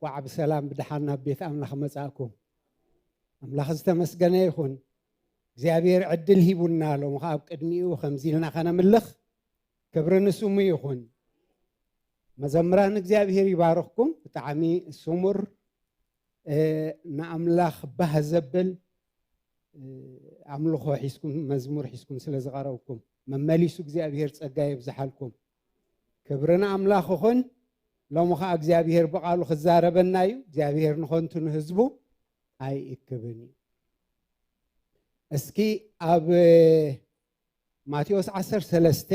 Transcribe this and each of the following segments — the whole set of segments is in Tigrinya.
እንኳዕ ብሰላም ብደሓን ናብ ቤት ኣምላኽ መጻእኩም። ኣምላኽ ዝተመስገነ ይኹን። እግዚኣብሔር ዕድል ሂቡና፣ ሎሚ ኸዓ ኣብ ቅድሚኡ ከምዚ ኢልና ኸነምልኽ ክብሪ ንስሙ ይኹን። መዘምራን እግዚኣብሔር ይባርኽኩም። ብጣዕሚ ስሙር፣ እ፣ ንኣምላኽ ባህ ዘብል፣ እ፣ ኣምልኾ ሒዝኩም፣ መዝሙር ሒዝኩም ስለ ዝቐረብኩም መመሊሱ እግዚኣብሔር ጸጋ የብዝሓልኩም። ክብሪ ንኣምላኽ ይኹን። ሎሚ ኸዓ እግዚኣብሔር ብቓሉ ክዛረበና እዩ። እግዚኣብሔር ንኸንቱ ንህዝቡ ኣይእክብን እዩ። እስኪ ኣብ ማቴዎስ ዓሰርተ ሰለስተ፣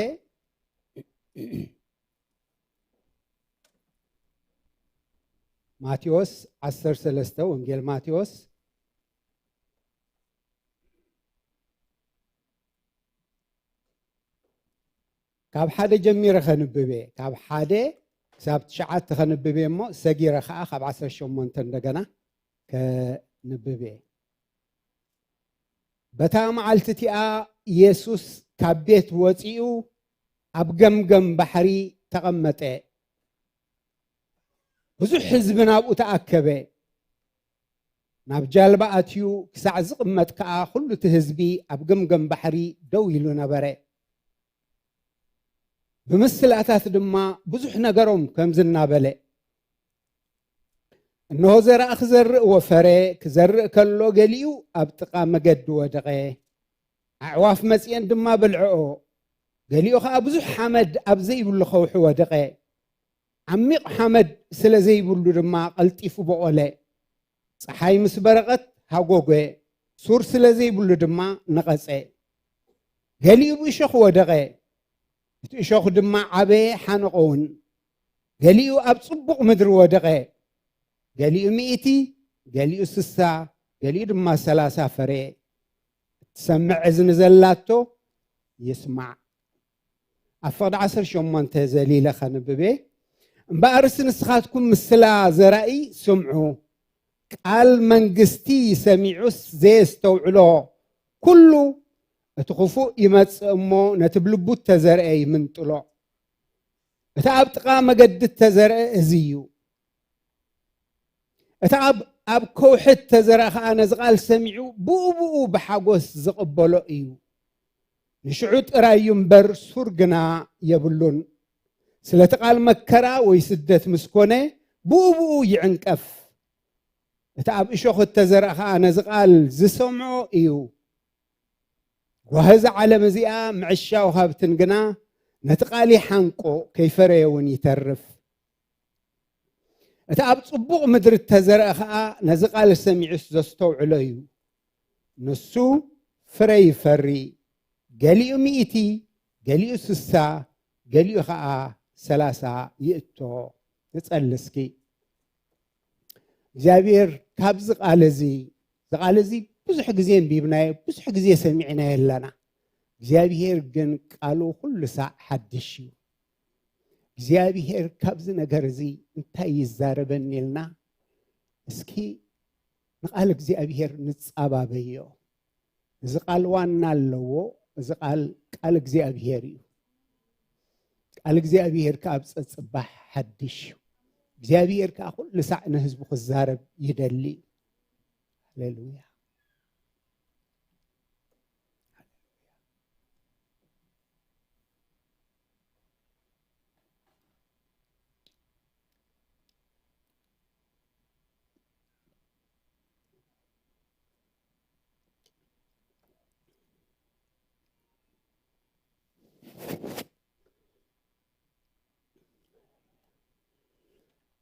ማቴዎስ ዓሰርተ ሰለስተ፣ ወንጌል ማቴዎስ ካብ ሓደ ጀሚረ ኸንብብ እየ። ካብ ሓደ ክሳብ ትሽዓተ ኸንብብ እየ እሞ፣ ሰጊረ ኸዓ ካብ ዓሰርተ ሸሞንተ እንደገና ከንብብ እየ። በታ መዓልቲ እቲኣ የሱስ ካብ ቤት ወጺኡ ኣብ ገምገም ባሕሪ ተቐመጠ። ብዙሕ ህዝቢ ናብኡ ተኣከበ። ናብ ጃልባ ኣትዩ ክሳዕ ዝቕመጥ ከኣ፣ ኹሉ እቲ ህዝቢ ኣብ ገምገም ባሕሪ ደው ኢሉ ነበረ። ብምስላታት ድማ ብዙሕ ነገሮም ከምዚ እናበለ፣ እንሆ፣ ዘራእ ክዘርእ ወፈረ። ክዘርእ ከሎ፣ ገሊኡ ኣብ ጥቓ መገዲ ወደቐ፣ ኣዕዋፍ መጺኤን ድማ በልዐኦ። ገሊኡ ኸኣ ብዙሕ ሓመድ ኣብ ዘይብሉ ኸውሒ ወደቐ። ዓሚቕ ሓመድ ስለ ዘይብሉ ድማ ቀልጢፉ በቖለ። ጸሓይ ምስ በረቐት ሃጎገ፣ ሱር ስለ ዘይብሉ ድማ ነቐጸ። ገሊኡ ብእሾኽ ወደቐ፣ እቲ እሾኽ ድማ ዓበየ፣ ሓነቐ እውን። ገሊኡ ኣብ ጽቡቕ ምድሪ ወደቐ፣ ገሊኡ ሚእቲ፣ ገሊኡ ስሳ፣ ገሊኡ ድማ ሰላሳ ፈረየ። እትሰምዕ እዝኒ ዘላቶ ይስማዕ። ኣብ ፍቕዲ ዓሰርተ ሸሞንተ ዘሊለ ኸንብብ እየ። እምበኣርስ ንስኻትኩም ምስላ ዘራኢ ስምዑ። ቃል መንግስቲ ሰሚዑስ ዘየስተውዕሎ ኩሉ፣ እቲ ክፉእ ይመጽእ እሞ ነቲ ብልቡ እተዘርአ ይምንጥሎ። እቲ ኣብ ጥቓ መገዲ እተዘርአ እዚ እዩ። እቲ ኣብ፣ ኣብ ከውሒ እተዘርአ ኸኣ ነዚ ቃል ሰሚዑ ብኡ ብኡ ብሓጎስ ዝቕበሎ እዩ። ንሽዑ ጥራይ እዩ እምበር ሱር ግና የብሉን። ስለቲ ቃል መከራ ወይ ስደት ምስ ኮነ ብኡ ብኡ ይዕንቀፍ። እቲ ኣብ እሾኽ እተዘርአ ኸኣ ነዚ ቃል ዝሰምዖ እዩ። ጓሂ እዛ ዓለም እዚኣ ምዕሻው ሃብትን ግና ነቲ ቃል ይሓንቆ፣ ከይፈረየ እውን ይተርፍ። እቲ ኣብ ጽቡቕ ምድሪ እተዘርአ ኸኣ ነዚ ቃል ሰሚዑስ ዘስተውዕሎ እዩ። ንሱ ፍረ ይፈሪ፣ ገሊኡ ሚእቲ፣ ገሊኡ ስሳ፣ ገሊኡ ኸኣ ሰላሳ ይእቶ። ንጸሊ እስኪ። እግዚኣብሔር ካብዚ ቃል እዚ፣ እዚ ቃል እዚ ብዙሕ ግዜ ኣንቢብናዮ፣ ብዙሕ ግዜ ሰሚዕናዮ ኣለና። እግዚኣብሔር ግን ቃሉ ኩሉ ሳዕ ሓድሽ እዩ። እግዚኣብሔር ካብዚ ነገር እዚ እንታይ ይዛረበኒ ኢልና እስኪ ንቃል እግዚኣብሔር ንጻባበዮ። እዚ ቃል ዋና ኣለዎ። እዚ ቃል፣ ቃል እግዚኣብሔር እዩ። ቃል እግዚኣብሔር ከኣ ኣብ ጸጽባሕ ሓድሽ እዩ። እግዚኣብሔር ከኣ ኩሉ ሳዕ ንህዝቡ ክዛረብ ይደሊ እዩ። ሃሌሉያ።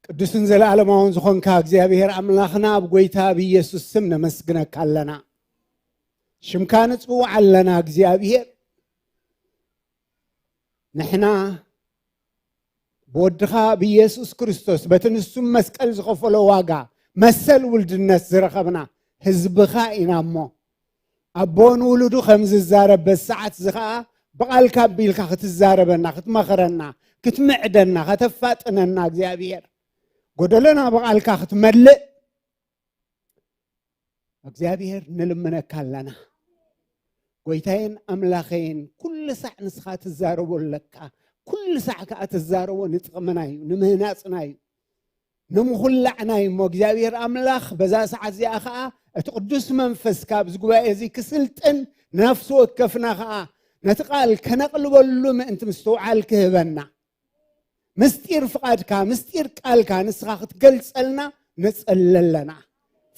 ቅዱስን ዘለዓለማውን ዝኾንካ እግዚኣብሔር ኣምላኽና፣ ኣብ ጐይታ ኣብ ኢየሱስ ስም ነመስግነካ ኣለና። ሽምካ ንጽውዕ ኣለና እግዚኣብሔር። ንሕና ብወድኻ ብኢየሱስ ክርስቶስ በቲ ንሱ መስቀል ዝኸፈሎ ዋጋ መሰል ውልድነት ዝረኸብና ህዝብኻ ኢና እሞ፣ ኣቦ ንውሉዱ ከም ዝዛረብ በዚ ሰዓት እዚ ኸኣ ብቓልካ ኣቢልካ ክትዛረበና፣ ክትመኽረና፣ ክትምዕደና፣ ከተፋጥነና እግዚኣብሔር፣ ጎደሎና ብቓልካ ክትመልእ እግዚኣብሔር ንልምነካ ኣለና። ጐይታዬን ኣምላኸዬን፣ ኩሉ ሳዕ ንስኻ ትዛረቦ ኣለካ። ኩሉ ሳዕ ከኣ ትዛረቦ ንጥቕምና እዩ፣ ንምህናጽና እዩ። ንምኹላዕና እዩ እሞ እግዚኣብሔር ኣምላኽ በዛ ሰዓት እዚኣ ኸዓ እቲ ቅዱስ መንፈስካ ኣብዚ ጉባኤ እዚ ክስልጥን ንነፍሲ ወከፍና ኸዓ ነቲ ቃል ከነቕልበሉ ምእንቲ ምስትውዓል ክህበና። ምስጢር ፍቓድካ፣ ምስጢር ቃልካ ንስኻ ክትገልጸልና ንጸሊ ኣለና።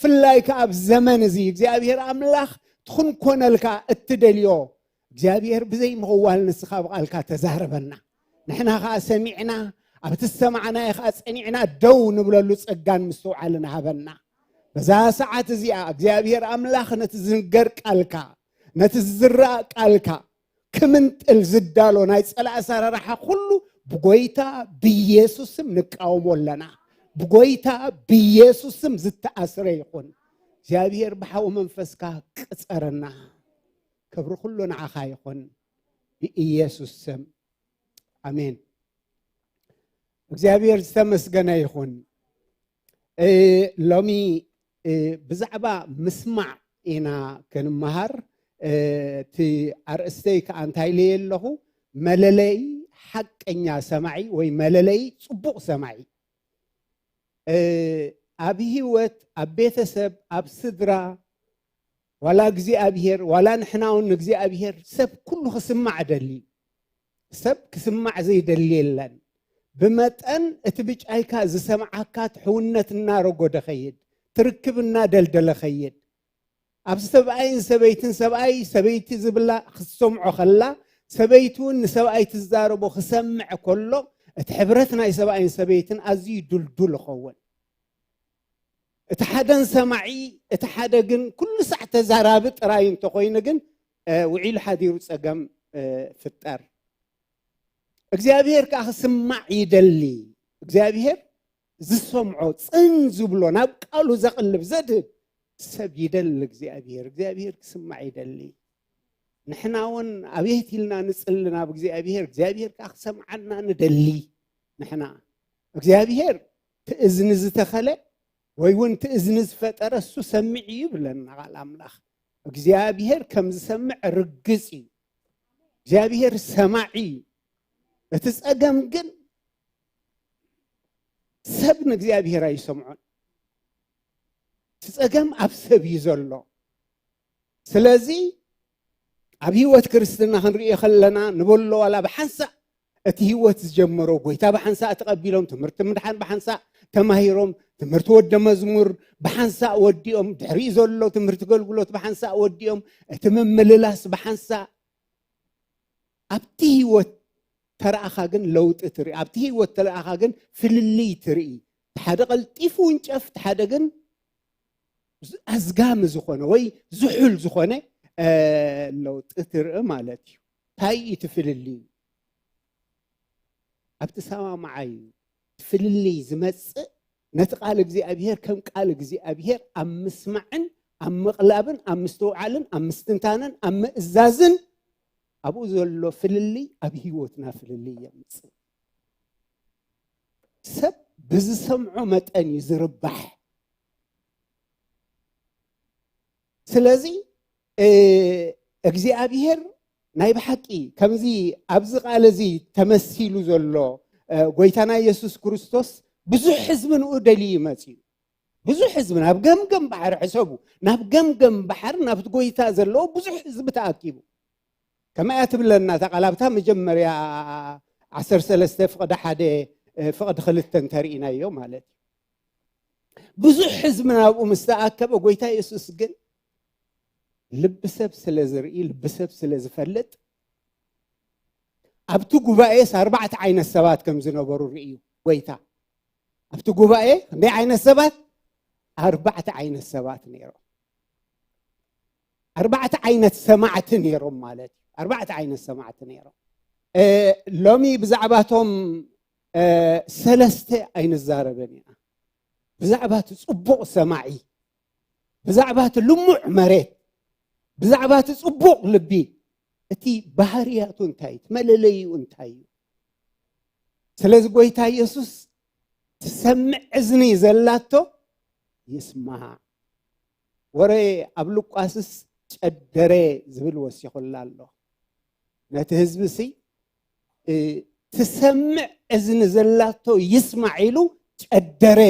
ፍላይ ከኣ ኣብ ዘመን እዚ እግዚኣብሔር ኣምላኽ ትኹንኮነልካ እትደልዮ እግዚኣብሔር ብዘይ ምኽዋል ንስኻ ብቓልካ ተዛረበና። ንሕና ከኣ ሰሚዕና ኣብቲ ዝሰማዕናዮ ከኣ ጸኒዕና ደው ንብለሉ ጸጋን ምስትውዓልን ሃበና። በዛ ሰዓት እዚኣ እግዚኣብሔር ኣምላኽ ነቲ ዝንገር ቃልካ፣ ነቲ ዝዝራእ ቃልካ ክምንጥል ዝዳሎ ናይ ጸላእ ኣሰራርሓ ኩሉ ብጎይታ ብኢየሱስ ስም ንቃወሞ ኣለና። ብጎይታ ብኢየሱስ ስም ዝተኣስረ ይኹን። እግዚኣብሔር ብሓው መንፈስካ ቅጸረና። ክብሪ ኩሉ ንዓኻ ይኹን ብኢየሱስ ስም። ኣሜን። እግዚኣብሔር ዝተመስገነ ይኹን። እ፣ ሎሚ እ፣ ብዛዕባ ምስማዕ ኢና ክንመሃር። እ፣ እቲ ኣርእስተይ ከኣ እንታይ ኢለየ ኣለኹ? መለለይ ሓቀኛ ሰማዒ ወይ መለለይ ጽቡቕ ሰማዒ። እ፣ ኣብ ህይወት፣ ኣብ ቤተሰብ፣ ኣብ ስድራ፣ ዋላ እግዚኣብሔር፣ ዋላ ንሕና እውን ንእግዚኣብሔር ሰብ ኩሉ ክስማዕ ደሊ። ሰብ ክስማዕ ዘይደሊ የለን። ብመጠን እቲ ብጫይካ ዝሰምዓካ ትሕውነት እናረጎደ ኸይድ፣ ትርክብ እናደልደለ ኸይድ። ኣብ ሰብኣይን ሰበይትን፣ ሰብኣይ ሰበይቲ ዝብላ ክትሰምዖ ኸላ፣ ሰበይቲ እውን ንሰብኣይ ትዛረቦ ክሰምዕ ከሎ፣ እቲ ሕብረት ናይ ሰብኣይን ሰበይትን ኣዝዩ ድልዱል ይኸውን። እቲ ሓደን ሰማዒ፣ እቲ ሓደ ግን ኩሉ ሳዕ ተዛራቢ ጥራይ እንተኾይኑ ግን፣ እ፣ ውዒሉ ሓዲሩ ጸገም፣ እ፣ ፍጠር። እግዚኣብሔር ከኣ ክስማዕ ይደሊ። እግዚኣብሔር ዝሰምዖ፣ ጽን ዝብሎ፣ ናብ ቃሉ ዘቕልብ፣ ዘድህብ ሰብ ይደሊ እግዚኣብሔር። እግዚኣብሔር ክስማዕ ይደሊ። ንሕና እውን ኣቤት ኢልና ንጽሊ ናብ እግዚኣብሔር፣ እግዚኣብሔር ከኣ ክሰምዓና ንደሊ። ንሕና እግዚኣብሔር እቲ እዝኒ ዝተኸለ ወይ እውን እቲ እዝኒ ዝፈጠረ እሱ ሰሚዕ እዩ ይብለና ቃል ኣምላኽ። እግዚኣብሔር ከም ዝሰምዕ ርግጽ እዩ። እግዚኣብሔር ሰማዒ እዩ። እቲ ጸገም ግን ሰብ ንእግዚኣብሔር ኣይሰምዖን። እቲ ጸገም ኣብ ሰብ እዩ ዘሎ። ስለዚ ኣብ ህይወት ክርስትና ክንርእዮ ከለና ንበሎ ዋላ ብሓንሳእ እቲ ህይወት ዝጀመሮ ጎይታ ብሓንሳእ ተቐቢሎም፣ ትምህርቲ ምድሓን ብሓንሳእ ተማሂሮም፣ ትምህርቲ ወደ መዝሙር ብሓንሳእ ወዲኦም፣ ድሕሪኡ ዘሎ ትምህርቲ ገልግሎት ብሓንሳእ ወዲኦም፣ እቲ ምምልላስ ብሓንሳእ ኣብቲ ህይወት ተረኣኻ ግን ለውጢ ትርኢ፣ ኣብቲ ህይወት ተረኣኻ ግን ፍልልይ ትርኢ። እቲ ሓደ ቀልጢፉ ውንጨፍ፣ እቲ ሓደ ግን ኣዝጋሚ ዝኾነ ወይ ዝሑል ዝኾነ፣ እ፣ ለውጢ ትርኢ ማለት እዩ። እንታይ እዩ እቲ ፍልልይ? ኣብቲ ሰማምዓይ እዩ። እቲ ፍልልይ ዝመጽእ ነቲ ቃል እግዚኣብሔር ከም ቃል እግዚኣብሔር ኣብ ምስማዕን ኣብ ምቕላብን ኣብ ምስትውዓልን ኣብ ምስትንታንን ኣብ ምእዛዝን ኣብኡ ዘሎ ፍልልይ ኣብ ህይወትና ፍልልይ የምጽእ። ሰብ ብዝሰምዖ መጠን እዩ ዝርባሕ። ስለዚ፣ እ፣ እግዚኣብሔር ናይ ብሓቂ ከምዚ ኣብዚ ቃል እዚ ተመሲሉ ዘሎ፣ እ፣ ጎይታና የሱስ ክርስቶስ ብዙሕ ህዝቢ ንኡ ደልዩ እዩ መጺኡ። ብዙሕ ህዝቢ ናብ ገምገም ባሕሪ ሕሰቡ፣ ናብ ገምገም ባሕሪ ናብቲ ጎይታ ዘለዎ ብዙሕ ህዝቢ ተኣኪቡ። ከመይ እያ ትብለና እታ ቃል ኣብታ መጀመርያ ዓሰርተ ሰለስተ ፍቕዲ ሓደ፣ እ፣ ፍቕዲ ክልተ እንተርኢናዮ ማለት እዩ። ብዙሕ ህዝቢ ናብኡ ምስ ተኣከበ ጎይታ የሱስ ግን ልቢ ሰብ ስለ ዝርኢ፣ ልቢ ሰብ ስለ ዝፈልጥ ኣብቲ ጉባኤስ ኣርባዕተ ዓይነት ሰባት ከም ዝነበሩ ርእዩ ጎይታ። ኣብቲ ጉባኤ ክንደይ ዓይነት ሰባት? ኣርባዕተ ዓይነት ሰባት ነይሮም። ኣርባዕተ ዓይነት ሰማዕቲ ነይሮም ማለት እዩ። ኣርባዕተ ዓይነት ሰማዕቲ ነይሮም። እ፣ ሎሚ ብዛዕባቶም፣ እ፣ ሰለስተ ኣይንዛረብን ኢና። ብዛዕባ እቲ ጽቡቕ ሰማዒ፣ ብዛዕባ እቲ ልሙዕ መሬት፣ ብዛዕባ እቲ ጽቡቕ ልቢ፣ እቲ ባህርያቱ እንታይ እዩ? እቲ መለለይኡ እንታይ እዩ? ስለዚ ጎይታ የሱስ ትሰምዕ እዝኒ ዘላቶ ይስማዕ። ወረ ኣብ ሉቃስስ ጨደረ ዝብል ወሲኹላ ኣሎ። ነቲ ህዝቢ ሲ፣ እ፣ ትሰምዕ እዝኒ ዘላቶ ይስማዕ ኢሉ ጨደረ።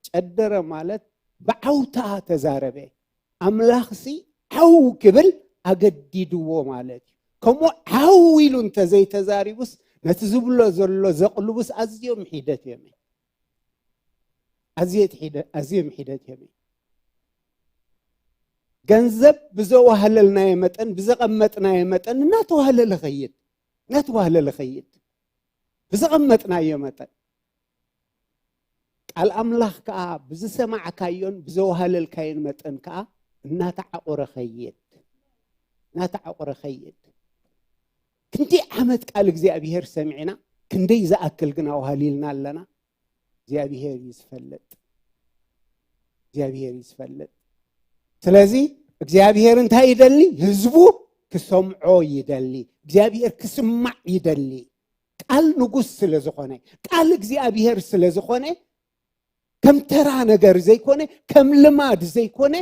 ጨደረ ማለት ብዓውታ ተዛረበ። ኣምላኽሲ ዓው ክብል ኣገዲድዎ ማለት እዩ። ከምኡ ዓው ኢሉ እንተዘይተዛሪቡስ፣ ነቲ ዝብሎ ዘሎ ዘቕልቡስ ኣዝዮም ሒደት እዮም። ኣዝየት ሒደ-፣ ኣዝዮም ሒደት እዮም። ገንዘብ ብዘዋህለልናዮ መጠን፣ ብዘቐመጥናዮ መጠን እናተዋህለለ ኸይድ፣ እናተዋህለለ ኸይድ፣ ብዘቐመጥናዮ መጠን። ቃል ኣምላኽ ከኣ ብዝሰማዕካዮን ብዘዋህለልካዮን መጠን ከኣ እናተዓቑረ ኸይድ፣ እናተዓቑረ ኸይድ። ክንደይ ዓመት ቃል እግዚኣብሔር ሰሚዕና፣ ክንደይ ዝኣክል ግን ኣዋህሊልና ኣለና? እግዚኣብሔር እዩ ዝፈልጥ። እግዚኣብሔር እዩ ዝፈልጥ። ስለዚ እግዚኣብሔር እንታይ ይደሊ? ህዝቡ ክሰምዖ ይደሊ። እግዚኣብሔር ክስማዕ ይደሊ። ቃል ንጉስ ስለ ዝኾነ፣ ቃል እግዚኣብሔር ስለ ዝኾነ፣ ከም ተራ ነገር ዘይኮነ፣ ከም ልማድ ዘይኮነ፣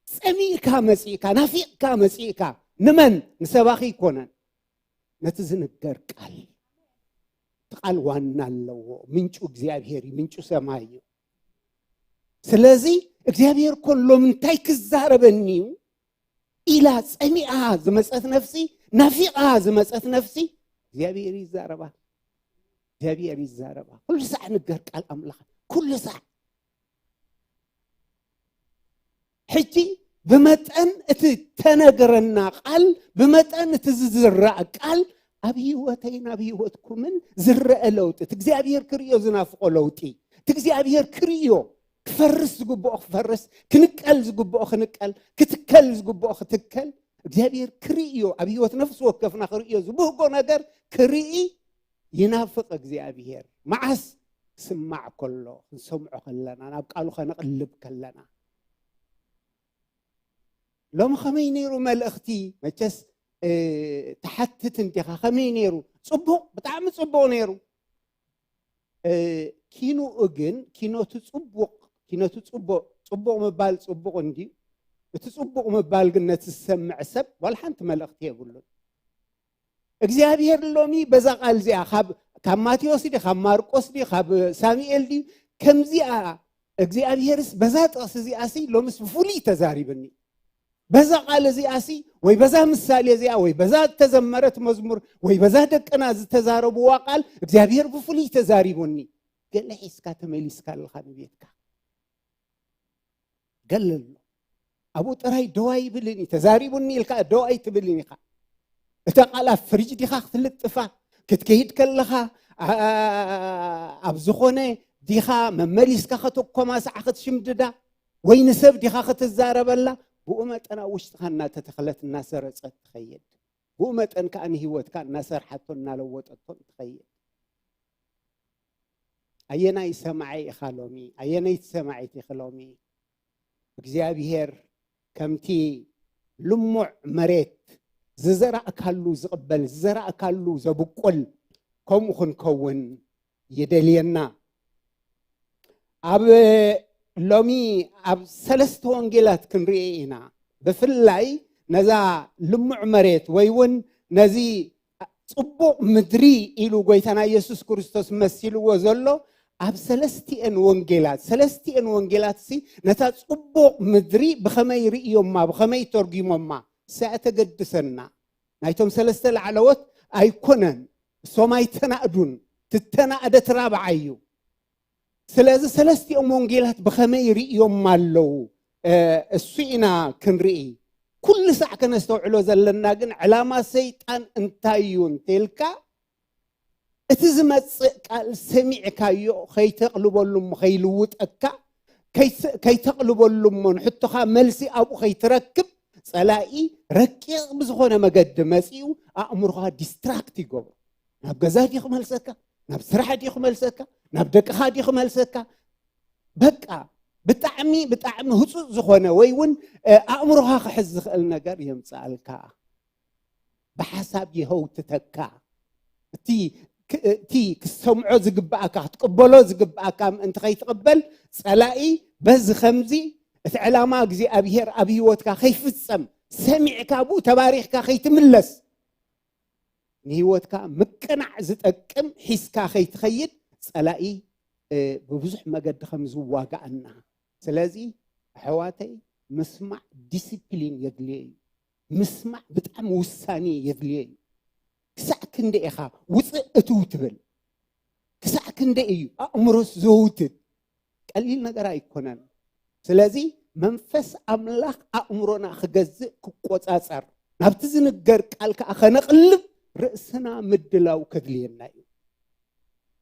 ጸሚእካ መጺእካ፣ ናፊቕካ መጺእካ። ንመን? ንሰባኺ ኣይኮነን። ነቲ ዝንገር ቃል። እቲ ቃል ዋና ኣለዎ። ምንጩ እግዚኣብሔር እዩ፣ ምንጩ ሰማይ እዩ። ስለዚ እግዚኣብሔር ኮን ሎም እንታይ ክዛረበኒ እዩ ኢላ ጸሚኣ ዝመጸት ነፍሲ፣ ናፊቓ ዝመጸት ነፍሲ፣ እግዚኣብሔር ይዛረባ። እግዚኣብሔር ይዛረባ። ኩሉ ሳዕ ንገር ቃል ኣምላኽ። ኩሉ ሳዕ። ሕጂ ብመጠን እቲ ተነገረና ቃል፣ ብመጠን እቲ ዝዝራእ ቃል፣ ኣብ ህይወተይን ኣብ ህይወትኩምን ዝረአ ለውጢ፣ እቲ እግዚኣብሔር ክርእዮ ዝናፍቆ ለውጢ፣ እቲ እግዚኣብሔር ክርእዮ፣ ክፈርስ ዝግብኦ ክፈርስ፣ ክንቀል ዝግብኦ ክንቀል፣ ክትከል ዝግብኦ ክትከል፣ እግዚኣብሔር ክርእዮ፣ ኣብ ህይወት ነፍሲ ወከፍና ክርእዮ ዝብህጎ ነገር ክርኢ ይናፍቕ እግዚኣብሔር። መዓስ? ክስማዕ ከሎ፣ ክንሰምዖ ከለና፣ ናብ ቃሉ ከነቕልብ ከለና። ሎሚ ከመይ ነይሩ መልእኽቲ? መቸስ፣ እ፣ ትሓትት እንዲኻ፣ ከመይ ነይሩ? ጽቡቕ፣ ብጣዕሚ ጽቡቕ ነይሩ። እ፣ ኪንኡ ግን፣ ኪኖቲ ጽቡቕ፣ ኪኖቲ ጽቡቕ፣ ጽቡቕ ምባል ጽቡቕ እንድዩ። እቲ ጽቡቕ ምባል ግን ነቲ ዝሰምዕ ሰብ ዋላ ሓንቲ መልእኽቲ የብሉን። እግዚኣብሔር ሎሚ በዛ ቃል እዚኣ ካብ፣ ካብ ማቴዎስ ድዩ፣ ካብ ማርቆስ ድዩ፣ ካብ ሳሙኤል ድዩ፣ ከምዚኣ እግዚኣብሔርስ በዛ ጥቕሲ እዚኣሲ ሎምስ ብፍሉይ ተዛሪብኒ። በዛ ቃል እዚኣሲ ወይ በዛ ምሳሌ እዚኣ ወይ በዛ እተዘመረት መዝሙር ወይ በዛ ደቅና ዝተዛረብዋ ቃል እግዚኣብሔር ብፍሉይ ተዛሪቡኒ። ገለ ሒዝካ ተመሊስካ ኣለኻ ንቤትካ። ገለ ኣሎ። ኣብኡ ጥራይ ደው ኣይብልን እዩ። ተዛሪቡኒ ኢልካ ደው ኣይትብልን ኢኻ። እታ ቃል ኣብ ፍሪጅ ዲኻ ክትልጥፋ? ክትከይድ ከለኻ፣ ኣ-፣ ኣብ ዝኾነ ዲኻ መመሊስካ ከተኮማስዓ ክትሽምድዳ? ወይ ንሰብ ዲኻ ክትዛረበላ? ብኡ መጠን ኣብ ውሽጥኻ እናተተኽለት እናሰረጸት ትኸይድ። ብኡ መጠን ከኣ ንህይወትካ እናሰርሓቶን እናለወጠቶን ትኸይድ። ኣየናይ ሰማዒ ኢኻ ሎሚ? ኣየነይቲ ሰማዒት ኢኺ ሎሚ? እግዚኣብሔር ከምቲ ልሙዕ መሬት ዝዘራእካሉ ዝቕበል፣ ዝዘራእካሉ ዘብቁል፣ ከምኡ ክንከውን ይደልየና። ኣብ ሎሚ ኣብ ሰለስተ ወንጌላት ክንርኢ ኢና። ብፍላይ ነዛ ልሙዕ መሬት ወይ እውን ነዚ ጽቡቕ ምድሪ ኢሉ ጎይታና ኢየሱስ ክርስቶስ መሲልዎ ዘሎ ኣብ ሰለስቲኤን ወንጌላት፣ ሰለስቲኤን ወንጌላት ሲ ነታ ጽቡቕ ምድሪ ብኸመይ ርእዮማ፣ ብኸመይ ተርጉሞማ፣ እሳ እያ ተገድሰና። ናይቶም ሰለስተ ላዕለዎት ኣይኮነን፣ እሶም ኣይተናእዱን፣ ትተናእደ እቲ ራብዓይ እዩ። ስለዚ ሰለስቲኦም ወንጌላት ብኸመይ ርእዮም ኣለዉ? እ፣ እሱ ኢና ክንርኢ። ኩሉ ሳዕ ከነስተውዕሎ ዘለና ግን ዕላማ ሰይጣን እንታይ እዩ እንተልካ፣ እቲ ዝመጽእ ቃል ሰሚዕካዮ ከይተቕልበሉ እሞ ከይልውጠካ፣ ከይስ-፣ ከይተቕልበሉ እሞ ንሕቶኻ መልሲ ኣብኡ ከይትረክብ፣ ጸላኢ ረቂቕ ብዝኾነ መገዲ መጺኡ ኣእምሮኻ ዲስትራክት ይገብሮ። ናብ ገዛ ድዩ ክመልሰካ? ናብ ስራሕ ድዩ ክመልሰካ? ናብ ደቅኻ ድዩ ክመልሰካ? በቃ ብጣዕሚ፣ ብጣዕሚ ህጹጽ ዝኾነ ወይ እውን፣ እ፣ ኣእምሮኻ ክሕዝ ዝኽእል ነገር የምጽኣልካ። ብሓሳብ የህውትተካ። እቲ ክ-፣ እቲ ክሰምዖ ዝግብኣካ፣ ክትቅበሎ ዝግብኣካ ምእንቲ ከይትቕበል፣ ጸላኢ በዚ ኸምዚ እቲ ዕላማ እግዚኣብሔር ኣብ ህይወትካ ከይፍጸም፣ ሰሚዕካ ብኡ ተባሪኽካ ከይትምለስ፣ ንህይወትካ ምቅናዕ ዝጠቅም ሒዝካ ከይትኸይድ ጸላኢ ብብዙሕ መገዲ ከም ዝዋጋኣና። ስለዚ ኣሕዋተይ፣ ምስማዕ ዲሲፕሊን የድልዮ እዩ። ምስማዕ ብጣዕሚ ውሳኔ የድልዮ እዩ። ክሳዕ ክንደ ኢኻ ውፅእ እትው ትብል? ክሳዕ ክንደ እዩ ኣእምሮስ ዘውትት? ቀሊል ነገር ኣይኮነን። ስለዚ መንፈስ ኣምላኽ ኣእምሮና ክገዝእ፣ ክቆጻጸር፣ ናብቲ ዝንገር ቃል ከዓ ከነቕልብ ርእስና ምድላው ከድልየና እዩ።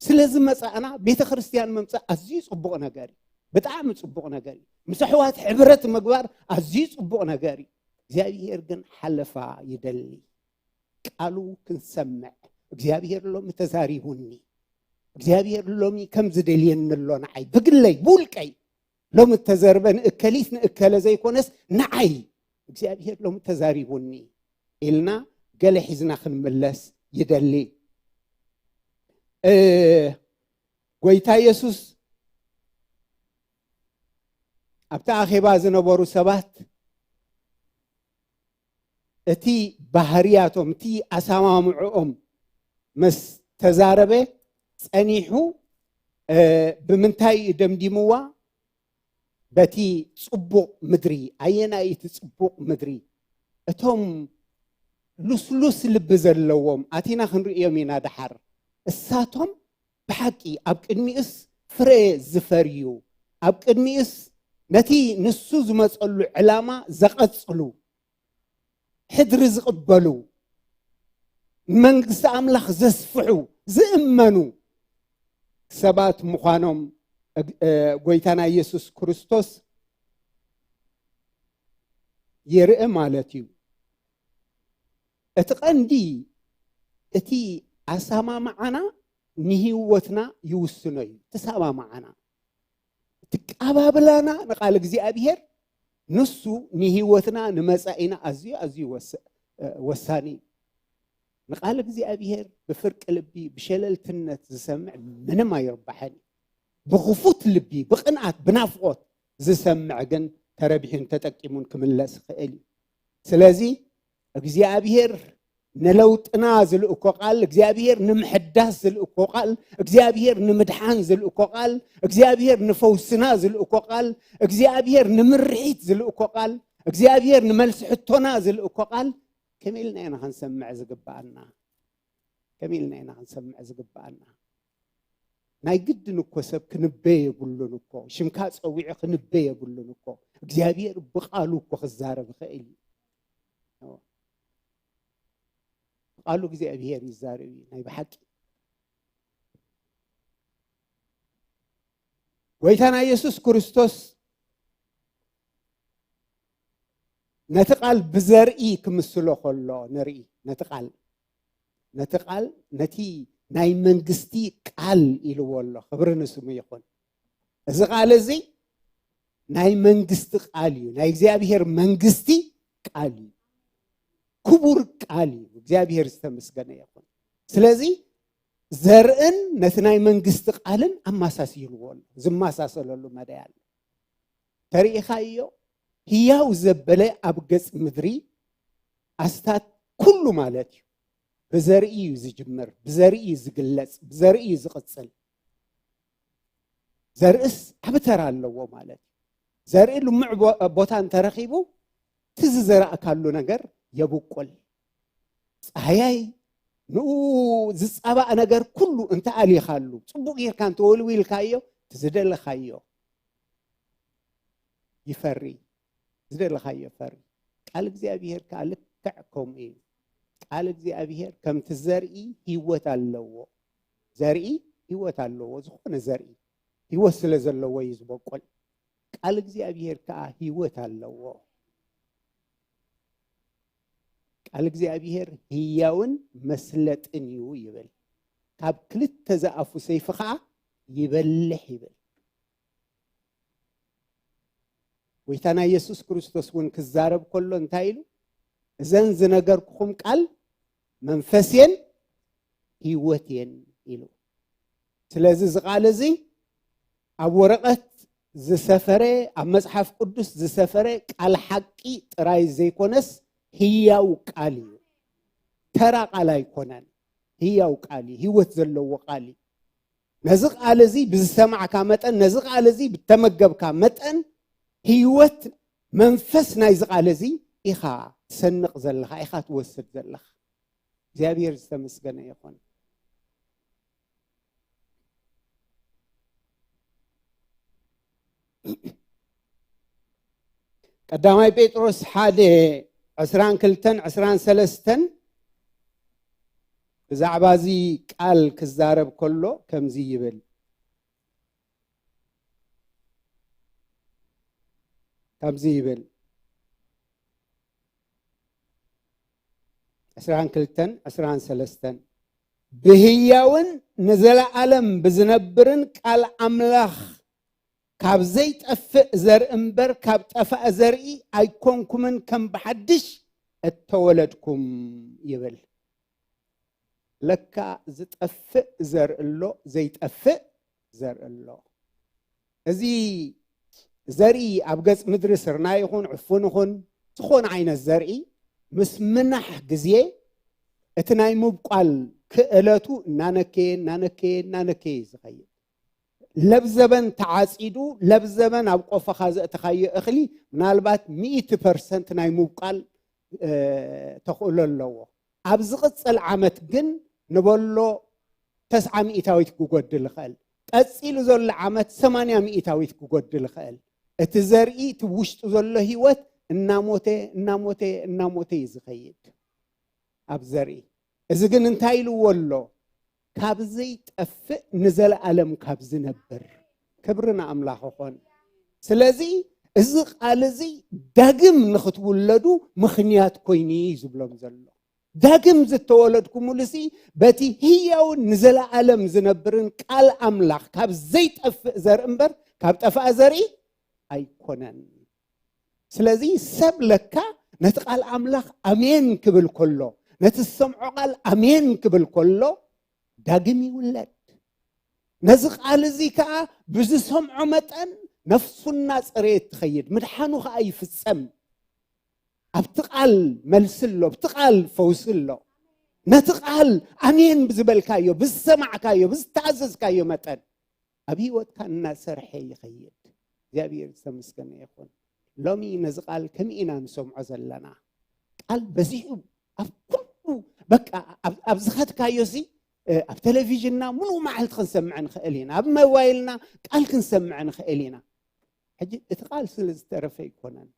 ስለዚ መጻእና ቤተ ክርስቲያን ምምጻእ ኣዝዩ ጽቡቕ ነገር እዩ። ብጣዕሚ ጽቡቕ ነገር እዩ። ምስ ኣሕዋት ሕብረት ምግባር ኣዝዩ ጽቡቕ ነገር እዩ። እግዚኣብሔር ግን ሓለፋ ይደሊ። ቃሉ ክንሰምዕ እግዚኣብሔር ሎሚ ተዛሪቡኒ። እግዚኣብሔር ሎሚ ከም ዝደልየኒ ኣሎ ንዓይ ብግለይ ብውልቀይ። ሎሚ እተዘርበ ንእከሊት ንእከለ ዘይኮነስ ንዓይ እግዚኣብሔር ሎሚ ተዛሪቡኒ ኢልና ገለ ሒዝና ክንምለስ ይደሊ። ጎይታ የሱስ ኣብቲ ኣኼባ ዝነበሩ ሰባት እቲ ባህርያቶም፣ እቲ ኣሰማምዕኦም ምስ ተዛረበ ጸኒሑ፣ ብምንታይ ደምዲምዋ? በቲ ጽቡቕ ምድሪ። ኣየናይ እቲ ጽቡቕ ምድሪ? እቶም ልስሉስ ልቢ ዘለዎም፣ ኣቲና ክንርእዮም ኢና ደሓር። እሳቶም ብሓቂ ኣብ ቅድሚኡስ ፍረ ዝፈርዩ፣ ኣብ ቅድሚኡስ ነቲ ንሱ ዝመጸሉ ዕላማ ዘቐጽሉ፣ ሕድሪ ዝቕበሉ፣ መንግስቲ ኣምላኽ ዘስፍሑ፣ ዝእመኑ ሰባት ምዃኖም ጎይታና ኢየሱስ ክርስቶስ የርኢ ማለት እዩ። እቲ ቀንዲ፣ እቲ ኣሰማምዓና ንህይወትና ይውስኖ እዩ። ተሰማምዓና፣ ትቃባብላና ንቃል እግዚኣብሔር፣ ንሱ ንህይወትና ንመጻኢና ኣዝዩ ኣዝዩ ወሳኒ እዩ። ንቃል እግዚኣብሔር ብፍርቂ ልቢ ብሸለልትነት ዝሰምዕ ምንም ኣይርባሕን እዩ። ብኽፉት ልቢ ብቕንኣት ብናፍቆት ዝሰምዕ ግን ተረቢሑን ተጠቂሙን ክምለስ ይኽእል እዩ። ስለዚ እግዚኣብሔር ንለውጥና ዝልእኮ ቃል፣ እግዚኣብሔር ንምሕዳስ ዝልእኮ ቃል፣ እግዚኣብሔር ንምድሓን ዝልእኮ ቃል፣ እግዚኣብሔር ንፈውስና ዝልእኮ ቃል፣ እግዚኣብሔር ንምርሒት ዝልእኮ ቃል፣ እግዚኣብሔር ንመልሲ ሕቶና ዝልእኮ ቃል ከመይ ኢልና ኢና ክንሰምዕ ዝግብኣና? ከመይ ኢልና ኢና ክንሰምዕ ዝግብኣና? ናይ ግድን እኮ ሰብ ክንበ የብሉን እኮ፣ ሽምካ ጸዊዑ ክንበ የብሉን እኮ። እግዚኣብሔር ብቃሉ እኮ ክዛረብ ይኽእል እዩ። ብቃሉ እግዚኣብሔር ይዛረብ እዩ ናይ ብሓቂ። ጎይታና ኢየሱስ ክርስቶስ ነቲ ቃል ብዘርኢ ክምስሎ ከሎ ንርኢ። ነቲ ቃል፣ ነቲ ቃል፣ ነቲ ናይ መንግስቲ ቃል ኢልዎ ኣሎ። ክብሪ ንስሙ ይኹን። እዚ ቃል እዚ ናይ መንግስቲ ቃል እዩ። ናይ እግዚኣብሔር መንግስቲ ቃል እዩ። ክቡር ቃል እዩ። እግዚኣብሔር ዝተመስገነ ይኹን። ስለዚ ዘርእን ነቲ ናይ መንግስቲ ቃልን ኣመሳሲልዎ ኣሎ። ዝመሳሰለሉ መዳይ ኣሎ። ተሪኢኻዮ? ህያው ዘበለ ኣብ ገጽ ምድሪ ኣስታት ኩሉ ማለት እዩ። ብዘርኢ እዩ ዝጅምር፣ ብዘርኢ እዩ ዝግለጽ፣ ብዘርኢ እዩ ዝቕጽል። ዘርእስ ዓቢ ተራ ኣለዎ ማለት እዩ። ዘርኢ ልሙዕ ቦ-፣ ቦታ እንተረኺቡ፣ እቲ ዝዘራእካሉ ነገር የብቁል። ጸሃያይ ንኡ ዝጻባእ ነገር ኩሉ እንተኣሊኻሉ፣ ጽቡቕ ጌርካ እንተወልዊልካዮ፣ እቲ ዝደለኻዮ ይፈሪ። ዝደለኻዮ ፈሪ። ቃል እግዚኣብሔር ከኣ ልክዕ ከምኡ እዩ። ቃል እግዚኣብሔር ከምቲ ዘርኢ ህይወት ኣለዎ። ዘርኢ ህይወት ኣለዎ። ዝኾነ ዘርኢ ህይወት ስለ ዘለዎ እዩ ዝበቁል። ቃል እግዚኣብሔር ከኣ ህይወት ኣለዎ። ቃል እግዚኣብሔር ህያውን መስለጥን እዩ ይብል። ካብ ክልተ ዝኣፉ ሰይፊ ከኣ ይበልሕ ይብል። ጎይታና ኢየሱስ ክርስቶስ እውን ክዛረብ ከሎ እንታይ ኢሉ? "እዘን ዝነገርኩኹም ቃል መንፈስ እየን ህይወት እየን" ኢሉ። ስለዚ እዚ ቃል እዚ ኣብ ወረቐት ዝሰፈረ፣ ኣብ መጽሓፍ ቅዱስ ዝሰፈረ ቃል ሓቂ ጥራይ ዘይኮነስ ህያው ቃል እዩ። ተራ ቃል ኣይኮነን። ህያው ቃል እዩ። ህይወት ዘለዎ ቃል እዩ። ነዚ ቃል እዚ ብዝሰማዕካ መጠን፣ ነዚ ቃል እዚ ብተመገብካ መጠን፣ ህይወት መንፈስ ናይዚ ቃል እዚ ኢኻ ትሰንቕ ዘለኻ፣ ኢኻ ትወስድ ዘለኻ። እግዚኣብሔር ዝተመስገነ ይኹን። ቀዳማይ ጴጥሮስ ሓደ ዕስራን ክልተን ዕስራን ሰለስተን ብዛዕባ እዚ ቃል ክዛረብ ከሎ ከምዚ ይብል፣ ከምዚ ይብል፣ ዕስራን ክልተን ዕስራን ሰለስተን፣ ብህያውን ንዘለዓለም ብዝነብርን ቃል ኣምላኽ ካብ ዘይጠፍእ ዘርኢ እምበር ካብ ጠፋእ ዘርኢ ኣይኮንኩምን፣ ከም ብሓድሽ እተወለድኩም ይብል። ለካ ዝጠፍእ ዘርኢ ኣሎ፣ ዘይጠፍእ ዘርኢ ኣሎ። እዚ ዘርኢ ኣብ ገጽ ምድሪ ስርናይ ይኹን ዕፉን ይኹን ዝኾነ ዓይነት ዘርኢ ምስ ምናሕ ግዜ እቲ ናይ ምብቋል ክእለቱ እናነከየ እናነከየ እናነከየ እዩ ዝኸይድ። ለብዘበን ተዓጺዱ፣ ለብዘበን ኣብ ቆፎኻ ዘእተኻዮ እኽሊ ምናልባት ሚእቲ ፐርሰንት ናይ ምብቋል፣ እ፣ ተኽእሎ ኣለዎ። ኣብ ዝቕጽል ዓመት ግን ንበሎ ተስዓ ሚእታዊት ክጎድል ይኽእል። ቀጺሉ ዘሎ ዓመት ሰማንያ ሚእታዊት ክጎድል ይኽእል። እቲ ዘርኢ፣ እቲ ውሽጡ ዘሎ ህይወት እናሞተ፣ እናሞተ፣ እናሞተ እዩ ዝኸይድ። ኣብ ዘርኢ። እዚ ግን እንታይ ኢልዎ ኣሎ? ካብ ዘይጠፍእ ንዘለኣለም ካብ ዝነብር። ክብሪ ንኣምላኽ ይኹን። ስለዚ እዚ ቃል እዚ ዳግም ንኽትውለዱ ምኽንያት ኮይኑ እዩ ዝብሎም ዘሎ። ዳግም ዝተወለድኩምሉ ሲ በቲ ህያውን ንዘለኣለም ዝነብርን ቃል ኣምላኽ ካብ ዘይጠፍእ ዘርኢ እምበር ካብ ጠፍኣ ዘርኢ ኣይኮነን። ስለዚ ሰብ ለካ ነቲ ቃል ኣምላኽ ኣሜን ክብል ከሎ፣ ነቲ ዝሰምዖ ቃል ኣሜን ክብል ከሎ ዳግም ይውለድ። ነዚ ቃል እዚ ከኣ ብዝሰምዖ መጠን ነፍሱ እናጸረየት ትኸይድ፣ ምድሓኑ ከኣ ይፍጸም። ኣብቲ ቃል መልሲ ኣሎ፣ ኣብቲ ቃል ፈውሲ ኣሎ። ነቲ ቃል ኣሜን ብዝበልካዮ፣ ብዝሰማዕካዮ፣ ብዝተኣዘዝካዮ መጠን ኣብ ህይወትካ እናሰርሐ ይኸይድ። እግዚኣብሔር ዝተመስገነ ይኹን። ሎሚ ነዚ ቃል ከመይ ኢና ንሰምዖ ዘለና? ቃል በዚሑ ኣብ ኩሉ፣ በቃ ኣብ፣ ኣብ ዝኸድካዮ ሲ፣ እ፣ ኣብ ቴሌቪዥንና ሙሉእ መዓልቲ ክንሰምዕ ንኽእል ኢና። ኣብ ሞባይልና ቃል ክንሰምዕ ንኽእል ኢና። ሕጂ እቲ ቃል ስለ ዝተረፈ ኣይኮነን።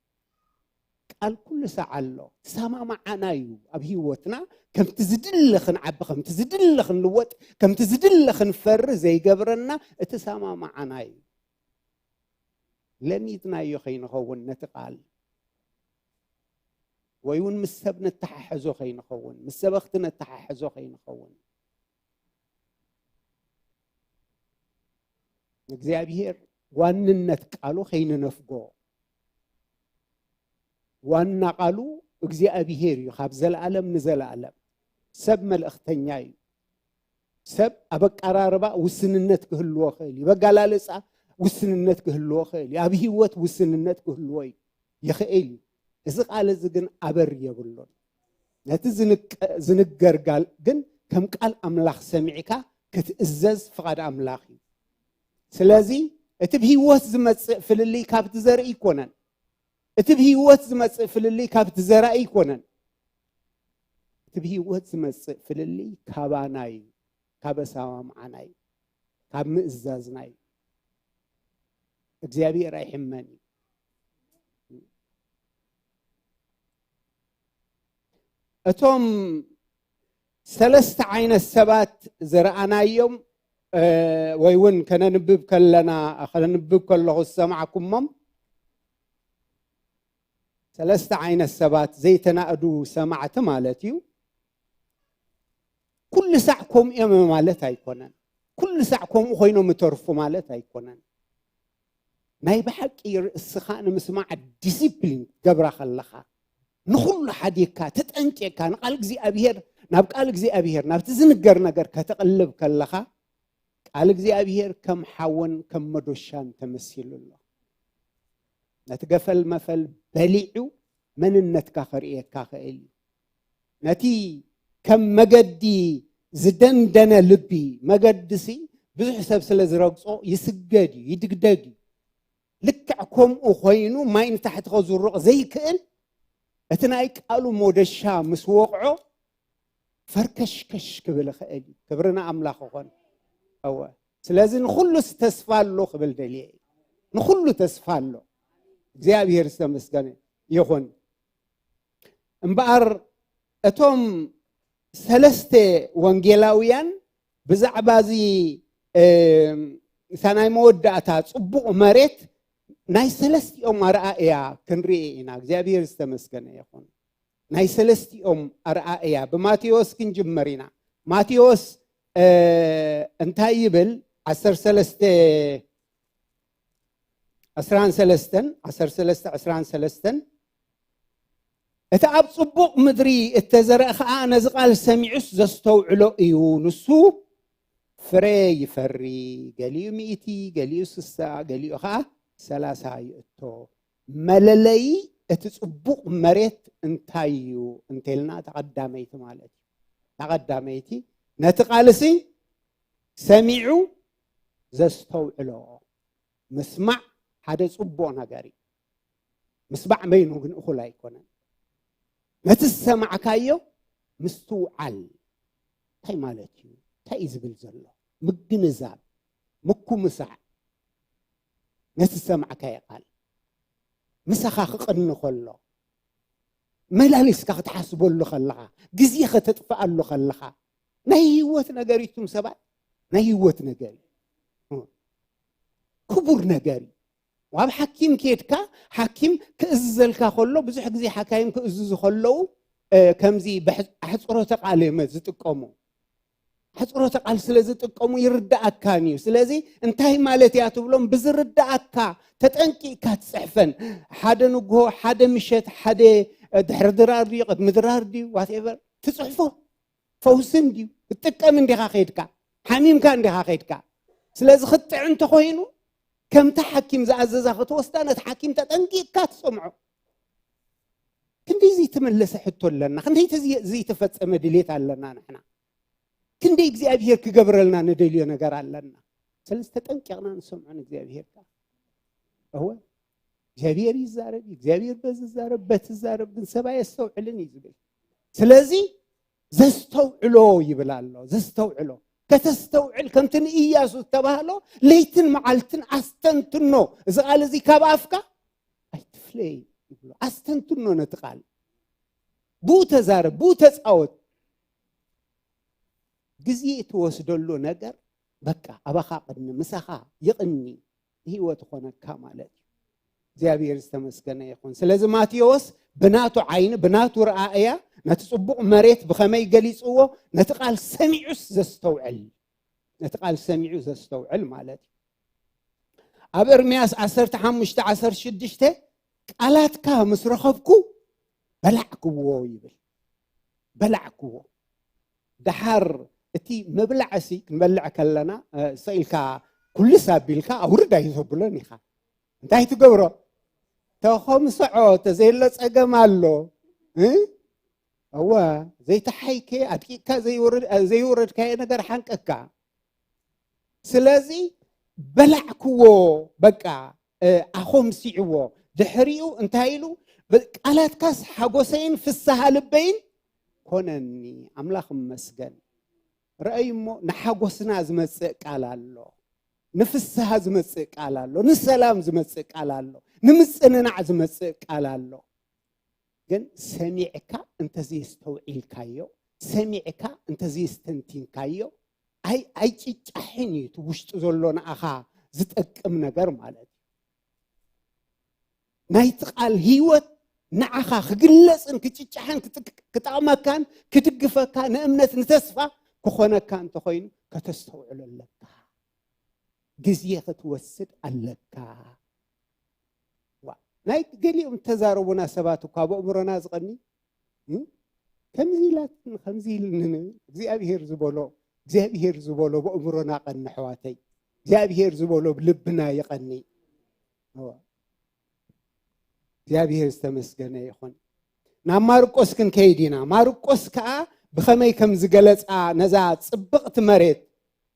ቃል ኩሉ ሳዕ ኣሎ። ተሰማማዓና እዩ ኣብ ህይወትና ከምቲ ዝድለ ክንዓቢ፣ ከምቲ ዝድለ ክንልወጥ፣ ከምቲ ዝድለ ክንፈሪ ዘይገብረና እቲ ሰማማዓና እዩ። ለሚድናዮ ከይንኸውን ነቲ ቃል፣ ወይ እውን ምስ ሰብ ነተሓሕዞ ከይንኸውን፣ ምስ ሰበኽቲ ነተሓሕዞ ከይንኸውን፣ እግዚኣብሔር ዋንነት ቃሉ ከይንነፍጎ። ዋና ቃሉ እግዚኣብሔር እዩ፣ ካብ ዘለኣለም ንዘለኣለም። ሰብ መልእኽተኛ እዩ። ሰብ ኣብ ኣቀራርባ ውስንነት ክህልዎ ይኽእል እዩ፣ በጋላልጻ ውስንነት ክህልዎ ይኽእል እዩ፣ ኣብ ህይወት ውስንነት ክህልዎ እዩ፣ ይኽእል እዩ። እዚ ቃል እዚ ግን ኣበር የብሉን። ነቲ ዝንቀ-፣ ዝንገር ጋል ግን ከም ቃል ኣምላኽ ሰሚዕካ ክትእዘዝ ፍቓድ ኣምላኽ እዩ። ስለዚ እቲ ብህይወት ዝመጽእ ፍልልይ ካብቲ ዘርኢ ኣይኮነን። እቲ ብህይወት ዝመጽእ ፍልልይ ካብቲ ዘራኢ ኣይኮነን። እቲ ብህይወት ዝመጽእ ፍልልይ ካባና እዩ፣ ካብ ኣሰማምዓና እዩ፣ ካብ ምእዛዝና እዩ። እግዚኣብሔር ኣይሕመን እዩ። እቶም ሰለስተ ዓይነት ሰባት ዝረኣናዮም፣ እ፣ ወይ እውን ከነንብብ ከለና፣ ከነንብብ ከለኹ ዝሰማዕኩሞም ሰለስተ ዓይነት ሰባት ዘይተናእዱ ሰማዕቲ ማለት እዩ። ኩሉ ሳዕ ከምኡ እዮም ማለት ኣይኮነን። ኩሉ ሳዕ ከምኡ ኮይኖም ይተርፉ ማለት ኣይኮነን። ናይ ብሓቂ ርእስኻ ንምስማዕ ዲሲፕሊን ገብራ ከለኻ፣ ንኹሉ ሓዲግካ፣ ተጠንቂቕካ፣ ንቃል እግዚኣብሔር፣ ናብ ቃል እግዚኣብሔር፣ ናብቲ ዝንገር ነገር ከተቕልብ ከለኻ፣ ቃል እግዚኣብሔር ከም ሓውን ከም መዶሻን ተመሲሉ ኣሎ። ነቲ ገፈል መፈል በሊዑ መንነትካ ከርእየካ ኽእል እዩ። ነቲ ከም መገዲ ዝደንደነ ልቢ፣ መገዲ ሲ ብዙሕ ሰብ ስለ ዝረግጾ ይስገድ እዩ፣ ይድግደግ እዩ። ልክዕ ከምኡ ኮይኑ ማይ ንታሕቲ ከዝርቕ ዘይክእል፣ እቲ ናይ ቃሉ ሞደሻ ምስ ወቕዖ ፈርከሽከሽ ክብል ይኽእል እዩ። ክብሪ ንኣምላኽ ይኹን። እወ። ስለዚ ንኹሉስ ተስፋ ኣሎ ክብል ደልየ እዩ። ንኹሉ ተስፋ ኣሎ። እግዚኣብሔር ዝተመስገነ ይኹን። እምበኣር እቶም ሰለስተ ወንጌላውያን ብዛዕባ እዚ፣ እም፣ እታ ናይ መወዳእታ ጽቡቕ መሬት ናይ ሰለስቲኦም ኣርኣእያ ክንርኢ ኢና። እግዚኣብሔር ዝተመስገነ ይኹን። ናይ ሰለስቲኦም ኣርኣእያ ብማቴዎስ ክንጅመር ኢና። ማቴዎስ፣ እ፣ እንታይ ይብል? ዓሰርተ ሰለስተ፣ ዕስራን ሰለስተን፣ ዓሰርተ ሰለስተ ዕስራን ሰለስተን፣ እቲ ኣብ ጽቡቕ ምድሪ እተዘርአ ኸኣ ነዚ ቃል ሰሚዑስ ዘስተውዕሎ እዩ። ንሱ ፍረ ይፈሪ፣ ገሊኡ ሚእቲ፣ ገሊኡ ስሳ፣ ገሊኡ ኸኣ ሰላሳ ይእቶ። መለለዪ እቲ ጽቡቕ መሬት እንታይ እዩ እንተልና፣ ተቐዳመይቲ ማለት እዩ። ተቐዳመይቲ ነቲ ቃልሲ ሰሚዑ ዘስተውዕሎ። ምስማዕ ሓደ ጽቡቕ ነገር እዩ። ምስማዕ በይኑ ግን እኹል ኣይኮነን። ነቲ ዝሰማዕካዮ ምስትውዓል እንታይ ማለት እዩ? እንታይ እዩ ዝብል ዘሎ? ምግንዛብ፣ ምኩምሳዕ። ነቲ ዝሰማዕካዮ ቃል ምሳኻ ክቕኒ ከሎ፣ መላሊስካ ክትሓስበሉ ከለኻ፣ ግዜ ከተጥፍኣሉ ከለኻ፣ ናይ ህይወት ነገር እዩ። እቱም ሰባት፣ ናይ ህይወት ነገር እዩ። ክቡር ነገር እዩ። ኣብ ሓኪም ኬድካ፣ ሓኪም ክእዝዘልካ ከሎ፣ ብዙሕ ግዜ ሓካይም ክእዝዙ ከለዉ፣ እ፣ ከምዚ ብሕ-፣ ኣሕጽሮተ ቃል እዮም ዝጥቀሙ። ኣሕጽሮተ ቃል ስለ ዝጥቀሙ ይርድኣካን እዩ። ስለዚ እንታይ ማለት እያ ትብሎም፣ ብዝርድኣካ ተጠንቂቕካ ትጽሕፈን። ሓደ ንግሆ፣ ሓደ ምሸት፣ ሓደ፣ እ፣ ድሕሪ ድራር ድዩ፣ ቅድሚ ድራር ድዩ፣ ዋትኤቨር፣ ትጽሕፎ። ፈውሲ እንድዩ፣ ክትጥቀም እንዲኻ ከይድካ፣ ሓሚምካ እንዲኻ ከይድካ። ስለዚ ክትጥዕ እንተኾይኑ፣ ከምቲ ሓኪም ዝኣዘዛ ክትወስዳ፣ ነቲ ሓኪም ተጠንቂቕካ ትሰምዖ። ክንደይ ዘይተመለሰ ሕቶ ኣለና፣ ክንደይ ተዚ-፣ ዘይተፈጸመ ድሌት ኣለና ንሕና። ክንደይ እግዚኣብሔር ክገብረልና ንደልዮ ነገር ኣለና። ስለዚ ተጠንቂቕና ንሰምዖ ንእግዚኣብሔር ከኣ። እወ፣ እግዚኣብሔር ይዛረብ፣ እግዚኣብሔር በዚ ይዛረብ፣ በቲ ይዛረብ፣ ግን ሰብ ኣየስተውዕልን እዩ ዝብል። ስለዚ ዘስተውዕሎ ይብል ኣሎ፣ ዘስተውዕሎ። ከተስተውዕል ከምቲ ንኢያሱ ዝተባህሎ ለይትን መዓልትን ኣስተንትኖ። እዚ ቃል እዚ ካብ ኣፍካ ኣይትፍለይ ይብሎ። ኣስተንትኖ ነቲ ቃል። ብኡ ተዛረብ፣ ብኡ ተጻወት። ግዜ እትወስደሉ ነገር በቃ ኣባኻ ቅድሚ ምሳኻ ይቕኒ፣ ንህይወት ይኾነካ ማለት እዩ። እግዚኣብሔር ዝተመስገነ ይኹን። ስለዚ ማቴዎስ ብናቱ ዓይኒ፣ ብናቱ ረኣእያ ነቲ ጽቡቕ መሬት ብኸመይ ገሊጽዎ? ነቲ ቃል ሰሚዑስ ዘስተውዕል፣ ነቲ ቃል ሰሚዑ ዘስተውዕል ማለት እዩ። ኣብ ኤርምያስ ዓሰርተ ሓሙሽተ ዓሰርተ ሽዱሽተ፣ "ቃላትካ ምስ ረኸብኩ በላዕክዎ" ይብል። በላዕክዎ። ደሓር እቲ ምብላዕ እሲ ክንበልዕ ከለና፣ እ፣ ስቕ ኢልካ ኩልስ ኣቢልካ ኣውርድ ኣይተብሎን ኢኻ። እንታይ ትገብሮ? ተኸምስዖ፣ ተዘየሎ ጸገም ኣሎ። እ? እወ፣ ዘይተሓይከ፣ ኣድቂቕካ ዘይወረድ-፣ ዘይወረድካዮ ነገር ሓንቀካ። ስለዚ በላዕክዎ፣ በቃ፣ እ፣ ኣኾምሲዕዎ። ድሕሪኡ እንታይ ኢሉ? "ብ-፣ ቃላትካስ ሓጎሰይን ፍስሃ ልበይን ኮነኒ።" ኣምላኽ ይመስገን። ረኣዩ እሞ፣ ንሓጎስና ዝመጽእ ቃል ኣሎ፣ ንፍስሃ ዝመጽእ ቃል ኣሎ፣ ንሰላም ዝመጽእ ቃል ኣሎ፣ ንምጽንናዕ ዝመጽእ ቃል ኣሎ። ግን ሰሚዕካ እንተዘየስተውዒልካዮ፣ ሰሚዕካ እንተዘየስተንቲንካዮ፣ ኣይ-፣ ኣይጭጫሕን እዩ እቲ ውሽጢ ዘሎ ንኣኻ ዝጠቅም ነገር ማለት እዩ። ናይቲ ቃል ህይወት ንዓኻ ክግለጽን ክጭጫሕን ክጥ-፣ ክጠቕመካን ክድግፈካ፣ ንእምነት ንተስፋ ክኾነካ እንተኾይኑ ከተስተውዕሎ ኣለካ። ግዜ ክትወስድ ኣለካ። ዋ፣ ናይ ገሊኦም ተዛረቡና ሰባት እኳ ኣብ ኣእምሮና ዝቐኒ፣ እ? ከምዚ ኢላትን ከምዚ ኢልንን፣ እግዚኣብሔር ዝበሎ፣ እግዚኣብሔር ዝበሎ ብኣእምሮና ቀኒ ኣሕዋተይ። እግዚኣብሔር ዝበሎ ብልብና ይቐኒ። እዋ። እግዚኣብሔር ዝተመስገነ ይኹን። ናብ ማርቆስ ክንከይድ ኢና። ማርቆስ ከኣ ብኸመይ ከም ዝገለጻ ነዛ ጽብቕቲ መሬት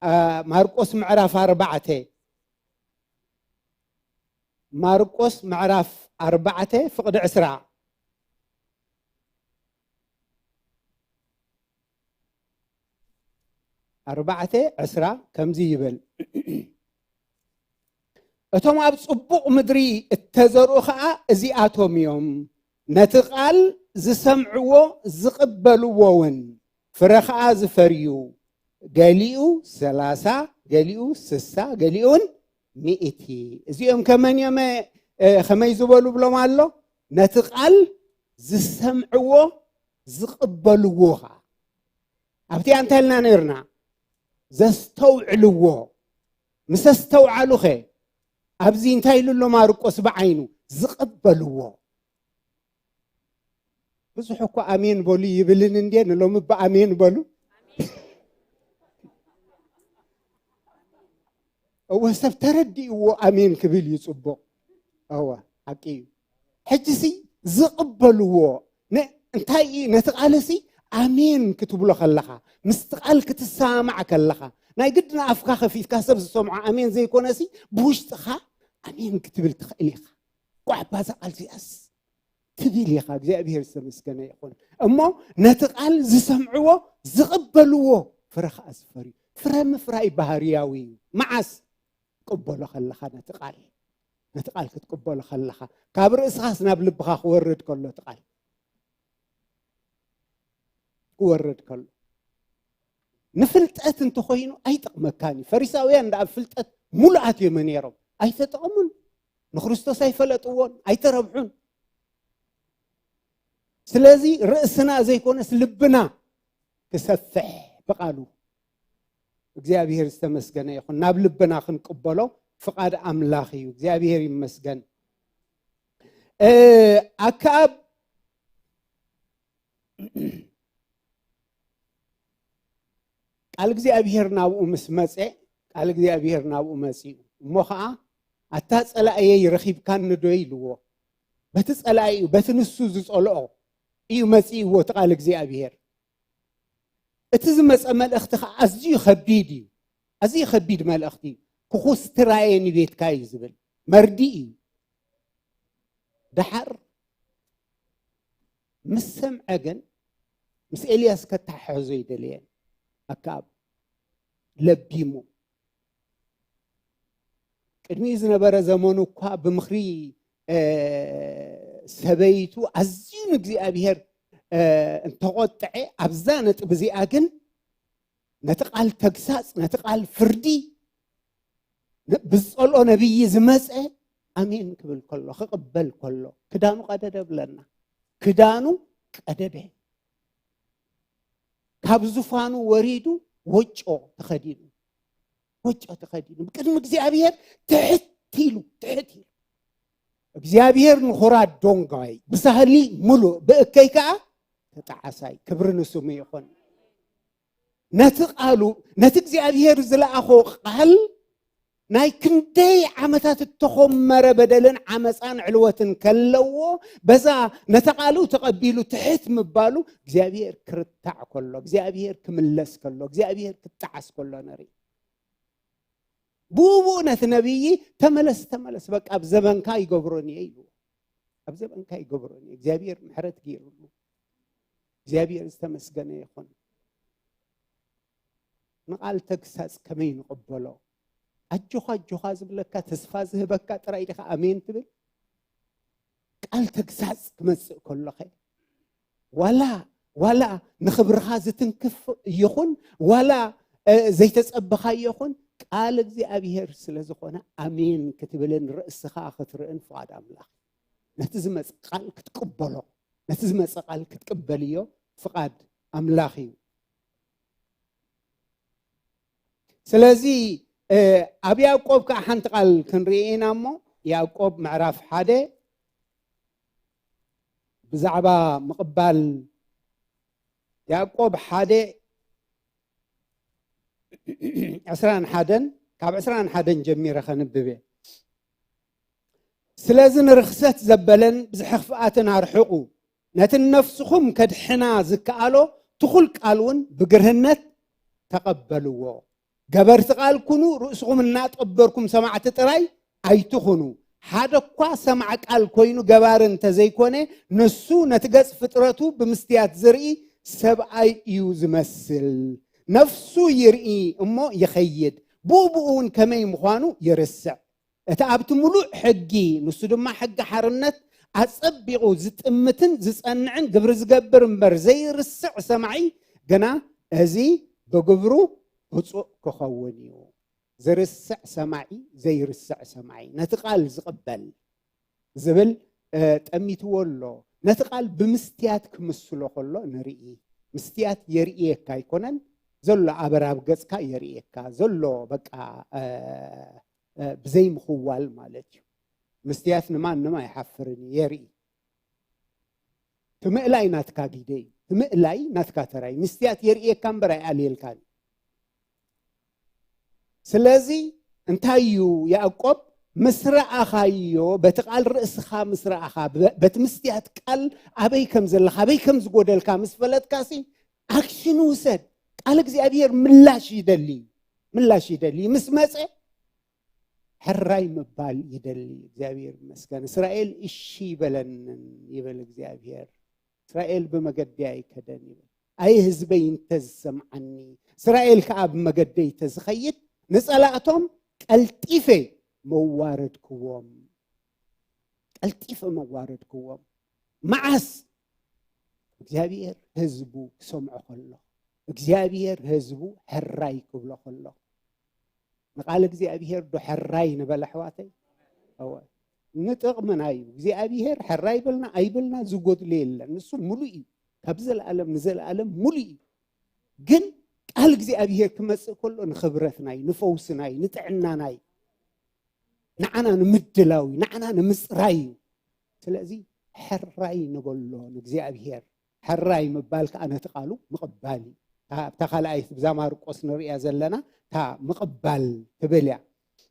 ኣ፣ ማርቆስ ምዕራፍ ኣርባዕተ፣ ማርቆስ ምዕራፍ ኣርባዕተ ፍቕዲ ዕስራ። ኣርባዕተ ዕስራ ከምዚ ይብል። እቶም ኣብ ጽቡቕ ምድሪ እተዘርኡ ኸኣ እዚኣቶም እዮም። ነቲ ቃል ዝሰምዕዎ ዝቕበልዎ እውን፣ ፍረ ኸኣ ዝፈርዩ፣ ገሊኡ ሰላሳ፣ ገሊኡ ስሳ፣ ገሊኡን ሚእቲ። እዚኦም ከመን እዮም፣ እ፣ ከመይ ዝበሉ ብሎም ኣሎ? ነቲ ቃል ዝሰምዕዎ ዝቕበልዎ ኸኣ። ኣብቲ እንታይ ኢልና ነይርና? ዘስተውዕልዎ። ምስ ኣስተውዓሉኸ? ኣብዚ እንታይ ኢሉ ኣሎ ማርቆስ ብዓይኑ? ዝቕበልዎ። ብዙሕ እኮ ኣሜን በሉ ይብልን እንዴ፣ ንሎሚ ብኣሜን በሉ። እወ፣ ሰብ ተረዲእዎ ኣሜን ክብል እዩ ጽቡቕ። እወ፣ ሓቂ እዩ። ሕጂ ሲ ዝቕበልዎ ነ-፣ እንታይ እዩ? ነቲ ቃል ሲ ኣሜን ክትብሎ ከለኻ፣ ምስቲ ቃል ክትሰማማዕ ከለኻ፣ ናይ ግድን ኣፍካ ከፊትካ ሰብ ዝሰምዖ ኣሜን ዘይኮነ ሲ፣ ብውሽጥኻ ኣሜን ክትብል ትኽእል ኢኻ። ጓዕ ባዛ ቃል እዚኣስ ትብል ኢኻ። እግዚኣብሔር ዝተመስገነ ይኹን። እሞ ነቲ ቃል ዝሰምዕዎ ዝቕበልዎ ፍረ ኸኣ ዝፈርዩ። ፍረ ምፍራይ ባህርያዊ እዩ። መዓስ? ቅበሎ ከለኻ ነቲ ቃል። ነቲ ቃል ክትቅበሎ ከለኻ። ካብ ርእስኻስ ናብ ልብኻ ክወርድ ከሎ እቲ ቃል። ክወርድ ከሎ። ንፍልጠት እንተኾይኑ ኣይጠቕመካን እዩ። ፈሪሳውያን ደኣ ኣብ ፍልጠት ሙሉኣት እዮም ነይሮም። ኣይተጠቐሙን። ንክርስቶስ ኣይፈለጥዎን፣ ኣይተረብሑን። ስለዚ ርእስና ዘይኮነስ ልብና ክሰፍሕ ብቃሉ። እግዚኣብሔር ዝተመስገነ ይኹን። ናብ ልብና ክንቅበሎ ፍቓድ ኣምላኽ እዩ። እግዚኣብሔር ይመስገን። እ፣ ኣከኣብ ቃል እግዚኣብሔር ናብኡ ምስ መጸ፣ ቃል እግዚኣብሔር ናብኡ መጺኡ። እሞ ኸዓ፣ "ኣታ ጸላእየይ ረኺብካኒ ዶ?" ኢልዎ። በቲ ጸላኢኡ፣ በቲ ንሱ ዝጸልኦ እዩ መጺእዎ እቲ ቃል እግዚኣብሔር። እቲ ዝመጸ መልእኽቲ ኸዓ ኣዝዩ ኸቢድ እዩ። ኣዝዩ ኸቢድ መልእኽቲ እዩ። "ክኹስትራየ ንቤትካ" እዩ ዝብል። መርድእ እዩ። ደሓር ምስ ሰምዐ ግን፣ ምስ ኤልያስ ከተሓሕዞ ኣይደለየን። ኣከኣብ ለቢሙ። ቅድሚኡ ዝነበረ ዘመኑ እኳ ብምኽሪ፣ እ፣ ሰበይቱ ኣዝዩ ንእግዚኣብሔር፣ እ፣ እንተቖጥዐ፣ ኣብዛ ነጥቢ እዚኣ ግን ነቲ ቃል ተግሳጽ፣ ነቲ ቃል ፍርዲ፣ ነ-፣ ብዝጸልኦ ነቢይ ዝመጸ ኣሜን ክብል ከሎ፣ ክቕበል ከሎ፣ ክዳኑ ቀደደ ብለና። ክዳኑ ቀደደ። ካብ ዙፋኑ ወሪዱ ወጮ ተኸዲኑ። ወጮ ተኸዲኑ። ብቅድሚ እግዚኣብሔር ትሕት ኢሉ፣ ትሕት ኢሉ። እግዚኣብሔር ንኹራ ዶንጋይ፣ ብሳህሊ ሙሉእ፣ ብእከይ ከኣ ተጣዓሳይ። ክብሪ ንስሙ ይኹን። ነቲ ቃሉ፣ ነቲ እግዚኣብሔር ዝለኣኾ ቃል ናይ ክንደይ ዓመታት እተኾመረ በደልን ዓመፃን ዕልወትን ከለዎ፣ በዛ ነታ ቃሉ ተቐቢሉ ትሕት ምባሉ እግዚኣብሔር ክርታዕ ከሎ፣ እግዚኣብሔር ክምለስ ከሎ፣ እግዚኣብሔር ክጣዓስ ከሎ ንርኢ። ብኡ ብኡ ነቲ ነቢይ፣ "ተመለስ፣ ተመለስ፣ በቃ ኣብ ዘበንካ ይገብሮን እየ" ኢሉ። ኣብ ዘበንካ ይገብሮን እየ። እግዚኣብሔር ምሕረት ገይሩሉ። እግዚኣብሔር ዝተመስገነ ይኹን። ንቓል ተግሳጽ ከመይ ንቕበሎ? ኣጆኻ፣ ኣጆኻ ዝብለካ፣ ተስፋ ዝህበካ ጥራይ ዲኻ ኣሜን ትብል? ቃል ተግሳጽ ክመጽእ ከሎኸ፣ ዋላ፣ ዋላ ንኽብርኻ ዝትንክፍ ይኹን፣ ዋላ፣ እ፣ ዘይተጸበኻዮ ይኹን፣ ቃል እግዚኣብሔር ስለ ዝኾነ ኣሜን ክትብልን ርእስኻ ክትርእን ፍቓድ ኣምላኽ። ነቲ ዝመጽእ ቃል ክትቅበሎ፣ ነቲ ዝመጽእ ቃል ክትቅበልዮ ፍቓድ ኣምላኽ እዩ። ስለዚ፣ እ፣ ኣብ ያዕቆብ ከኣ ሓንቲ ቃል ክንርኢ ኢና እሞ፣ ያዕቆብ ምዕራፍ ሓደ ብዛዕባ ምቕባል፣ ያዕቆብ ሓደ ዕስራን ሓደን፣ ካብ ዕስራን ሓደን ጀሚረ ከንብብ እየ። "ስለዚ ንርኽሰት ዘበለን ብዝሒ ክፍኣትን ኣርሕቑ፣ ነቲ ነፍስኹም ከድሕና ዝከኣሎ ትኹል ቃል እውን ብግርህነት ተቐበልዎ። ገበርቲ ቃል ኩኑ፣ ርእስኹም እናጠበርኩም ሰማዕቲ ጥራይ ኣይትኹኑ። ሓደ እኳ ሰማዕ ቃል ኮይኑ ገባሪ እንተዘይኮነ፣ ንሱ ነቲ ገጽ ፍጥረቱ ብምስትያት ዝርኢ ሰብኣይ እዩ ዝመስል። ነፍሱ ይርኢ እሞ ይኸይድ፣ ብኡ ብኡ እውን ከመይ ምዃኑ ይርስዕ። እቲ ኣብቲ ምሉእ ሕጊ፣ ንሱ ድማ ሕጊ ሓርነት፣ ኣጸቢቑ ዝጥምትን ዝጸንዕን፣ ግብሪ ዝገብር እምበር ዘይርስዕ ሰማዒ፣ ግና እዚ ብግብሩ ብፁዕ ክኸውን እዩ። ዝርስዕ ሰማዒ፣ ዘይርስዕ ሰማዒ፣ ነቲ ቃል ዝቕበል ዝብል፣ እ፣ ጠሚትዎ ኣሎ። ነቲ ቃል ብምስትያት ክምስሎ ከሎ ንርኢ። ምስትያት የርእየካ ኣይኮነን፣ ዘሎ ኣበራብ ገጽካ የርእየካ፣ ዘሎ በቃ፣ እ፣ እ፣ ብዘይምኽዋል ማለት እዩ። ምስትያት ንማንም ኣይሓፍርን እዩ፣ የርኢ። ትምእላይ ናትካ ግደ እዩ። ትምእላይ ናትካ ተራይ። ምስትያት የርእየካ እምበር ኣይኣልየልካን። ስለዚ እንታይ እዩ ያዕቆብ? ምስ ረኣኻዮ፣ በቲ ቃል ርእስኻ ምስ ረኣኻ፣ በ-፣ በቲ ምስትያት ቃል ኣበይ ከም ዘለኻ፣ ኣበይ ከም ዝጎደልካ ምስ ፈለጥካሲ፣ ኣክሽን ውሰድ። ቃል እግዚኣብሔር ምላሽ ይደሊ፣ ምላሽ ይደሊ። ምስ መጸ ሕራይ ምባል ይደሊ። እግዚኣብሔር ይመስገን። እስራኤል እሺ ይበለንን ይበል እግዚኣብሔር። እስራኤል ብመገዲ ኣይከደን ይበል። ኣይ ህዝበይ እንተዝሰምዓኒ፣ እስራኤል ከኣ ብመገደይ ተዝኸይድ፣ ንጸላእቶም ቀልጢፈ መዋረድክዎም። ቀልጢፈ መዋረድክዎም። መዓስ? እግዚኣብሔር ህዝቡ ክሰምዖ ከሎ፣ እግዚኣብሔር ህዝቡ ሕራይ ክብሎ ከሎ። ንቃል እግዚኣብሔር ዶ ሕራይ ንበል ኣሕዋተይ? እወ። ንጥቕምና እዩ። እግዚኣብሔር ሕራይ በልና ኣይበልና ዝጎድሎ የለን። ንሱ ሙሉእ እዩ። ካብ ዘለኣለም ንዘለኣለም ሙሉእ እዩ። ግን ቃል እግዚኣብሔር ክመጽእ ከሎ ንኽብረትና እዩ፣ ንፈውስና እዩ፣ ንጥዕናና እዩ፣ ንዓና ንምድላው እዩ፣ ንዓና ንምጽራይ እዩ። ስለዚ ሕራይ ንበሎ ንእግዚኣብሔር። ሕራይ ምባል ከኣ ነቲ ቃሉ ምቕባል እዩ። እታ፣ ኣብታ ካልኣይቲ ብዛ ማርቆስ ንርእያ ዘለና እታ ምቕባል ትብል እያ።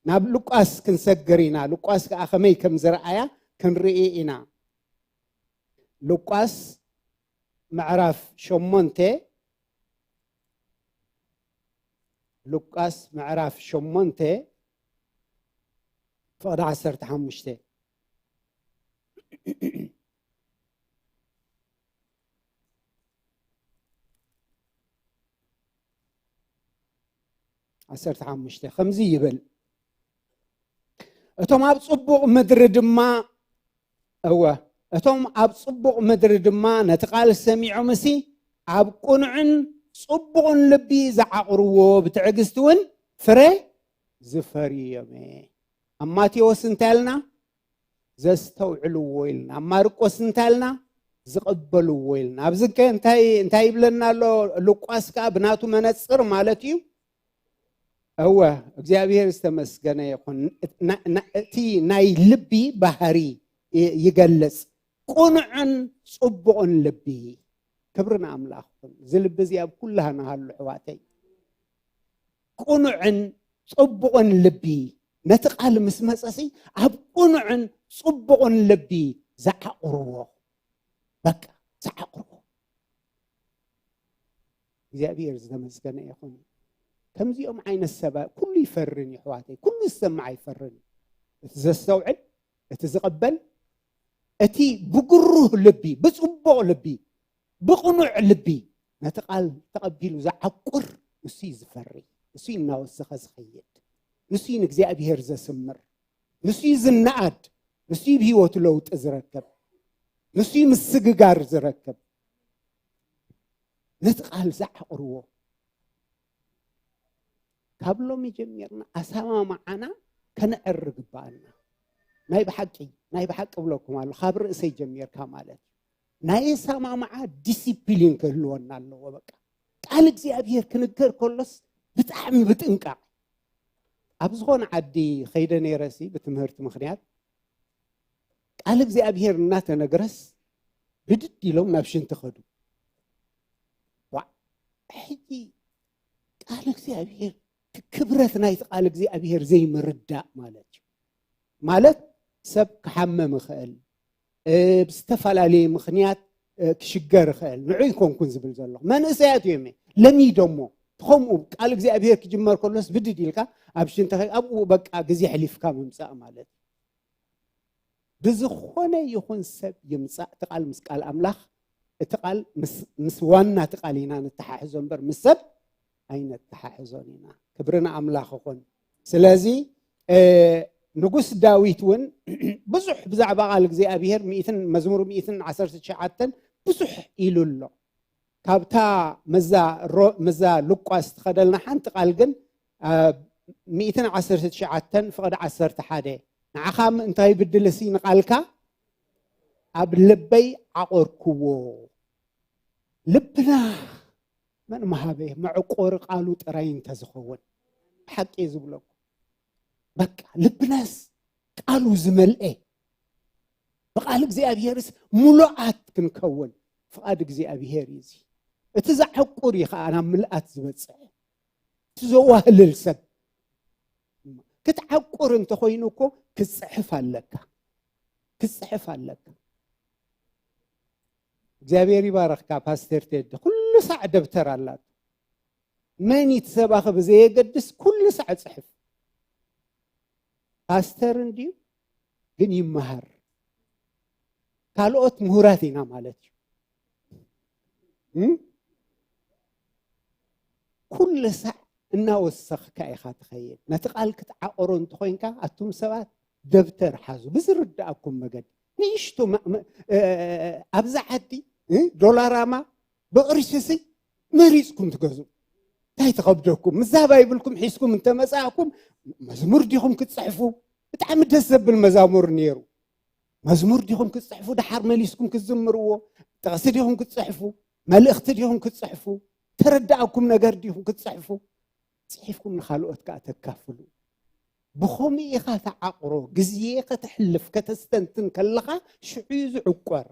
ናብ ሉቃስ ክንሰግር ኢና። ሉቃስ ከኣ ከመይ ከም ዝረኣያ ክንርኢ ኢና። ሉቃስ ምዕራፍ ሸሞንተ፣ ሉቃስ ምዕራፍ ሸሞንተ ፍቕዲ ዓሰርተ ሓሙሽተ። ዓሰርተ ሓሙሽተ ከምዚ ይብል፣ እቶም ኣብ ጽቡቕ ምድሪ ድማ፣ እወ፣ እቶም ኣብ ጽቡቕ ምድሪ ድማ ነቲ ቃል ሰሚዖምሲ ኣብ ቅኑዕን ጽቡቕን ልቢ ዝዓቕርዎ ብትዕግስቲ እውን ፍረ ዝፈርዩ እዮም። ኣብ ማቴዎስ እንታይ ኢልና? ዘስተውዕልዎ ኢልና። ኣብ ማርቆስ እንታይ ኢልና? ዝቕበልዎ ኢልና። ኣብዚ ከ እንታይ፣ እንታይ ይብለና ኣሎ? ሉቃስ ከኣ ብናቱ መነጽር ማለት እዩ። እወ፣ እግዚኣብሔር ዝተመስገነ ይኹን። ና-፣ ና-፣ እቲ ናይ ልቢ ባህሪ ይ-፣ ይገልጽ። ቅኑዕን ጽቡቕን ልቢ። ክብሪ ንኣምላኽ ይኹን። እዚ ልቢ እዚ ኣብ ኩላህና ሃሉ፣ ኣሕዋተይ። ቅኑዕን ጽቡቕን ልቢ። ነቲ ቃል ምስ መጸሲ፣ ኣብ ቅኑዕን ጽቡቕን ልቢ ዝዓቕርዎ። በቃ፣ ዝዓቕርዎ። እግዚኣብሔር ዝተመስገነ ይኹን። ከምዚኦም ዓይነት ሰባት ኩሉ ይፈርን እዩ፣ ኣሕዋተይ። ኩሉ ዝሰምዕ ኣይፈርን እዩ። እቲ ዘስተውዕል፣ እቲ ዝቕበል፣ እቲ ብግሩህ ልቢ፣ ብጽቡቕ ልቢ፣ ብቕኑዕ ልቢ ነቲ ቃል ተቐቢሉ ዝዓቁር፣ ንሱ እዩ ዝፈሪ። ንሱ እዩ እናወሰኸ ዝኸይድ። ንሱ እዩ ንእግዚኣብሔር ዘስምር። ንሱ እዩ ዝነኣድ። ንሱ እዩ ብህይወቱ ለውጢ ዝረክብ። ንሱ እዩ ምስግጋር ዝረክብ። ነቲ ቃል ዝዓቕርዎ። ካብ ሎሚ ጀሚርና ኣሰማምዓና ከነዕሪ ግባኣና። ናይ ብሓቂ፣ ናይ ብሓቂ እብለኩም ኣሎ፣ ካብ ርእሰይ ጀሚርካ ማለት እዩ። ናይ ኣሰማምዓ ዲሲፕሊን ክህልወና ኣለዎ። በቃ፣ ቃል እግዚኣብሔር ክንገር ከሎስ ብጣዕሚ ብጥንቃቕ። ኣብ ዝኾነ ዓዲ ኸይደ ነይረሲ ብትምህርቲ ምኽንያት ቃል እግዚኣብሔር እናተነግረስ ብድድ ኢሎም ናብ ሽንቲ ኸዱ። ዋዕ፣ ሕጂ ቃል እግዚኣብሔር፣ ክብረት ናይቲ ቃል እግዚኣብሔር ዘይምርዳእ ማለት እዩ። ማለት ሰብ ክሓመም ይኽእል፣ እ፣ ብዝተፈላለየ ምኽንያት፣ እ፣ ክሽገር ይኽእል። ንዑ ይኮንኩን ዝብል ዘለኹ። መንእሰያት እዮም፣ ለሚዶሞ፣ ከምኡ ቃል እግዚኣብሔር ክጅመር ከሎስ ብድድ ኢልካ ኣብ ሽንተ ኣብኡ በቃ ግዜ ሕሊፍካ ምምፃእ ማለት እዩ። ብዝኾነ ይኹን ሰብ ይምፃእ፣ እቲ ቃል ምስ ቃል ኣምላኽ፣ እቲ ቃል ምስ ዋና እቲ ቃል ኢና ንተሓሕዞ እምበር ምስ ሰብ ኣይነተሓሕዞን ኢና። ክብሪ ንኣምላኽ ይኹን። ስለዚ ንጉስ ዳዊት እውን ብዙሕ ብዛዕባ ቃል እግዚኣብሔር ሚእትን መዝሙር ሚእትን ዓሰርተ ትሽዓተን ብዙሕ ኢሉ ኣሎ። ካብታ መዛ መዛ ሉቃስ ትኸደልና ሓንቲ ቃል ግን ሚእትን ዓሰርተ ትሽዓተን ፍቕዲ ዓሰርተ ሓደ፣ ንዓኻ ምእንታይ ብድልሲ ንቓልካ ኣብ ልበይ ዓቆርክዎ። ልብና መን መሃበ? መዕቆሪ ቃሉ ጥራይ እንተዝኸውን ሓቂ ዝብለኩ በቃ ልብናስ ቃሉ ዝመልአ ብቃል እግዚኣብሔርስ ሙሉኣት ክንከውን ፍቓድ እግዚኣብሔር እዩ። እዚ እቲ ዘዕቁር እዩ ከዓ ናብ ምልኣት ዝበፅሕ። እቲ ዘዋህልል ሰብ ክትዓቁር እንተኮይኑ እኮ ክትፅሕፍ ኣለካ ክትፅሕፍ ኣለካ። እግዚኣብሔር ይባረኽካ ፓስተር ቴዲ። ኩሉ ሳዕ ደብተር ኣላቱ። መን ይትሰባኺ ብዘየገድስ ኩሉ ሳዕ ፅሕፍ። ፓስተር እንድዩ ግን ይመሃር። ካልኦት ምሁራት ኢና ማለት እዩ። ኩሉ ሳዕ እናወሰኽካ ኢኻ ትኸይድ። ነቲ ቃል ክትዓቆሮ እንተኮይንካ ኣቱም ሰባት ደብተር ሓዙ ብዝርዳእኩም መገዲ ንእሽቶ ኣብዚ ዓዲ ዶላራማ ብቕርሽሲ መሪፅኩም ትገዙ። እንታይ ተኸብደኩም? ምዛባ ይብልኩም ሒዝኩም እንተመፃእኩም መዝሙር ዲኹም ክትፅሕፉ? ብጣዕሚ ደስ ዘብል መዛሙር ነይሩ። መዝሙር ዲኹም ክትፅሕፉ? ደሓር መሊስኩም ክትዝምርዎ ጥቕሲ ዲኹም ክትፅሕፉ? መልእኽቲ ዲኹም ክትፅሕፉ? ተረዳእኩም ነገር ዲኹም ክትፅሕፉ? ፅሒፍኩም ንኻልኦት ከዓ ተካፍሉ። ብኸምኡ ኢኻ ተዓቕሮ። ግዜ ከተሕልፍ ከተስተንትን ከለኻ ሽዑ እዩ ዝዕቆር።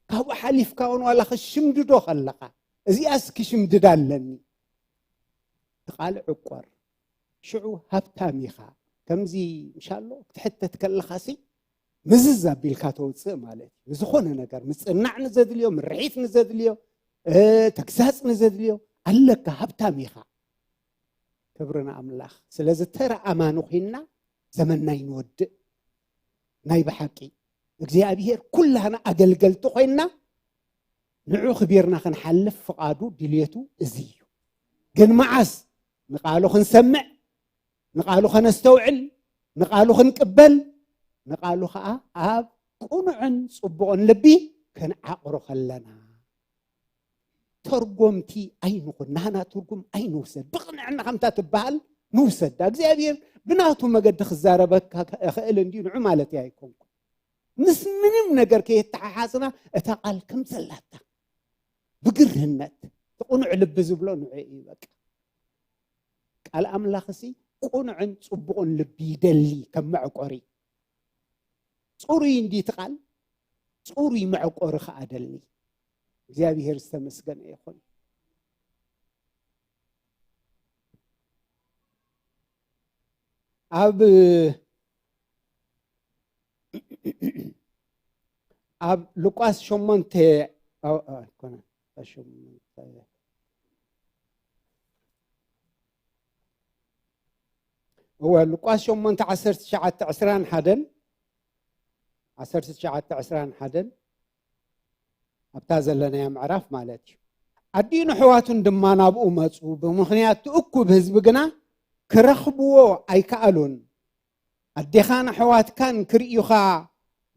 ካብኡ ሓሊፍካ እውን ዋላ ክሽምድዶ ከለኻ እዚኣስ ክሽምድዳ ኣለኒ ትቓል ዕቆር። ሽዑ ሃብታም ኢኻ። ከምዚ ምሻሎ ክትሕተት ከለኻሲ ምዝዝ ኣቢልካ ተውፅእ ማለት እዩ። ንዝኾነ ነገር ምፅናዕ ንዘድልዮ፣ ምርሒት ንዘድልዮ፣ ተግሳፅ ንዘድልዮ ኣለካ፣ ሃብታም ኢኻ። ክብሪ ንኣምላኽ። ስለዚ ተራ ኣማኒ ኮይንና ዘመንና ይንወድእ። ናይ ብሓቂ እግዚኣብሔር ኩላና ኣገልገልቲ ኮይንና ንዑ ክቢርና ክንሓልፍ ፍቓዱ ድልየቱ እዚ እዩ። ግን መዓስ ንቃሉ ክንሰምዕ፣ ንቃሉ ከነስተውዕል፣ ንቃሉ ክንቅበል፣ ንቃሉ ከዓ ኣብ ቅኑዕን ፅቡቕን ልቢ ክንዓቕሮ ከለና ተርጎምቲ ኣይንኹን። ናህና ትርጉም ኣይንውሰድ። ብቕንዕና ከምታ ትበሃል ንውሰዳ። እግዚኣብሔር ብናቱ መገዲ ክዛረበካ ክእል እንዲዩ ንዑ ማለት ኣይኮንኩ። ምስ ምንም ነገር ከየተሓሓዝና እታ ቃል ከም ዘላታ ብግርህነት ትቕኑዕ ልቢ ዝብሎ ንዑ እዩ። በቃ ቃል ኣምላኽሲ ቅኑዕን ጽቡቕን ልቢ ይደሊ ከም መዕቆሪ። ጽሩይ እንዲ እቲ ቃል ጽሩይ መዕቆሪ ከኣ ደሊ። እግዚኣብሔር ዝተመስገነ ይኹን። ኣብ ኣብ ሉቃስ ሸሞንተ ኣይኮነን ሸሞንተ እወ ሉቃስ ሸሞንተ ዓሰርተ ትሽዓተ ዕስራን ሓደን ዓሰርተ ትሽዓተ ዕስራን ሓደን ኣብታ ዘለናያ ምዕራፍ ማለት እዩ። ኣዲኡን ኣሕዋቱን ድማ ናብኡ መጹ፣ ብምኽንያት እቲ እኩብ ህዝቢ ግና ክረኽብዎ ኣይከኣሉን። ኣዴኻን ኣሕዋትካን ክርእዩኻ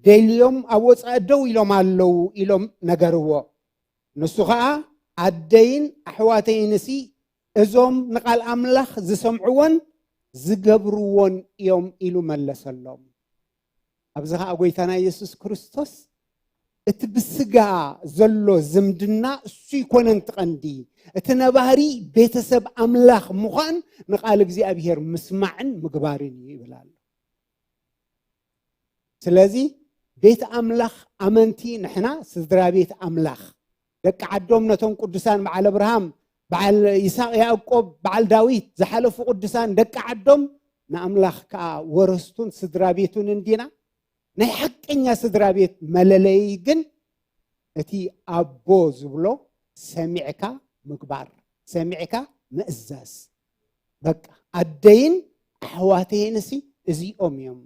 ደልዮም ኣብ ወጻኢ ደው ኢሎም ኣለዉ ኢሎም ነገርዎ። ንሱ ኸኣ ኣደይን ኣሕዋተይንሲ እዞም ንቓል ኣምላኽ ዝሰምዕዎን ዝገብርዎን እዮም ኢሉ መለሰሎም። ኣብዚ ኸዓ ጎይታና የሱስ ክርስቶስ እቲ ብስጋ ዘሎ ዝምድና እሱ ይኮነን ትቐንዲ፣ እቲ ነባሪ ቤተሰብ ኣምላኽ ምዃን ንቓል እግዚኣብሔር ምስማዕን ምግባርን እዩ ይብል ኣሎ። ስለዚ ቤት ኣምላኽ ኣመንቲ ንሕና ስድራ ቤት ኣምላኽ ደቂ ዓዶም ነቶም ቅዱሳን በዓል ኣብርሃም በዓል ይስሐቅ ያዕቆብ በዓል ዳዊት ዝሓለፉ ቅዱሳን ደቂ ዓዶም ንኣምላኽ ከዓ ወረስቱን ስድራ ቤቱን እንዲና። ናይ ሓቀኛ ስድራ ቤት መለለይ ግን እቲ ኣቦ ዝብሎ ሰሚዕካ ምግባር ሰሚዕካ ምእዛዝ። በቃ ኣደይን ኣሕዋተይንሲ እዚኦም እዮም፣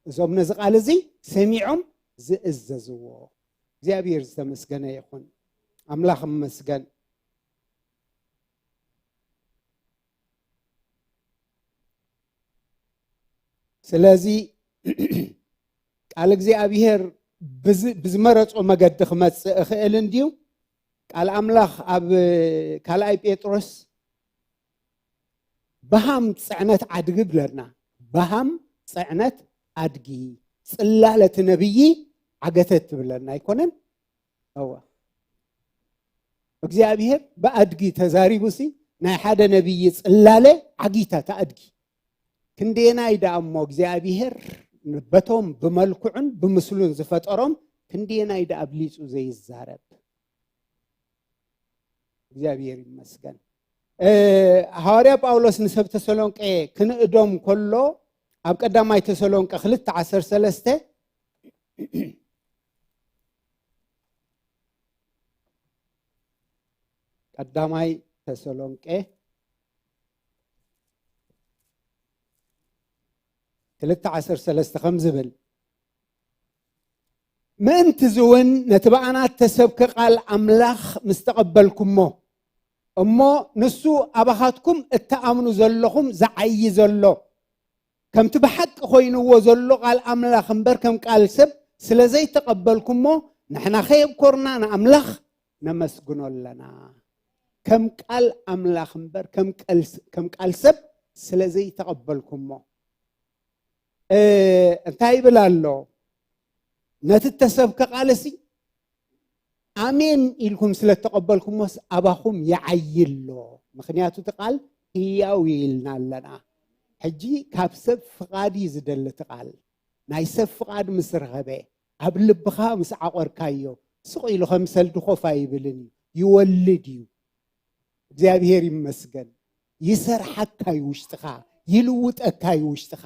እዞም ነዚ ቃል እዚ ሰሚዖም ዝእዘዝዎ። እግዚኣብሔር ዝተመስገነ ይኹን። ኣምላኽ ይመስገን። ስለዚ ቃል እግዚኣብሔር ብዝ-፣ ብዝመረጾ መገዲ ክመጽእ እኽእል እንድዩ። ቃል ኣምላኽ ኣብ ካልኣይ ጴጥሮስ በሃም ጽዕነት ዓድጊ ብለና። በሃም ጽዕነት ኣድጊ፣ ጽላለ እቲ ነብዪ ዓገተት ትብለና ኣይኮነን? እዋ። እግዚኣብሔር ብኣድጊ ተዛሪቡሲ ናይ ሓደ ነብዪ ጽላለ ዓጊታ እታ ኣድጊ። ክንደየናይ ደኣ እሞ እግዚኣብሔር በቶም ብመልክዑን ብምስሉን ዝፈጠሮም ክንደየናይ ደኣ ኣብሊጹ ዘይዛረብ። እግዚኣብሔር ይመስገን። እ፣ ሃዋርያ ጳውሎስ ንሰብ ተሰሎንቄ ክንእዶም ከሎ ኣብ ቀዳማይ ተሰሎንቄ ክልተ ዓሰርተ ሰለስተ፣ ቀዳማይ ተሰሎንቄ ክልተ ዓሰርተ ሰለስተ ከም ዝብል፣ ምእንቲ እዚ እውን ነቲ ብኣና እተሰብከ ቃል ኣምላኽ ምስ ተቐበልኩሞ፣ እሞ ንሱ ኣባኻትኩም እትኣምኑ ዘለኹም ዝዓዪ ዘሎ፣ ከምቲ ብሓቂ ኮይንዎ ዘሎ ቃል ኣምላኽ እምበር ከም ቃል ሰብ ስለ ዘይተቐበልኩሞ፣ ንሕና ከየብኮርና ንኣምላኽ ነመስግኖ ኣለና። ከም ቃል ኣምላኽ እምበር ከም ቀል-፣ ከም ቃል ሰብ ስለ ዘይተቐበልኩሞ። እ፣ እንታይ ይብል ኣሎ? ነቲ እተሰብከ ቃልሲ ኣሜን ኢልኩም ስለ እተቐበልኩሞስ ኣባኹም ይዓዪ ኣሎ። ምኽንያቱ እቲ ቃል ህያው እዩ ኢልና ኣለና። ሕጂ ካብ ሰብ ፍቓድ እዩ ዝደሊ እቲ ቃል። ናይ ሰብ ፍቓድ ምስ ረኸበ፣ ኣብ ልብኻ ምስ ዓቖርካዮ፣ ስቕ ኢሉ ከም ሰልዲ ኮፍ ኣይብልን እዩ፣ ይወልድ እዩ። እግዚኣብሔር ይመስገን። ይሰርሓካ እዩ ውሽጥኻ፣ ይልውጠካ እዩ ውሽጥኻ።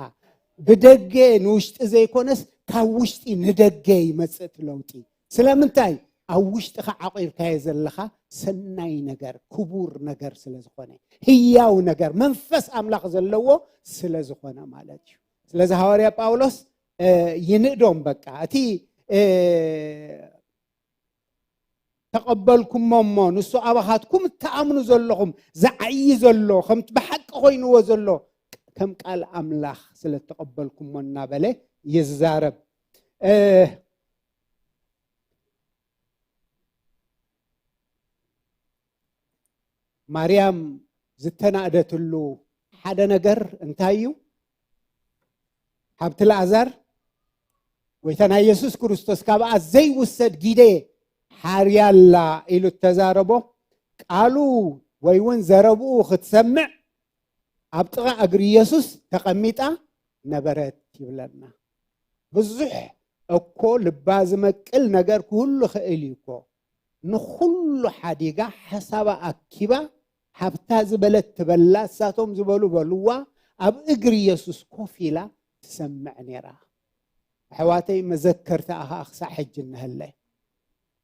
ብደገ ንውሽጢ ዘይኮነስ ካብ ውሽጢ ንደገ ይመጽእ እቲ ለውጢ። ስለምንታይ? ኣብ ውሽጥኻ ዓቂርካዮ ዘለኻ ሰናይ ነገር፣ ክቡር ነገር ስለ ዝኾነ፣ ህያው ነገር፣ መንፈስ ኣምላኽ ዘለዎ ስለ ዝኾነ ማለት እዩ። ስለዚ ሃዋርያ ጳውሎስ፣ እ፣ ይንእዶም በቃ። እቲ፣ እ፣ ተቐበልኩሞ እሞ፣ ንሱ ኣባኻትኩም እትኣምኑ ዘለኹም፣ ዝዓዪ ዘሎ፣ ከምቲ ብሓቂ ኮይንዎ ዘሎ፣ ከም ቃል ኣምላኽ ስለ እተቐበልኩሞ እናበለ ይዛረብ። እ፣ ማርያም ዝተናእደትሉ ሓደ ነገር እንታይ እዩ? ሃብቲ ላእዛር፣ ጎይታና የሱስ ክርስቶስ፣ ካብኣ ዘይውሰድ ግደ ሓርያ ኣላ ኢሉ እተዛረቦ ቃሉ ወይ እውን ዘረብኡ ክትሰምዕ ኣብ ጥቓ እግሪ የሱስ ተቐሚጣ ነበረት ይብለና። ብዙሕ እኮ ልባ ዝመቅል ነገር ክህሉ ይኽእል እዩ እኮ። ንኹሉ ሓዲጋ ሓሳባ ኣኪባ ሃብታ ዝበለት ትበላ፣ እሳቶም ዝበሉ በልዋ፣ ኣብ እግሪ የሱስ ኮፍ ኢላ ትሰምዕ ነይራ። ኣሕዋተይ መዘከርታ ኸኣ ክሳዕ ሕጂ እነሀለ።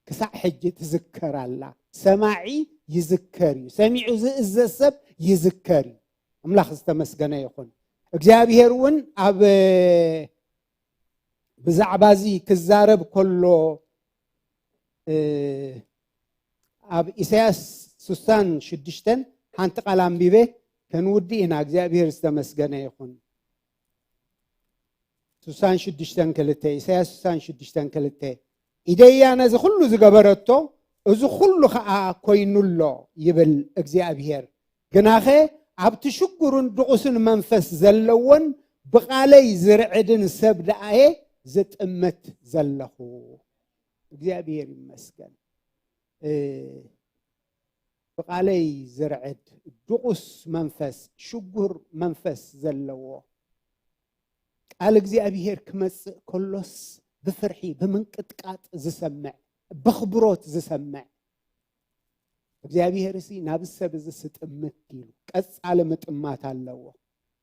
ክሳዕ ሕጂ ትዝከር ኣላ። ሰማዒ ይዝከር እዩ። ሰሚዑ ዝእዘዝ ሰብ ይዝከር እዩ። ኣምላኽ ዝተመስገነ ይኹን። እግዚኣብሔር እውን ኣብ ብዛዕባ እዚ ክዛረብ ከሎ፣ እ፣ ኣብ ኢሳያስ ስሳን ሽዱሽተን ሓንቲ ቃል ኣንቢበ ከንውዲ ኢና። እግዚኣብሔር ዝተመስገነ ይኹን። ስሳን ሽዱሽተን ክልተ፣ ኢሳያስ ስሳን ሽዱሽተን ክልተ፣ ኢደያ ነዚ ኩሉ ዝገበረቶ፣ እዚ ኩሉ ኸኣ ኮይኑሎ ይብል እግዚኣብሔር። ግናኸ ኣብቲ ሽጉርን ድቑስን መንፈስ ዘለዎን ብቓለይ ዝርዕድን ሰብ ደኣየ ዝጥምት ዘለኹ። እግዚኣብሔር ይመስገን። እ፣ ብቓለይ ዝርዕድ ድቑስ መንፈስ፣ ሽጉር መንፈስ ዘለዎ፣ ቃል እግዚኣብሔር ክመጽእ ከሎስ ብፍርሒ፣ ብምንቅጥቃጥ ዝሰምዕ፣ በኽብሮት ዝሰምዕ፣ እግዚኣብሔር እዚ ናብ ሰብ እዚ ስጥምት ኢሉ ቀጻሊ ምጥማት ኣለዎ።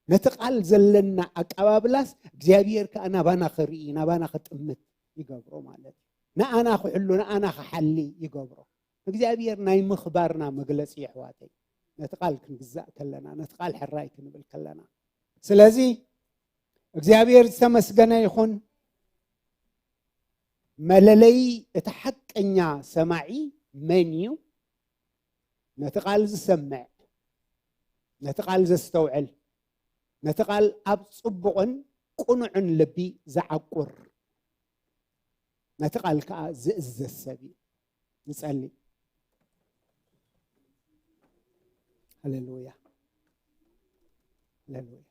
ነቲ ቃል ዘለና ኣቀባብላስ እግዚኣብሔር ከኣ ናባና ክርኢ፣ ናባና ክጥምት ይገብሮ ማለት እዩ። ንኣና ክሕሉ፣ ንኣና ክሓሊ ይገብሮ። እግዚኣብሔር ናይ ምኽባርና መግለጺ እዩ፣ ኣሕዋተይ። ነቲ ቃል ክንግዛእ ከለና፣ ነቲ ቃል ሕራይ ክንብል ከለና። ስለዚ እግዚኣብሔር ዝተመስገነ ይኹን። መለለይ እቲ ሓቀኛ ሰማዒ መን እዩ? ነቲ ቃል ዝሰምዕ፣ ነቲ ቃል ዘስተውዕል፣ ነቲ ቃል ኣብ ጽቡቕን ቅኑዕን ልቢ ዝዓቁር፣ ነቲ ቃል ከኣ ዝእዘዝ ሰብ እዩ። ንጸሊ። ሃሌሉያ፣ ሃሌሉያ፣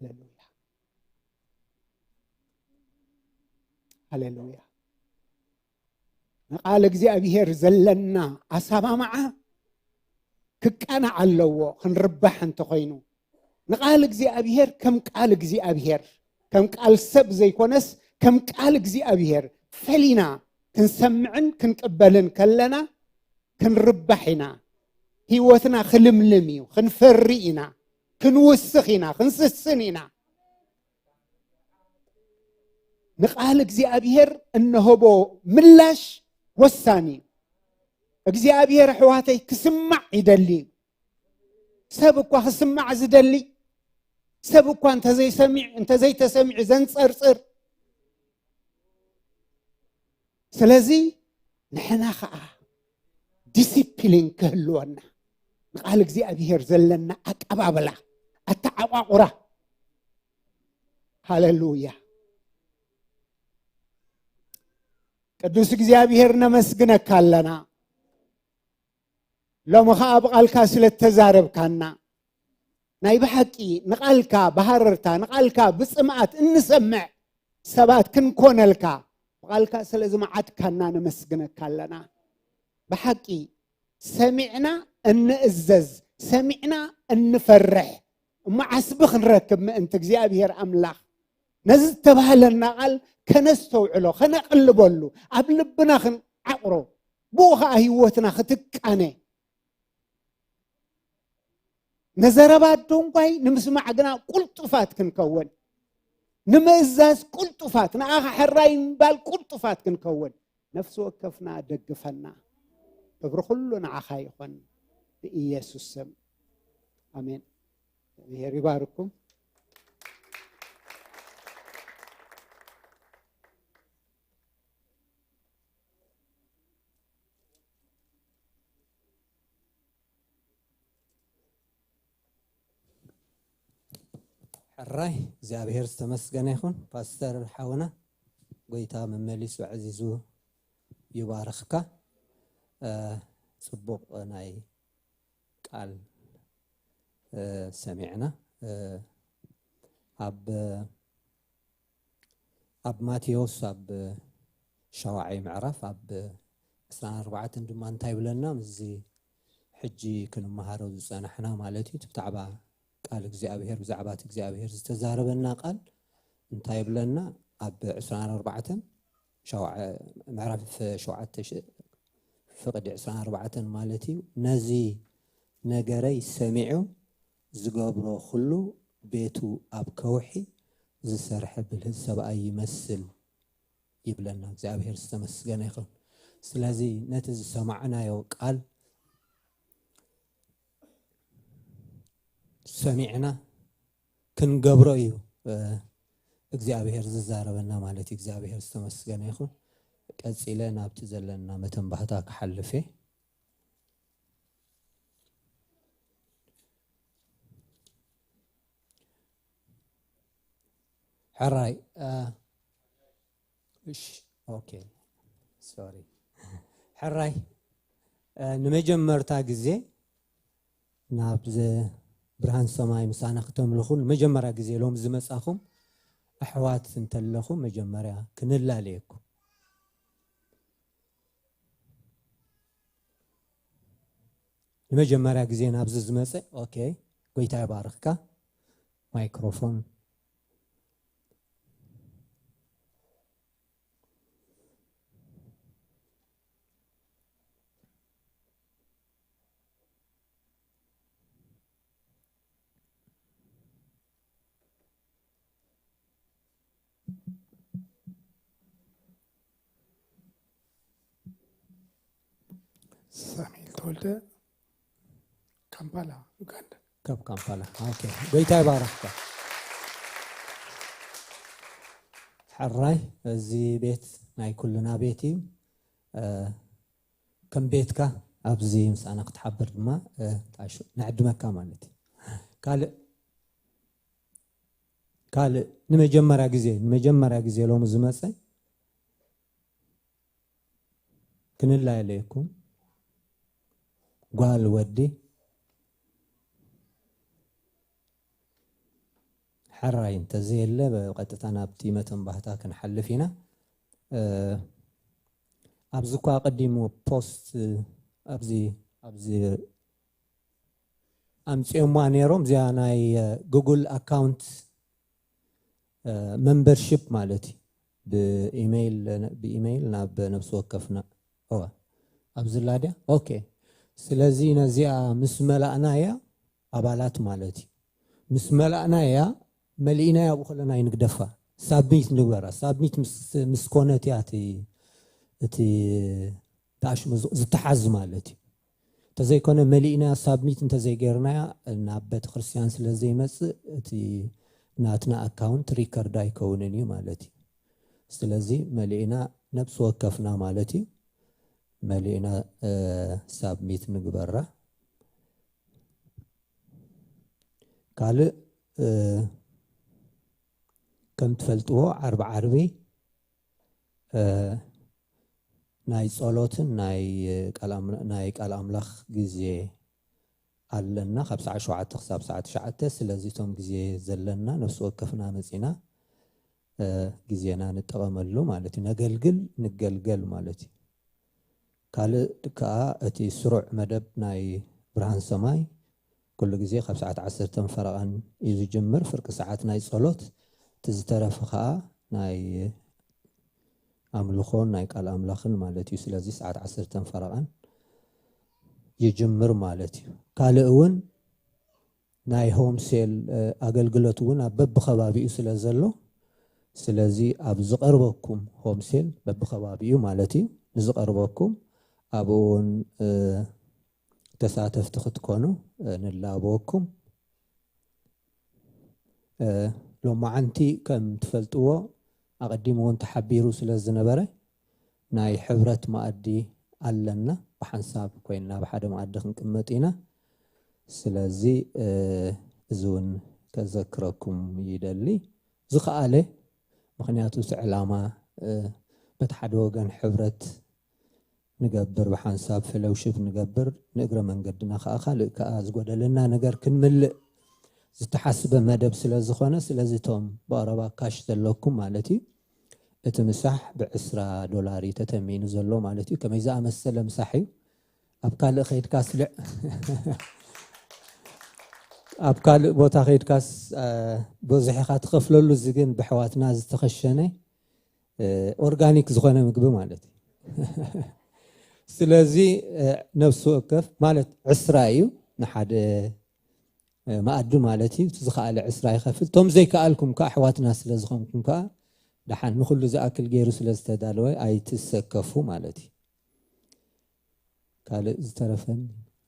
ሃሌሉያ፣ ሃሌሉያ። ንቃል እግዚኣብሔር ዘለና ኣሰማምዓ ክቃናዕ ኣለዎ። ክንርባሕ እንተኾይኑ፣ ንቃል እግዚኣብሔር ከም ቃል እግዚኣብሔር፣ ከም ቃል ሰብ ዘይኮነስ ከም ቃል እግዚኣብሔር ፈሊና ክንሰምዕን ክንቅበልን ከለና፣ ክንርባሕ ኢና። ህይወትና ክልምልም እዩ። ክንፈሪ ኢና። ክንውስኽ ኢና። ክንስስን ኢና። ንቃል እግዚኣብሔር እንህቦ ምላሽ ወሳኒ እዩ። እግዚኣብሔር፣ ኣሕዋተይ፣ ክስማዕ ይደሊ እዩ። ሰብ እኳ ክስማዕ ዝደሊ፣ ሰብ እኳ እንተዘይሰሚዕ፣ እንተዘይተሰሚዑ ዘንጸርጽር። ስለዚ ንሕና ኸዓ ዲሲፕሊን ክህልወና፣ ንቃል እግዚኣብሔር ዘለና ኣቀባብላ፣ ኣተዓቋቑራ። ሃሌሉያ። ቅዱስ እግዚኣብሔር ነመስግነካ ኣለና። ሎሚ ኸዓ ብቓልካ ስለ እተዛረብካና፣ ናይ ብሓቂ ንቓልካ ብሃረርታ፣ ንቓልካ ብጽምኣት እንሰምዕ ሰባት ክንኮነልካ፣ ብቓልካ ስለ ዝመዓድካና ነመስግነካ ኣለና። ብሓቂ ሰሚዕና እንእዘዝ፣ ሰሚዕና እንፈርሕ፣ እሞ ዓስቢ ክንረክብ ምእንቲ እግዚኣብሔር ኣምላኽ ነዚ ዝተባህለና ቃል ከነስተውዕሎ፣ ከነቕልበሉ፣ ኣብ ልብና ክንዓቕሮ፣ ብኡ ኸዓ ህይወትና ክትቃነ። ንዘረባ ደንጓይ ንምስማዕ ግና ቁልጡፋት ክንከውን፣ ንምእዛዝ ቁልጡፋት፣ ንኣኻ ሕራይ ምባል ቁልጡፋት ክንከውን ነፍሲ ወከፍና ደግፈና። ክብሪ ኩሉ ንዓኻ ይኹን ብኢየሱስ ስም። ኣሜን። እግዚኣብሔር ይባርኩም። ሕራይ እግዚኣብሔር ዝተመስገነ ይኹን። ፓስተር ሓውና፣ ጎይታ መመሊሱ ኣዕዚዙ ይባርኽካ። እ፣ ጽቡቕ ናይ ቃል፣ እ፣ ሰሚዕና። እ፣ ኣብ ኣብ ማቴዎስ ኣብ ሻውዓይ ምዕራፍ ኣብ ዕስራን ኣርባዕተን ድማ እንታይ ይብለና? ምስዚ ሕጂ ክንመሃሮ ዝጸናሕና ማለት እዩ። እቲ ብዛዕባ ቃል እግዚኣብሔር፣ ብዛዕባ እቲ እግዚኣብሔር ዝተዛረበና ቃል እንታይ ይብለና? ኣብ ዕስራን ኣርባዕተን ሻውዓ-፣ ምዕራፍ ሸውዓተ ሽ-፣ ፍቕዲ ዕስራን ኣርባዕተን ማለት እዩ። ነዚ ነገረይ ሰሚዑ ዝገብሮ ኩሉ ቤቱ ኣብ ከውሒ ዝሰርሐ ብልህ ሰብኣይ ይመስል ይብለና። እግዚኣብሔር ዝተመስገነ ይኹን። ስለዚ ነቲ ዝሰማዕናዮ ቃል ሰሚዕና ክንገብሮ እዩ፣ እ፣ እግዚኣብሔር ዝዛረበና ማለት እዩ። እግዚኣብሔር ዝተመስገነ ይኹን። ቀጺለ ናብቲ ዘለና መተንባህታ ክሓልፍ እየ። ሕራይ፣ እ፣ እሺ፣ ኦኬ፣ ሶሪ። ሕራይ፣ እ፣ ንመጀመርታ ግዜ ናብ ዘ-፣ ብርሃን ሰማይ ምሳና ክተምልኹ ንመጀመርያ ግዜ ሎም ዝመጻኹም ኣሕዋት እንተለኹም መጀመርያ ክንላለየኩም። ንመጀመርያ ግዜ ናብዚ ዝመጸ፣ ኦኬ፣ ጎይታ ይባርኽካ። ማይክሮፎን። ሳሙኤል ተወልደ፣ ካምፓላ፣ ኡጋንዳ። ካብ ካምፓላ። ኦኬ፣ ጎይታ ይባርኽካ። ሕራይ፣ እዚ ቤት ናይ ኩልና ቤት እዩ። እ፣ ከም ቤትካ ኣብዚ ምሳና ክትሓብር ድማ፣ እ፣ ታሹ ንዕድመካ ማለት እዩ። ካልእ፣ ካልእ ንመጀመርያ ግዜ፣ ንመጀመርያ ግዜ ሎሚ ዝመጸ ክንላለየኩም፣ ጓል ወዲ፣ ሕራይ እንተዘየለ፣ ብቐጥታ ናብቲ መተንባህታ ክንሓልፍ ኢና። እ፣ ኣብዚ እኳ ኣቐዲሙ ፖስት ኣብዚ፣ ኣብዚ ኣምጺኦማ ነይሮም። እዚኣ ናይ፣ እ፣ ጉግል ኣካውንት፣ እ፣ ሜምበርሺፕ ማለት እዩ። ብኢሜይል፣ ብኢሜይል ናብ ነፍሲ ወከፍና። እዋ፣ ኣብዚ ላድያ። ኦኬ። ስለዚ ነዚኣ ምስ መላእናያ ኣባላት ማለት እዩ። ምስ መላእናያ፣ መሊእናያ ኣብኡ ከለና ይንግደፋ። ሳብሚት ንግበራ። ሳብሚት ምስ፣ ምስ ኮነት እያ እቲ፣ እቲ ተኣሽሙ ዝ-፣ ዝተሓዝ ማለት እዩ። እንተዘይኮነ መሊእና ሳብሚት እንተዘይገርናያ ናብ ቤተክርስትያን ስለ ዘይመጽእ እቲ ናትና ኣካውንት ሪከርድ ኣይከውንን እዩ ማለት እዩ። ስለዚ መሊእና ነብሲ ወከፍና ማለት እዩ። መሊእና፣ እ፣ ሳብሚት ንግበራ። ካልእ፣ እ፣ ከም ትፈልጥዎ ዓርቢ ዓርቢ፣ እ፣ ናይ ጸሎትን ናይ ቃል ኣም-፣ ናይ ቃል ኣምላኽ ግዜ ኣለና፣ ካብ ሰዓት ሸውዓተ ክሳብ ሰዓት ትሽዓተ። ስለዚ እቶም ግዜ ዘለና ነፍሲ ወከፍና መጺና፣ እ፣ ግዜና ንጠቐመሉ ማለት እዩ። ነገልግል፣ ንገልገል ማለት እዩ። ካልእ ከኣ እቲ ስሩዕ መደብ ናይ ብርሃን ሰማይ ኩሉ ግዜ ካብ ሰዓት ዓሰርተ ፈረቓን እዩ ዝጅምር። ፍርቂ ሰዓት ናይ ጸሎት፣ እቲ ዝተረፈ ከኣ ናይ ኣምልኾን ናይ ቃል ኣምላኽን ማለት እዩ። ስለዚ ሰዓት ዓሰርተ ፈረቓን ይጅምር ማለት እዩ። ካልእ እውን ናይ ሆም ሴል፣ እ፣ ኣገልግሎት እውን ኣብ በብኸባቢኡ ስለ ዘሎ፣ ስለዚ ኣብ ዝቐርበኩም ሆም ሴል፣ በብኸባቢኡ ማለት እዩ፣ ንዝቐርበኩም ኣብኡ እውን፣ እ፣ ተሳተፍቲ ክትኮኑ፣ እ፣ ንላበወኩም። እ፣ ሎማዓንቲ ከም ትፈልጥዎ ኣቐዲሙ እውን ተሓቢሩ ስለ ዝነበረ ናይ ሕብረት መኣዲ ኣለና። ብሓንሳብ ኮይንና ብሓደ መኣዲ ክንቅመጥ ኢና። ስለዚ፣ እ፣ እዚ እውን ከዘክረኩም ይደሊ። ዝኸኣለ፣ ምኽንያቱ እቲ ዕላማ፣ እ፣ በቲ ሓደ ወገን ሕብረት ንገብር፣ ብሓንሳብ ፌሎውሺፕ ንገብር፣ ንእግረ መንገድና ከኣ ካልእ ከኣ ዝጎደለና ነገር ክንምልእ ዝተሓስበ መደብ ስለ ዝኾነ፣ ስለዚ እቶም ብቐረባ ካሽ ዘለኩም ማለት እዩ፣ እቲ ምሳሕ ብዕስራ ዶላር እዩ ተተሚኑ ዘሎ ማለት እዩ። ከመይ ዝኣመሰለ ምሳሕ እዩ! ኣብ ካልእ ከይድካስ ልዕ-፣ ኣብ ካልእ ቦታ ከይድካስ፣ እ፣ በዚሕ ኢኻ ትኸፍለሉ። እዚ ግን ብኣሕዋትና ዝተኸሸነ፣ እ፣ ኦርጋኒክ ዝኾነ ምግቢ ማለት እዩ። ስለዚ፣ እ፣ ነፍሲ ወከፍ ማለት ዕስራ እዩ ንሓደ፣ እ፣ መኣዲ ማለት እዩ። እቲ ዝኸኣለ ዕስራ ይኸፍል። እቶም ዘይከኣልኩም ከኣ ኣሕዋትና ስለ ዝኾንኩም ከኣ ደሓን ንኹሉ ዝኣክል ገይሩ ስለ ዝተዳለወ ኣይትሰከፉ ማለት እዩ። ካልእ ዝተረፈን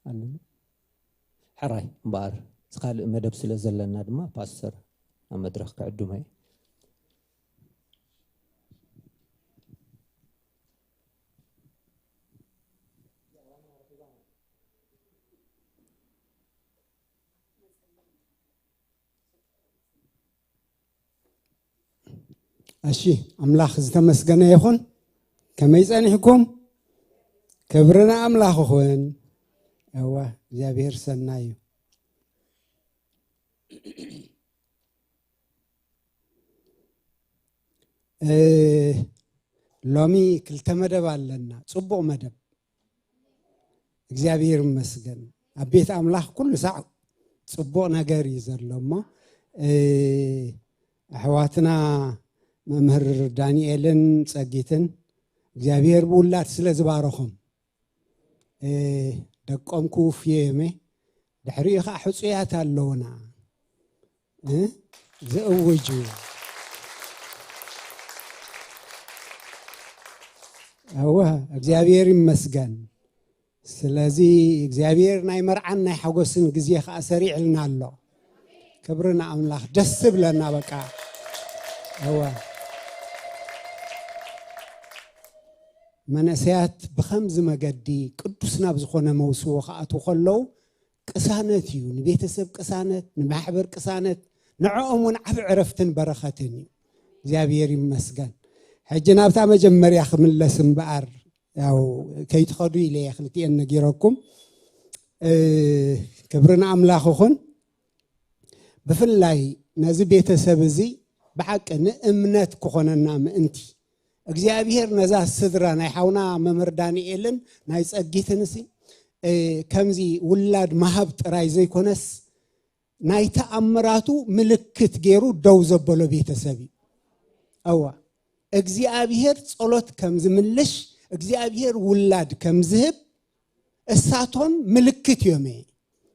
ኣለና? ሕራይ እምበኣር፣ እዚ ካልእ መደብ ስለ ዘለና ድማ ፓስተር ኣብ መድረኽ ክዕድሞ እየ። እሺ፣ ኣምላኽ ዝተመስገነ ይኹን። ከመይ ጸኒሕኩም? ክብሪ ንኣምላኽ ይኹን። እወ፣ እግዚኣብሔር ሰናይ እዩ። እ፣ ሎሚ ክልተ መደብ ኣለና። ጽቡቕ መደብ። እግዚኣብሔር ይመስገን። ኣብ ቤት ኣምላኽ ኩሉ ሳዕ ጽቡቕ ነገር እዩ ዘሎ እሞ፣ እ፣ ኣሕዋትና መምህር ዳንኤልን ጸጊትን እግዚኣብሔር ብውላድ ስለ ዝባረኾም፣ እ፣ ደቆም ክውፍዮ እዮም። ድሕሪኡ ኸዓ ሕጹያት ኣለዉና። እ? ዝእውጁ። እወ፣ እግዚኣብሔር ይመስገን። ስለዚ እግዚኣብሔር ናይ መርዓን ናይ ሓጎስን ግዜ ከዓ ሰሪዕልና ኣሎ። ክብሪ ንኣምላኽ። ደስ ዝብለና በቃ። እወ። መንእሰያት ብኸምዚ መገዲ ቅዱስ ናብ ዝኾነ መውስቦ ክኣትዉ ከለዉ ቅሳነት እዩ። ንቤተሰብ ቅሳነት፣ ንማሕበር ቅሳነት፣ ንዕኦም እውን ዓብ ዕረፍትን በረኸትን እዩ። እግዚኣብሔር ይመስገን። ሕጂ ናብታ መጀመርያ ክምለስ እምበኣር፣ ያው ከይትኸዱ ኢለ እየ ክልቲኤን ነጊረኩም። እ፣ ክብሪ ንኣምላኽ ይኹን። ብፍላይ ነዚ ቤተሰብ እዚ ብሓቂ ንእምነት ክኾነና ምእንቲ እግዚኣብሔር ነዛ ስድራ ናይ ሓውና መምህር ዳንኤልን ናይ ጸጊትንሲ፣ እ፣ ከምዚ ውላድ መሃብ ጥራይ ዘይኮነስ ናይ ተኣምራቱ ምልክት ገይሩ ደው ዘበሎ ቤተሰብ እዩ። እዋ እግዚኣብሔር ጸሎት ከም ዝምልሽ፣ እግዚኣብሔር ውላድ ከም ዝህብ እሳቶም ምልክት እዮም።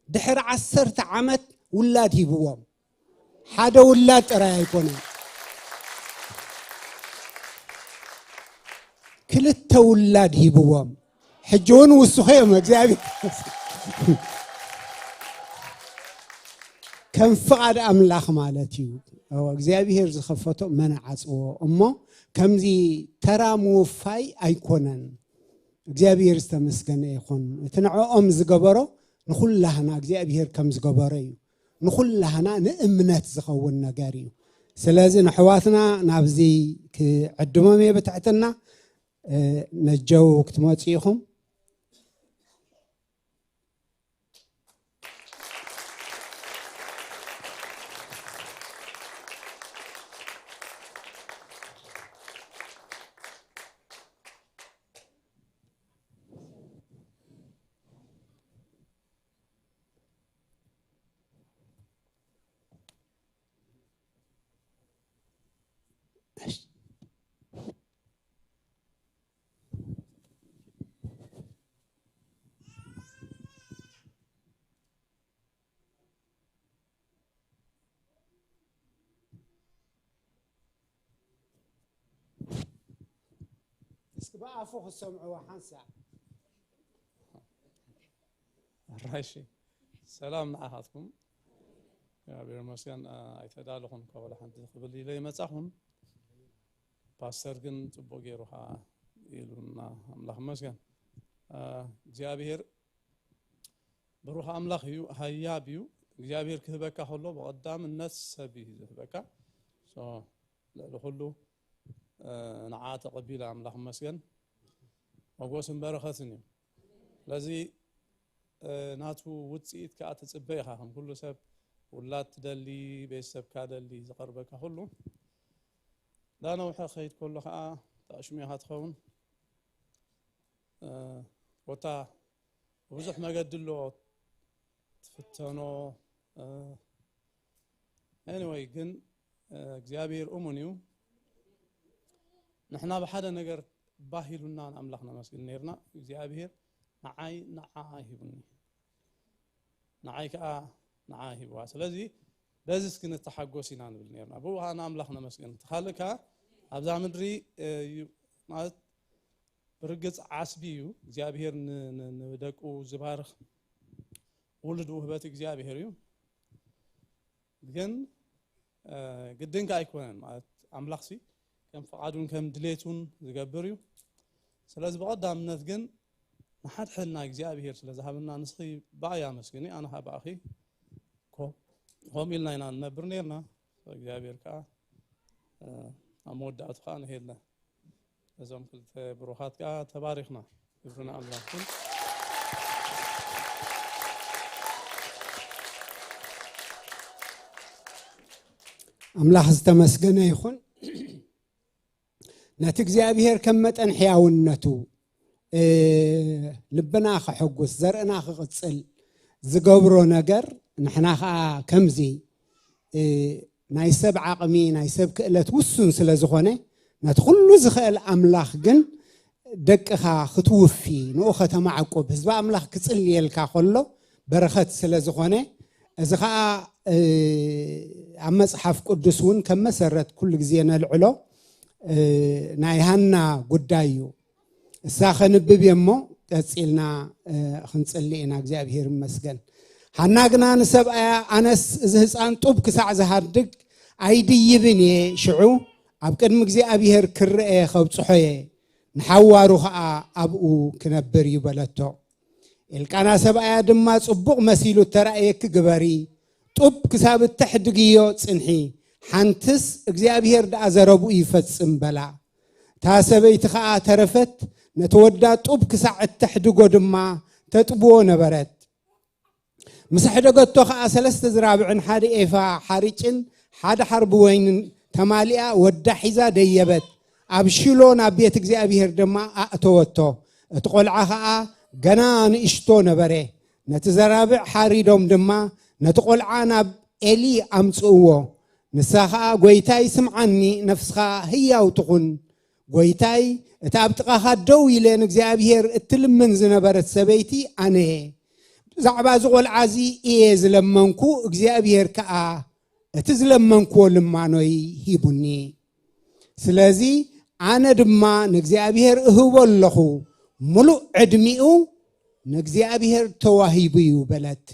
ድሕሪ ዓሰርተ ዓመት ውላድ ሂብዎም። ሓደ ውላድ ጥራይ ኣይኮነን፣ ክልተ ውላድ ሂብዎም። ሕጂ እውን ውስኾ እዮም። እግዚኣብሔር ከም ፍቓድ ኣምላኽ ማለት እዩ። እዎ፣ እግዚኣብሔር ዝኸፈቶ መን ዓጽዎ እሞ፣ ከምዚ ተራ ምውፋይ ኣይኮነን። እግዚኣብሔር ዝተመስገነ ይኹን። እቲ ንዕኦም ዝገበሮ ንኹላህና እግዚኣብሔር ከም ዝገበሮ እዩ። ንኹላህና ንእምነት ዝኸውን ነገር እዩ። ስለዚ ንሕዋትና ናብዚ ክዕድሞም እየ ብትሕትና። እ፣ ነጀው ክትመጹ ኢኹም። እስኪ ብኣፉ ክሰምዕዎ ሓንሳእ። ኣራይሺ፣ ሰላም ንዓኻትኩም። እግዚኣብሔር ይመስገን፣ ኣ፣ ኣይተዳለኹን፣ ካብ ወላ ሓንቲ ክብል ኢለ ይመጻኹን። ፓስተር ግን ጽቡቕ ገይሩ ኸዓ ኢሉና፣ ኣምላኽ ይመስገን። ኣ፣ እግዚኣብሔር ብሩኽ ኣምላኽ እዩ፣ ሃያብ እዩ። እግዚኣብሔር ክህበካ ከሎ ብቐዳምነት ሰብ እዩ ዝህበካ። ሶ፣ ልዕሊ ኩሉ፣ እ፣ ንዓ ተቐቢለ ኣምላኽ ይመስገን። መጎስን በረኸትን እዩ። ስለዚ፣ እ፣ ናቱ ውጽኢት ከኣ ትጽበ ኢኻ። ከም ኩሉ ሰብ ውላድ ትደሊ፣ ቤተሰብካ ደሊ፣ ዝቐርበካ ኩሉ። ዳነውሐ ክኸይድ ከሎ ከኣ ተኣሽሚኻ ትኸውን። እ፣ ኮታ ብዙሕ መገዲ ኣሎ ትፍተኖ። እ፣ ኤኒወይ ግን፣ እ፣ እግዚኣብሔር እሙን እዩ። ንሕና ብሓደ ነገር ባህ ኢሉና ንኣምላኽ ነመስግን ነይርና። እግዚኣብሔር ንዓይ ንዓ ሂቡኒ፣ ንዓይ ከኣ ንዓ ሂብዋ። ስለዚ በዚ እስኪ ንተሓጎስ ኢና ንብል ነይርና። ብኡ ከኣ ንኣምላኽ ነመስግን። እቲ ካልእ ከኣ ኣብዛ ምድሪ፣ እ፣ እዩ ማለት ብርግጽ ዓስቢ እዩ እግዚኣብሔር ን-፣ ን-፣ ንደቁ ዝባርኽ ውሉድ ውህበት እግዚኣብሔር እዩ። ግን፣ እ፣ ግድን ከኣ ኣይኮነን ማለት ኣምላኽሲ ከም ፍቓዱን ከም ድሌቱን ዝገብር እዩ። ስለዚ ብቐዳምነት ግን ንሓድሕድና እግዚኣብሔር ስለ ዝሃበና ንስኺ ብኣይ ኣመስግኒ፣ ኣነ ኸኣ ብኣኺ ኮ-፣ ከምኡ ኢልና ኢና ንነብር ነይርና። እግዚኣብሔር ከኣ፣ እ፣ ኣብ መወዳእቱ ከኣ ንሄድና። እዞም ክልተ ብሩኻት ከኣ ተባሪኽና። ክብሪ ንኣምላኽ ይኹን። ኣምላኽ ዝተመስገነ ይኹን። ነቲ እግዚኣብሔር ከም መጠን ሕያውነቱ፣ እ፣ ልብና ከሐጉስ፣ ዘርእና ክቕጽል ዝገብሮ ነገር፣ ንሕና ኸኣ ከምዚ፣ እ፣ ናይ ሰብ ዓቕሚ፣ ናይ ሰብ ክእለት ውሱን ስለ ዝኾነ፣ ነቲ ኩሉ ዝኽእል ኣምላኽ ግን ደቅኻ ክትውፊ፣ ንኡ ከተማዕቁብ፣ ህዝቢ ኣምላኽ ክጽልየልካ ከሎ በረኸት ስለ ዝኾነ፣ እዚ ኸኣ፣ እ፣ ኣብ መጽሓፍ ቅዱስ እውን ከም መሰረት ኩሉ ግዜ ነልዕሎ፣ እ፣ ናይ ሃና ጉዳይ እዩ። እሳ ከንብብ እየ እሞ፣ ቀጺልና ክንጽሊ ኢና። እግዚኣብሔር ይመስገን። ሃና ግና ንሰብኣያ፣ ኣነስ እዚ ህፃን ጡብ ክሳዕ ዝሃድግ ኣይድይብን እየ። ሽዑ ኣብ ቅድሚ እግዚኣብሔር ክረአ ከብፅሖ እየ፣ ንሓዋሩ ኸዓ ኣብኡ ክነብር እዩ በለቶ። ኤልቃና ሰብኣያ ድማ፣ ጽቡቕ መሲሉ እተራእየኪ ግበሪ፣ ጡብ ክሳብ እተሕድግዮ ጽንሒ፣ ሓንትስ እግዚኣብሔር ደኣ ዘረብኡ ይፈጽም በላ። እታ ሰበይቲ ኸኣ ተረፈት፣ ነቲ ወዳ ጡብ ክሳዕ እተሕድጎ ድማ ተጥብዎ ነበረት። ምስ ኣሕደገቶ ኸኣ ሰለስተ ዝራብዕን ሓደ ኤፋ ሓርጭን ሓደ ሓርቢ ወይንን ተማሊኣ ወዳ ሒዛ ደየበት። ኣብ ሽሎ ናብ ቤት እግዚኣብሔር ድማ ኣእተወቶ። እቲ ቖልዓ ኸኣ ገና ንእሽቶ ነበረ። ነቲ ዘራብዕ ሓሪዶም ድማ ነቲ ቖልዓ ናብ ኤሊ ኣምጽእዎ። ንሳ ኸኣ፣ "ጐይታይ ስምዓኒ፣ ነፍስኻ ህያው ትኹን። ጐይታይ፣ እታ ኣብ ጥቓኻ ደው ኢለ ንእግዚኣብሔር እትልምን ዝነበረት ሰበይቲ ኣነ እየ። ብዛዕባ እዚ ቖልዓ እዚ እየ ዝለመንኩ፣ እግዚኣብሔር ከኣ እቲ ዝለመንክዎ ልማኖይ ሂቡኒ። ስለዚ ኣነ ድማ ንእግዚኣብሔር እህቦ ኣለኹ፣ ምሉእ ዕድሚኡ ንእግዚኣብሔር ተዋሂቡ እዩ" በለት።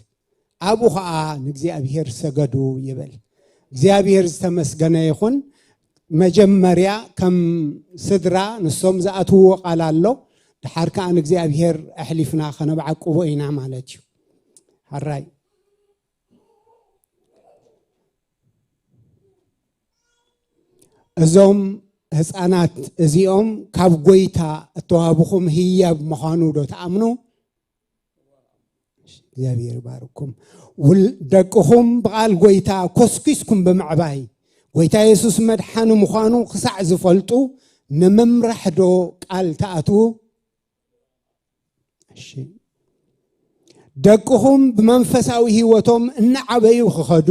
ኣብኡ ኸዓ ንእግዚኣብሔር ሰገዱ ይብል። እግዚኣብሔር ዝተመስገነ ይኹን። መጀመርያ ከም ስድራ ንሶም ዝኣትውዎ ቃል ኣሎ፣ ድሓር ከኣ ንእግዚኣብሔር ኣሕሊፍና ከነብዓቅቦ ኢና ማለት እዩ። ሕራይ፣ እዞም ህፃናት እዚኦም ካብ ጎይታ እተዋህብኹም ህያብ ምዃኑ ዶ ትኣምኑ? እግዚኣብሔር ይባርኩም። ውል-፣ ደቅኹም ብቓል ጎይታ ኮስኪስኩም ብምዕባይ፣ ጎይታ የሱስ መድሓኒ ምዃኑ ክሳዕ ዝፈልጡ ንምምራሕ ዶ ቃል ትኣትዉ? እሺ። ደቅኹም ብመንፈሳዊ ህይወቶም እናዓበዩ ክኸዱ፣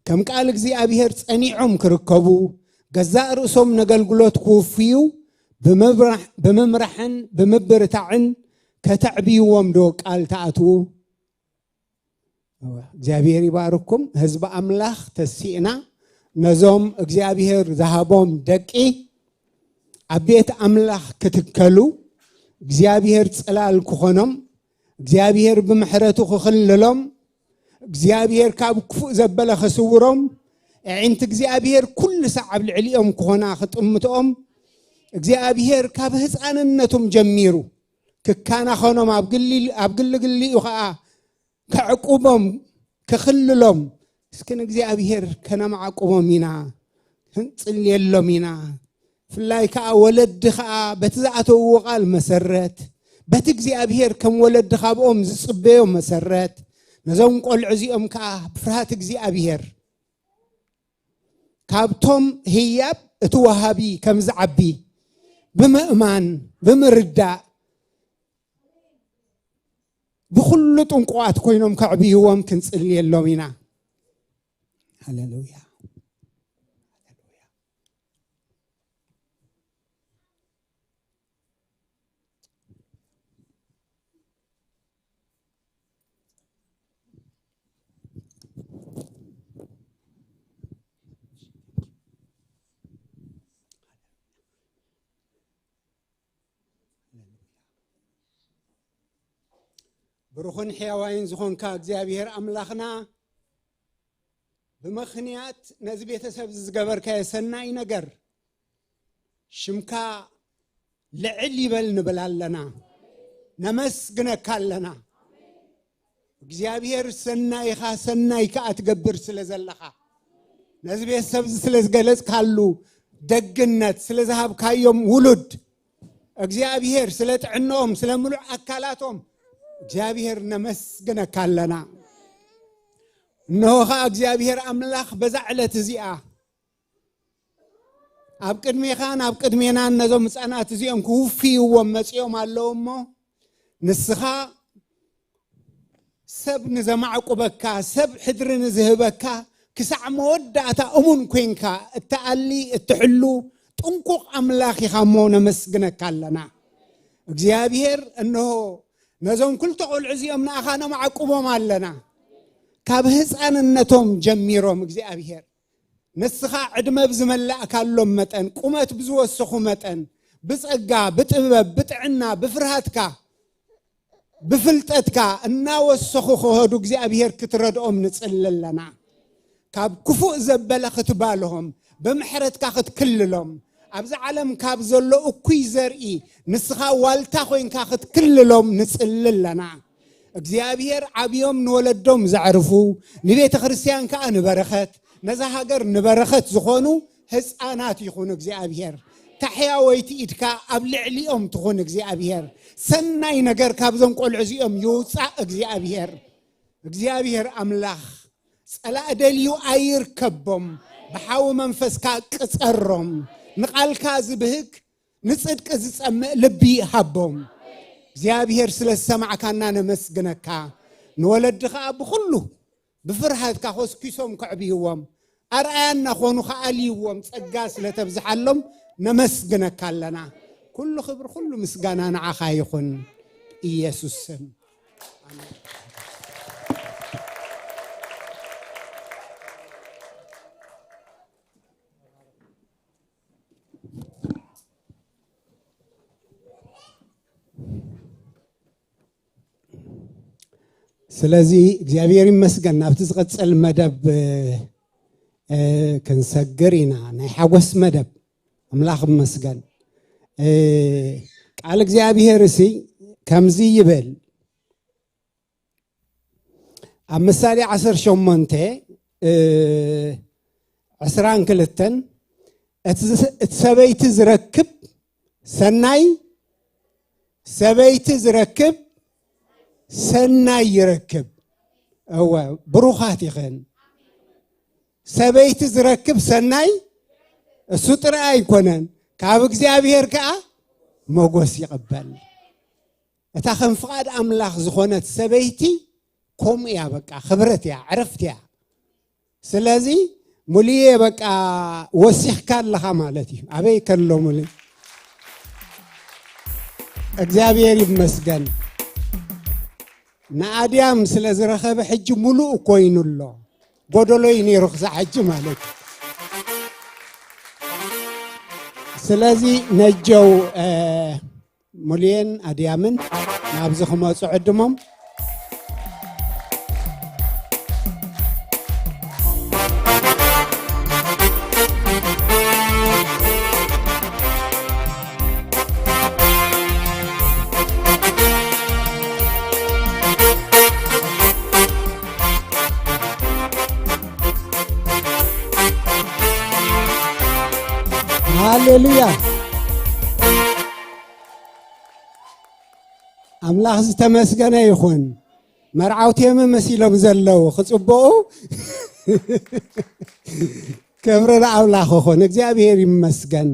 ከም ቃል እግዚኣብሔር ጸኒዖም ክርከቡ፣ ገዛእ ርእሶም ነገልግሎት ክውፍዩ ብምምራሕ-፣ ብምምራሕን ብምብርታዕን ከተዕብይዎም ዶ ቃል ትኣትዉ? እወ፣ እግዚኣብሔር ይባርኩም። ህዝቢ ኣምላኽ ተሲእና ነዞም እግዚኣብሔር ዝሃቦም ደቂ ኣብ ቤት ኣምላኽ ክትከሉ፣ እግዚኣብሔር ጽላል ክኾኖም፣ እግዚኣብሔር ብምሕረቱ ክኽልሎም፣ እግዚኣብሔር ካብ ክፉእ ዘበለ ክስውሮም፣ ኣዒንቲ እግዚኣብሔር ኩሉ ሳዕ ኣብ ልዕሊኦም ክኾና ክጥምትኦም፣ እግዚኣብሔር ካብ ህፃንነቶም ጀሚሩ ክካናኸኖም፣ ኣብ ግሊ፣ ኣብ ግሊ ግሊኡ ኸዓ ከዕቁቦም፣ ክኽልሎም፣ እስኪ ንእግዚኣብሔር ከነማዕቁቦም ኢና፣ ክንጽልየሎም ኢና። ብፍላይ ከኣ ወለዲ ከኣ በቲ ዝኣተውዎ ቃል መሰረት፣ በቲ እግዚኣብሔር ከም ወለዲ ካብኦም ዝጽበዮ መሰረት፣ ነዞም ቆልዑ እዚኦም ከኣ ብፍርሃት እግዚኣብሔር፣ ካብቶም ህያብ እቲ ወሃቢ ከም ዝዓቢ ብምእማን፣ ብምርዳእ፣ ብኹሉ ጥንቁቓት ኮይኖም ከዕብይዎም ክንጽልየሎም ኢና። ሃሌሉያ። ብሩኽን ሕያዋይን ዝኾንካ እግዚኣብሔር ኣምላኽና፣ ብምኽንያት ነዚ ቤተሰብ ዝገበርካዮ ሰናይ ነገር ሽምካ ልዕል ይበል ንብል ኣለና፣ ነመስግነካ ኣለና። እግዚኣብሔር ሰናይኻ ሰናይ ከኣ ትገብር ስለ ዘለኻ፣ ነዚ ቤተሰብ እዚ ስለ ዝገለጽካሉ ደግነት፣ ስለ ዝሃብካዮም ውሉድ፣ እግዚኣብሔር ስለ ጥዕንኦም፣ ስለ ምሉእ ኣካላቶም እግዚኣብሔር ነመስግነካ ኣለና። እንሆ ኸኣ እግዚኣብሔር ኣምላኽ በዛ ዕለት እዚኣ ኣብ ቅድሜኻን ኣብ ቅድሜናን ነዞም ህፃናት እዚኦም ክውፍይዎም መፂኦም ኣለዉ እሞ፣ ንስኻ ሰብ ንዘማዕቁበካ፣ ሰብ ሕድሪ ንዝህበካ፣ ክሳዕ መወዳእታ እሙን ኮይንካ እትኣሊ፣ እትሕሉ፣ ጥንቁቕ ኣምላኽ ኢኻ እሞ ነመስግነካ ኣለና። እግዚኣብሔር፣ እንሆ ነዞም ክልተ ቆልዑ እዚኦም ንኣኻ ነማዕቁቦም ኣለና። ካብ ህፃንነቶም ጀሚሮም እግዚኣብሔር ንስኻ ዕድመ ብዝመላእካሎም መጠን፣ ቁመት ብዝወሰኹ መጠን፣ ብጸጋ፣ ብጥበብ፣ ብጥዕና፣ ብፍርሃትካ፣ ብፍልጠትካ እናወሰኹ ክኸዱ እግዚኣብሔር ክትረድኦም ንጽሊ ኣለና። ካብ ክፉእ ዘበለ ክትባልሆም፣ ብምሕረትካ ክትክልሎም፣ ኣብዚ ዓለም ካብ ዘሎ እኩይ ዘርኢ ንስኻ ዋልታ ኮይንካ ክትክልሎም ንጽሊ ኣለና። እግዚኣብሔር ዓብዮም ንወለዶም ዘዕርፉ፣ ንቤተ ክርስቲያን ከኣ ንበረኸት፣ ነዛ ሃገር ንበረኸት ዝኾኑ ህፃናት ይኹኑ እግዚኣብሔር። ታሕያወይቲ ኢድካ ኣብ ልዕሊኦም ትኹን እግዚኣብሔር። ሰናይ ነገር ካብዞም ቆልዑ እዚኦም ይውፃእ እግዚኣብሔር። እግዚኣብሔር ኣምላኽ ጸላእ ደልዩ ኣይርከቦም። ብሓዊ መንፈስካ ቅጸሮም። ንቓልካ ዝብህግ ንጽድቂ ዝጸምእ ልቢ ሃቦም። እግዚኣብሔር ስለ ዝሰማዕካና ነመስግነካ። ንወለዲ ኸኣ ብኹሉ ብፍርሃትካ ኮስኪሶም ከዕብይዎም፣ ኣርኣያ እናኾኑ ከኣልይዎም ጸጋ ስለ ተብዝሓሎም ነመስግነካ ኣለና። ኩሉ ክብሪ፣ ኩሉ ምስጋና ንዓኻ ይኹን። ኢየሱስ ስም። ኣሜን። ስለዚ እግዚኣብሔር ይመስገን። ናብቲ ዝቐጽል መደብ፣ እ፣ ክንሰግር ኢና። ናይ ሓጎስ መደብ። ኣምላኽ ይመስገን። እ፣ ቃል እግዚኣብሔር እሲ ከምዚ ይብል። ኣብ ምሳሌ ዓሰርተ ሸሞንተ፣ እ፣ ዕስራን ክልተን፣ እቲ ዝ-፣ እቲ ሰበይቲ ዝረክብ ሰናይ፣ ሰበይቲ ዝረክብ ሰናይ ይረክብ። እወ፣ ብሩኻት ኢኽን። ሰበይቲ ዝረክብ ሰናይ እሱ ጥራይ ኣይኮነን፣ ካብ እግዚኣብሔር ከኣ ሞጎስ ይቕበል። እታ ከም ፍቓድ ኣምላኽ ዝኾነት ሰበይቲ ከምኡ እያ፣ በቃ ክብረት እያ፣ ዕረፍቲ እያ። ስለዚ ሙሉየ በቃ ወሲኽካ ኣለኻ ማለት እዩ። ኣበይ ከሎ ሙሉ እግዚኣብሔር ይመስገን። ንኣድያም ስለ ዝረኸበ ሕጂ ሙሉእ ኮይኑ ኣሎ። ጎደሎ እዩ ነይሩ ክሳዕ ሕጂ ማለት እዩ። ስለዚ ነጀው፣ እ፣ ሙሉየን ኣድያምን ናብዚ ክመጹ ዕድሞም። ሃሌሉያ። ኣምላኽ ዝተመስገነ ይኹን። መርዓውቲ እዮም መሲሎም ዘለዉ፣ ክጽብቑ። ክብሪ ንኣምላኽ ይኹን። እግዚኣብሔር ይመስገን።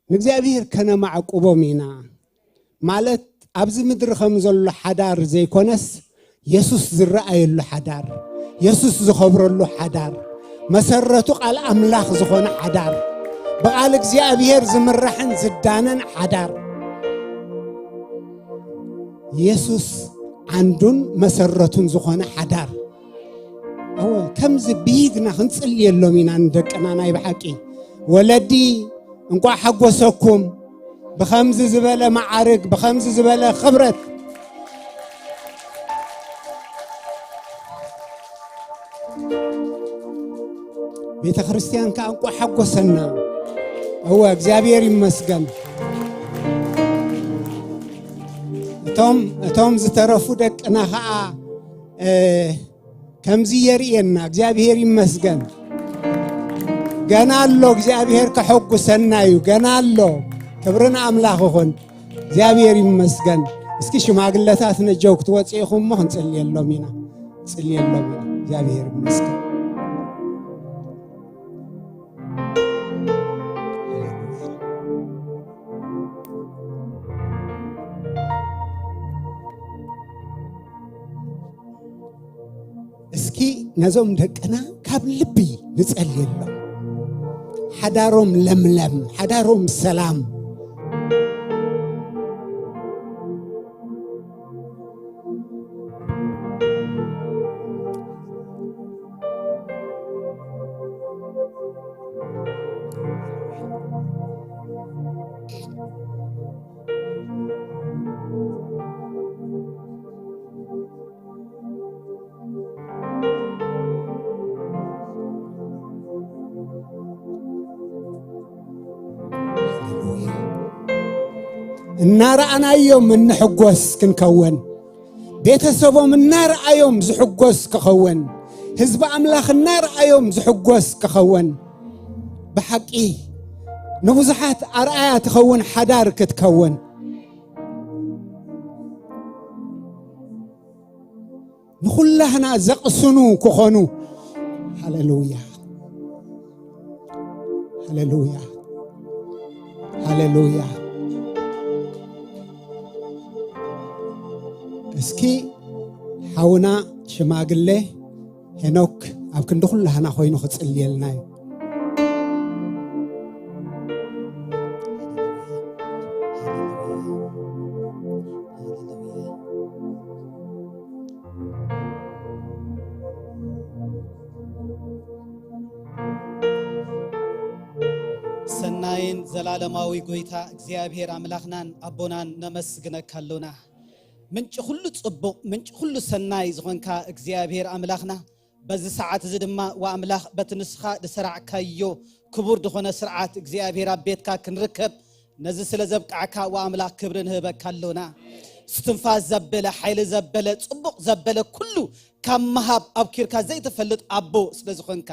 ንእግዚኣብሔር ከነማዕቁቦም ኢና። ማለት ኣብዚ ምድሪ ከም ዘሎ ሓዳር ዘይኮነስ፣ የሱስ ዝረኣየሉ ሓዳር፣ የሱስ ዝኸብረሉ ሓዳር፣ መሰረቱ ቃል ኣምላኽ ዝኾነ ሓዳር፣ ብቓል እግዚኣብሔር ዝምራሕን ዝዳነን ሓዳር፣ የሱስ ዓንዱን መሰረቱን ዝኾነ ሓዳር። እወ፣ ከምዚ ብሂግና ክንጽልየሎም ኢና ንደቅና። ናይ ብሓቂ ወለዲ፣ እንቋዕ ሓጎሰኩም። ብኸምዚ ዝበለ መዓርግ፣ ብኸምዚ ዝበለ ክብረት፣ ቤተ ክርስቲያን ከኣ እንቋዕ ሓጎሰና። እወ፣ እግዚኣብሔር ይመስገን። እቶም፣ እቶም ዝተረፉ ደቅና ከኣ፣ እ፣ ከምዚ የርእየና። እግዚኣብሔር ይመስገን። ገና ኣሎ፣ እግዚኣብሔር ከሐጉሰና እዩ። ገና ኣሎ። ክብሪ ንኣምላኽ ይኹን። እግዚኣብሔር ይመስገን። እስኪ ሽማግለታት ነጀው ክትወጽኡ ኢኹም እሞ ክንጽልየሎም ኢና። ጽልየሎም ኢና። እግዚኣብሔር ይመስገን። እስኪ ነዞም ደቅና ካብ ልቢ ንጸልየሎም። ሓዳሮም ለምለም፣ ሓዳሮም ሰላም። እናረኣናዮም እንሕጎስ ክንከውን፣ ቤተሰቦም እናረኣዮም ዝሕጎስ ክኸውን፣ ህዝቢ ኣምላኽ እናረኣዮም ዝሕጎስ ክኸውን፣ ብሓቂ ንብዙሓት ኣርኣያ ትኸውን ሓዳር ክትከውን፣ ንኹላህና ዘቕስኑ ክኾኑ። ሃሌሉያ፣ ሃሌሉያ፣ ሃሌሉያ። እስኪ ሓውና ሽማግሌ ሄኖክ ኣብ ክንዲ ኩላህና ኮይኑ ክጽልየልና እዩ። ሰናይን ዘላለማዊ ጎይታ እግዚኣብሔር ኣምላኽናን ኣቦናን ነመስግነካ ኣሎና። ምንጪ ኩሉ ጽቡቕ፣ ምንጪ ኩሉ ሰናይ ዝኾንካ እግዚኣብሔር ኣምላኽና፣ በዚ ሰዓት እዚ ድማ ወኣምላኽ በቲ ንስኻ ዝሰራዕካዮ ክቡር ዝኾነ ስርዓት እግዚኣብሔር ኣብ ቤትካ ክንርከብ ነዚ ስለ ዘብቃዕካ ወኣምላኽ ክብሪ ንህበካ ኣሎና። እስትንፋስ ዘበለ፣ ሓይሊ ዘበለ፣ ጽቡቕ ዘበለ ኩሉ ካብ ምሃብ ኣብኪርካ ዘይትፈልጥ ኣቦ ስለ ዝኾንካ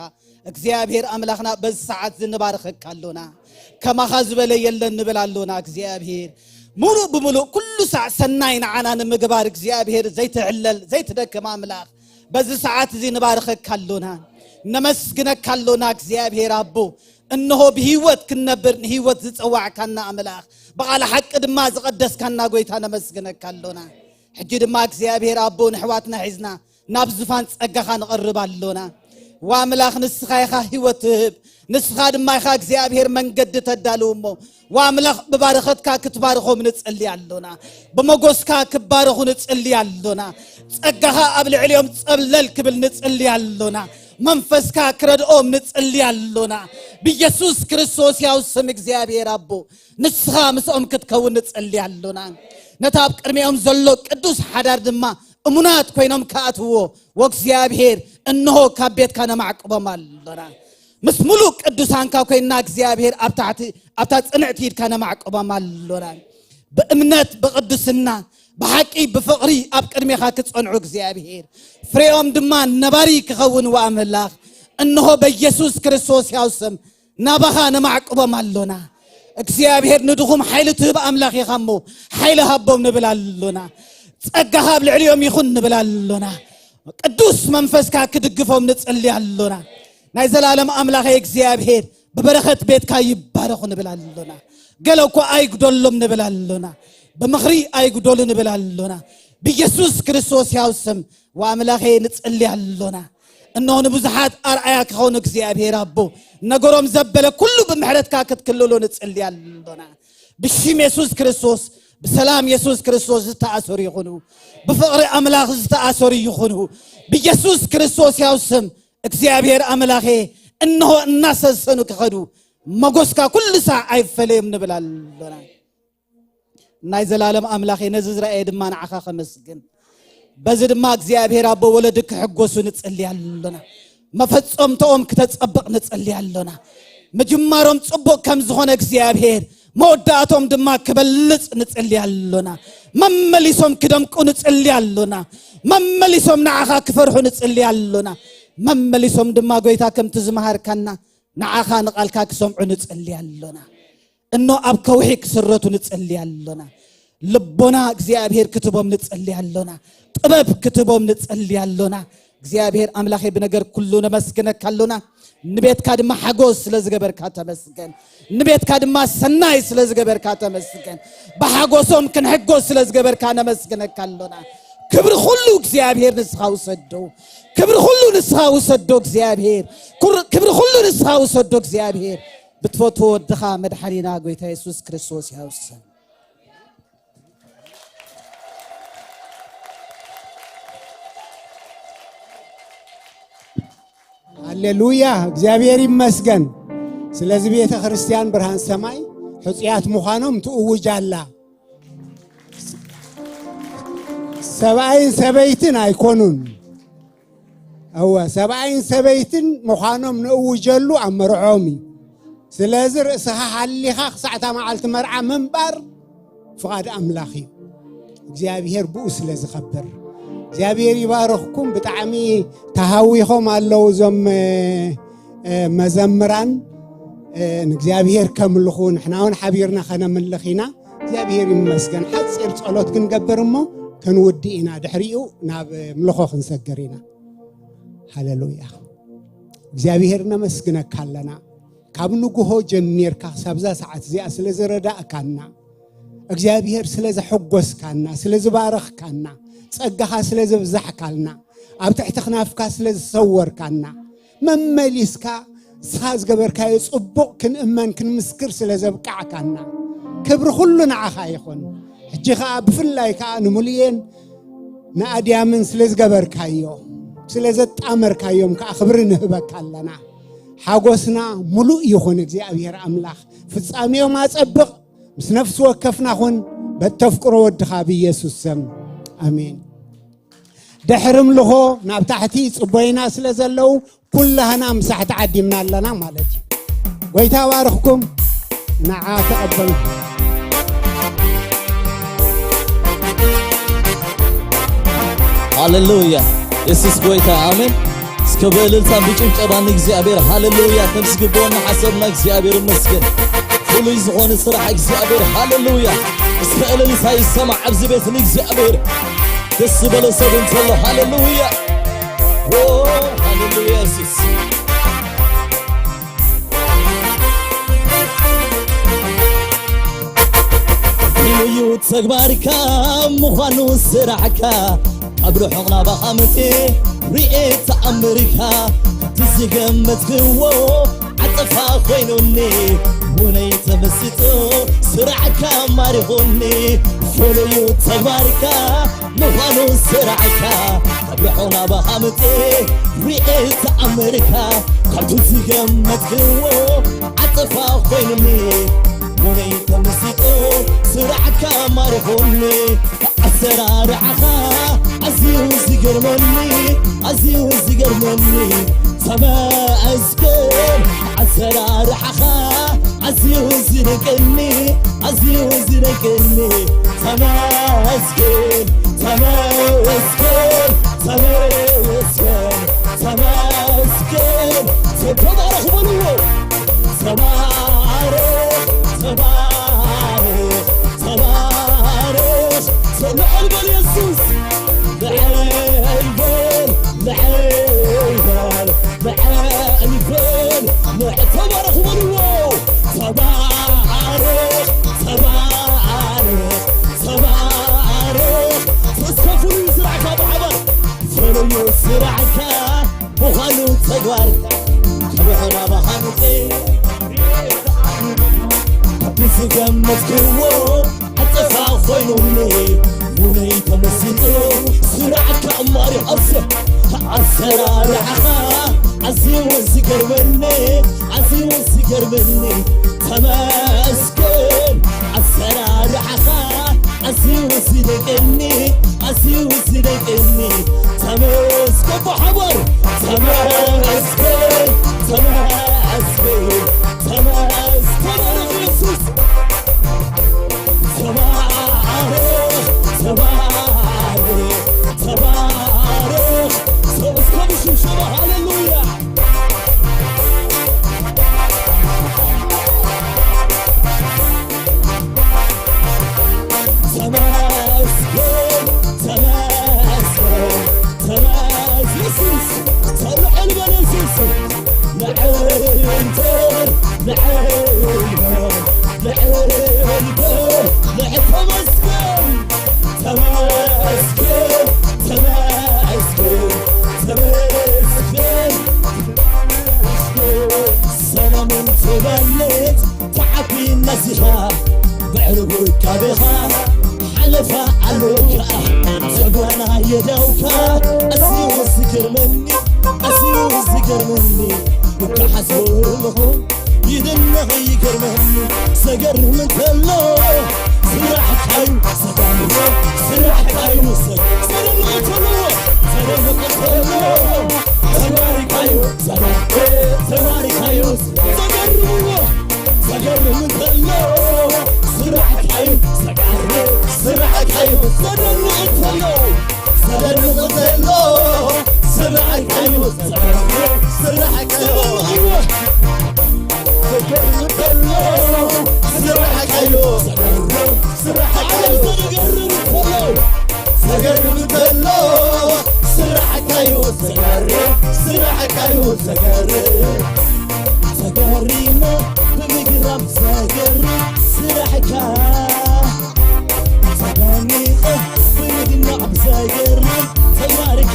እግዚኣብሔር ኣምላኽና በዚ ሰዓት እዚ ንባርኸካ ኣሎና። ከማኻ ዝበለ የለን ንብል ኣሎና እግዚኣብሔር። ሙሉእ ብምሉእ ኩሉ ሳዕ ሰናይ ንዓና ንምግባር እግዚኣብሔር ዘይትዕለል ዘይትደክም ኣምላኽ በዚ ሰዓት እዚ ንባርኸካ ኣሎና። ነመስግነካ ኣሎና እግዚኣብሔር ኣቦ። እንሆ ብህይወት ክንነብር ንህይወት ዝጸዋዕካና ኣምላኽ፣ ብቓል ሓቂ ድማ ዝቐደስካና ጎይታ ነመስግነካ ኣሎና። ሕጂ ድማ እግዚኣብሔር ኣቦ ንሕዋትና ሒዝና ናብ ዝፋን ጸጋኻ ንቐርብ ኣሎና። ወኣምላኽ ንስኻ ኢኻ ህይወት ትህብ፣ ንስኻ ድማ ኢኻ እግዚኣብሔር መንገዲ ተዳልው እሞ፣ ወኣምላኽ ብባረኸትካ ክትባርኾም ንጽሊ ኣሎና። ብመጎስካ ክባረኹ ንጽሊ ኣሎና። ጸጋኻ ኣብ ልዕሊኦም ጸብለል ክብል ንጽሊ ኣሎና። መንፈስካ ክረድኦም ንጽሊ ኣሎና። ብኢየሱስ ክርስቶስ ያው ስም እግዚኣብሔር ኣቦ ንስኻ ምስኦም ክትከውን ንጽሊ ኣሎና። ነታ ኣብ ቅድሚኦም ዘሎ ቅዱስ ሓዳር ድማ እሙናት ኮይኖም ክኣትውዎ ወእግዚኣብሔር እንሆ ካብ ቤትካ ነማዕቅቦም ኣሎና። ምስ ሙሉእ ቅዱሳንካ ኮይንና እግዚኣብሔር ኣብ ታሕቲ ኣብታ ጽንዕቲ ኢድካ ነማዕቅቦም ኣሎና። ብእምነት ብቕድስና ብሓቂ ብፍቕሪ ኣብ ቅድሜኻ ክጸንዑ እግዚኣብሔር ፍሬኦም ድማ ነባሪ ክኸውን ወኣምላኽ እንሆ በኢየሱስ ክርስቶስ ያው ስም ናባኻ ነማዕቅቦም ኣሎና። እግዚኣብሔር ንድኹም ሓይሊ ትህብ ኣምላኽ ኢኻ እሞ ሓይሊ ሃቦም ንብል ኣሎና። ጸጋኻ ኣብ ልዕሊኦም ይኹን ንብል ኣሎና። ቅዱስ መንፈስካ ክድግፎም ንጽሊ ኣሎና። ናይ ዘላለም ኣምላኸ እግዚኣብሔር ብበረኸት ቤትካ ይባረኹ ንብል ኣሎና። ገለ እኮ ኣይጉደሎም ንብል ኣሎና። ብምኽሪ ኣይጉደሉ ንብል ኣሎና። ብኢየሱስ ክርስቶስ ያው ስም ወኣምላኸ ንጽሊ ኣሎና። እነሆ ንብዙሓት ኣርኣያ ክኾኑ እግዚኣብሔር ኣቦ ነገሮም ዘበለ ኩሉ ብምሕረትካ ክትክልሎ ንጽሊ ኣሎና። ብሽም የሱስ ክርስቶስ ብሰላም የሱስ ክርስቶስ ዝተኣሰሩ ይኹኑ። ብፍቕሪ ኣምላኽ ዝተኣሰሩ ይኹኑ። ብየሱስ ክርስቶስ ያው ስም እግዚኣብሔር ኣምላኸ እንሆ እናሰሰኑ ክኸዱ መጎስካ ኩሉ ሳዕ ኣይፈለዮም ንብል ኣሎና። ናይ ዘላለም ኣምላኸ ነዚ ዝረኣየ ድማ ንዓኻ ከመስግን። በዚ ድማ እግዚኣብሔር ኣቦ ወለዲ ክሕጎሱ ንጽሊ ኣሎና። መፈጸምተኦም ክተጸብቕ ንጽሊ ኣሎና። ምጅማሮም ጽቡቕ ከም ዝኾነ እግዚኣብሔር መወዳእቶም ድማ ክበልጽ ንጽሊ ኣሎና። መመሊሶም ክደምቁ ንጽሊ ኣሎና። መመሊሶም ንዓኻ ክፈርሑ ንጽሊ ኣሎና። መመሊሶም ድማ ጎይታ ከምቲ ዝመሃርካና ንዓኻ ንቓልካ ክሰምዑ ንጽሊ ኣሎና። እኖ ኣብ ከውሒ ክስረቱ ንጽሊ ኣሎና። ልቦና እግዚኣብሔር ክትቦም ንጽሊ ኣሎና። ጥበብ ክትቦም ንጽሊ ኣሎና። እግዚኣብሔር ኣምላኸ ብነገር ኩሉ ነመስግነካ ኣሎና። ንቤትካ ድማ ሓጎስ ስለ ዝገበርካ ተመስገን። ንቤትካ ድማ ሰናይ ስለ ዝገበርካ ተመስገን። ብሓጎሶም ክንሕጎስ ስለ ዝገበርካ ነመስግነካ ኣሎና። ክብሪ ኩሉ እግዚኣብሔር ንስኻ ውሰዶ። ክብሪ ኩሉ ንስኻ ውሰዶ እግዚኣብሔር። ኩር- ክብሪ ኩሉ ንስኻ ውሰዶ እግዚኣብሔር። ብትፈትዎ ወድኻ መድሓኒና ጎይታ የሱስ ክርስቶስ ያውሰን። ሃሌሉያ፣ እግዚኣብሔር ይመስገን። ስለዚ ቤተ ክርስቲያን ብርሃን ሰማይ ሕጹያት ምዃኖም ትእውጅ ኣላ። ሰብኣይን ሰበይትን ኣይኮኑን። እወ፣ ሰብኣይን ሰበይትን ምዃኖም ንእውጀሉ ኣብ መርዖም እዩ። ስለዚ ርእስኻ ሓሊኻ ክሳዕታ መዓልቲ መርዓ ምንባር ፍቓድ ኣምላኽ እዩ። እግዚኣብሔር ብኡ ስለ ዝኸብር እግዚኣብሔር ይባረኽኩም። ብጣዕሚ ተሃዊኾም ኣለዉ እዞም መዘምራን። ንእግዚኣብሔር ከምልኹ ንሕና እውን ሓቢርና ከነምልኽ ኢና። እግዚኣብሔር ይመስገን። ሓፂር ጸሎት ክንገብር እሞ ክንውድእ ኢና። ድሕሪኡ ናብ ምልኾ ክንሰግር ኢና። ሃሌሉያ። እግዚኣብሔር ነመስግነካ ኣለና። ካብ ንግሆ ጀሚርካ ክሳብዛ ሰዓት እዚኣ ስለ ዝረዳእካና፣ እግዚኣብሔር ስለ ዘሐጎስካና፣ ስለ ዝባረኽካና፣ ጸጋኻ ስለ ዘብዛሕካልና፣ ኣብ ትሕቲ ክናፍካ ስለ ዝሰወርካና፣ መመሊስካ ንስኻ ዝገበርካዮ ጽቡቕ ክንእመን ክንምስክር ስለ ዘብቃዕካና፣ ክብሪ ኩሉ ንዓኻ ይኹን። ሕጂ ኸኣ ብፍላይ ከኣ ንሙሉኤን ንኣድያምን ስለ ዝገበርካዮ፣ ስለ ዘጣመርካዮም ከኣ ክብሪ ንህበካ ኣለና። ሓጎስና ሙሉእ ይኹን እግዚኣብሔር ኣምላኽ። ፍጻሜኦም ኣጸብቕ፣ ምስ ነፍሲ ወከፍና ኹን፣ በተፍቅሮ ወድኻ ብኢየሱስ ስም። ኣሜን። ድሕሪ ምልኾ ናብ ታሕቲ ጽቦይና ስለ ዘለዉ፣ ኩላህና ምሳሕ ተዓዲምና ኣለና ማለት እዩ። ጎይታ ባርኽኩም። ንዓ ተቐበሉ። ሃሌሉያ። የሱስ ጎይታ። ኣሜን። እስከ ብእልልታን ብጭብጨባን ንእግዚኣብሔር ሃሌሉያ። ከም ዝግብኦ እናሓሰብና እግዚኣብሔር ይመስገን። ፍሉይ ዝኾነ ስራሕ እግዚኣብሔር ሃሌሉያ። እስከ እልልታ ይሰማዕ ኣብዚ ቤት ንእግዚኣብሔር። ደስ ዝበሎ ሰብ እንተሎ ሃሌሉያ። ኦ፣ ሃሌሉያ የሱስ። ፍሉይ እዩ ተግባርካ ምዃኑ ስራሕካ፣ ካብ ርሑቕ ናባኻ መጺኤ ሪኤ ተኣምርካ፣ እቲ ዝገመትክዎ ዓጸፋ ኮይኑኒ፣ ውነይ ተመሲጡ ስራሕካ ማሪኹኒ። ፍሉይ እዩ ተግባርካ ምዃኑ ስራሕካ፣ ካብ ርሑቕ ናባኻ መጺኤ ሪኤ ተኣምርካ፣ ካብቲ ዝገመትክዎ ዓጸፋ ኮይኑኒ፣ ውነይ ተመሲጡ ስራሕካ ማሪኹኒ። ኣሰራርሓኻ ኣዝዩ ዝገርመኒ፣ ኣዝዩ ዝገርመኒ፣ ተመስገን። ኣሰራርሓኻ ኣዝዩ ዝደንቀኒ፣ ኣዝዩ ዝደንቀኒ፣ ተመስገን፣ ተመስገን፣ ተመስገን፣ ተመስገን። ተባረኽ በልዎ። ተባረኽ፣ ተባረኽ፣ ተባረኽ። ልዕል በል የሱስ። ልዕል በል፣ ልዕል በል፣ ልዕል በል። ተባረኽ በልዎ። ተባረኽ፣ ተባረኽ፣ ተባረኽ። እስከ ፍሉይ ስራሕካ ብሓባር። ፍሉይ ስራሕካ ምዃኑ ተግባርካ፣ ካብ ርሑቕ ናባኻ መጺኤ ካብቲ ዝገመትክዎ ዓጸፋ ኮይኑኒ፣ ውነይ ተመሲጡ ስራሕካ ማሪኹኒ። ኣሰራርሓኻ ኣዝዩ ዝገርመኒ፣ ኣዝዩ ዝገርመኒ፣ ተመስገን። ኣሰራርሓኻ ኣዝዩ ዝደንቀኒ፣ ኣዝዩ ዝደንቀኒ፣ ተመስገን። ብሓባር ተመስገን፣ ተመስገን፣ ተመስገን። ተባረኽ የሱስ። ተባረኽ፣ ተባረኽ፣ ተባረኽ። እስከ ብሽብሸባ ሃሌሉያ። ተመስገን፣ ተመስገን፣ ተመስ-፣ የሱስ፣ ልዕል በል የሱስ። ልዕል በል፣ ልዕል በል፣ ልዕል በል፣ ልዕል ተመስገን። ተመስገን፣ ተመስገን፣ ተመስገን። ሰላምን ትበልጽ ተዓቢ ነዚኻ፣ ብዕርቡ ርካቤኻ ሓለፋ ኣሎካ፣ ተጓና የዳውካ። ኣዝዩ ዝገርመኒ፣ ኣዝዩ ዝገርመኒ፣ ብቃሓት ወርልኹ ይድነቕ ይገርመኒ። ዘገርም እንተሎ ስራሕካዩ፣ ዘገርም ስራሕካዩ፣ ዘገርም እንተሎ፣ ዘገርም እንተሎ ተግባርካዩ፣ ዘገርም ተግባርካዩ፣ ዘገርምዎ፣ ዘገርም እንተሎ ስራሕካዩ፣ ዘገርም ስራሕካዮ፣ ስራሕካዮ፣ ስራሕካዮ፣ ዘገርም እንተሎ፣ ስራሕካዮ፣ ዘገርም፣ ስራሕካዮ፣ ዘገርም። ተገሪመ ብምግራም ዘገርም ስራሕካ፣ ተደኒቐ ብምድናቕ ዘገርም ተግባርካ።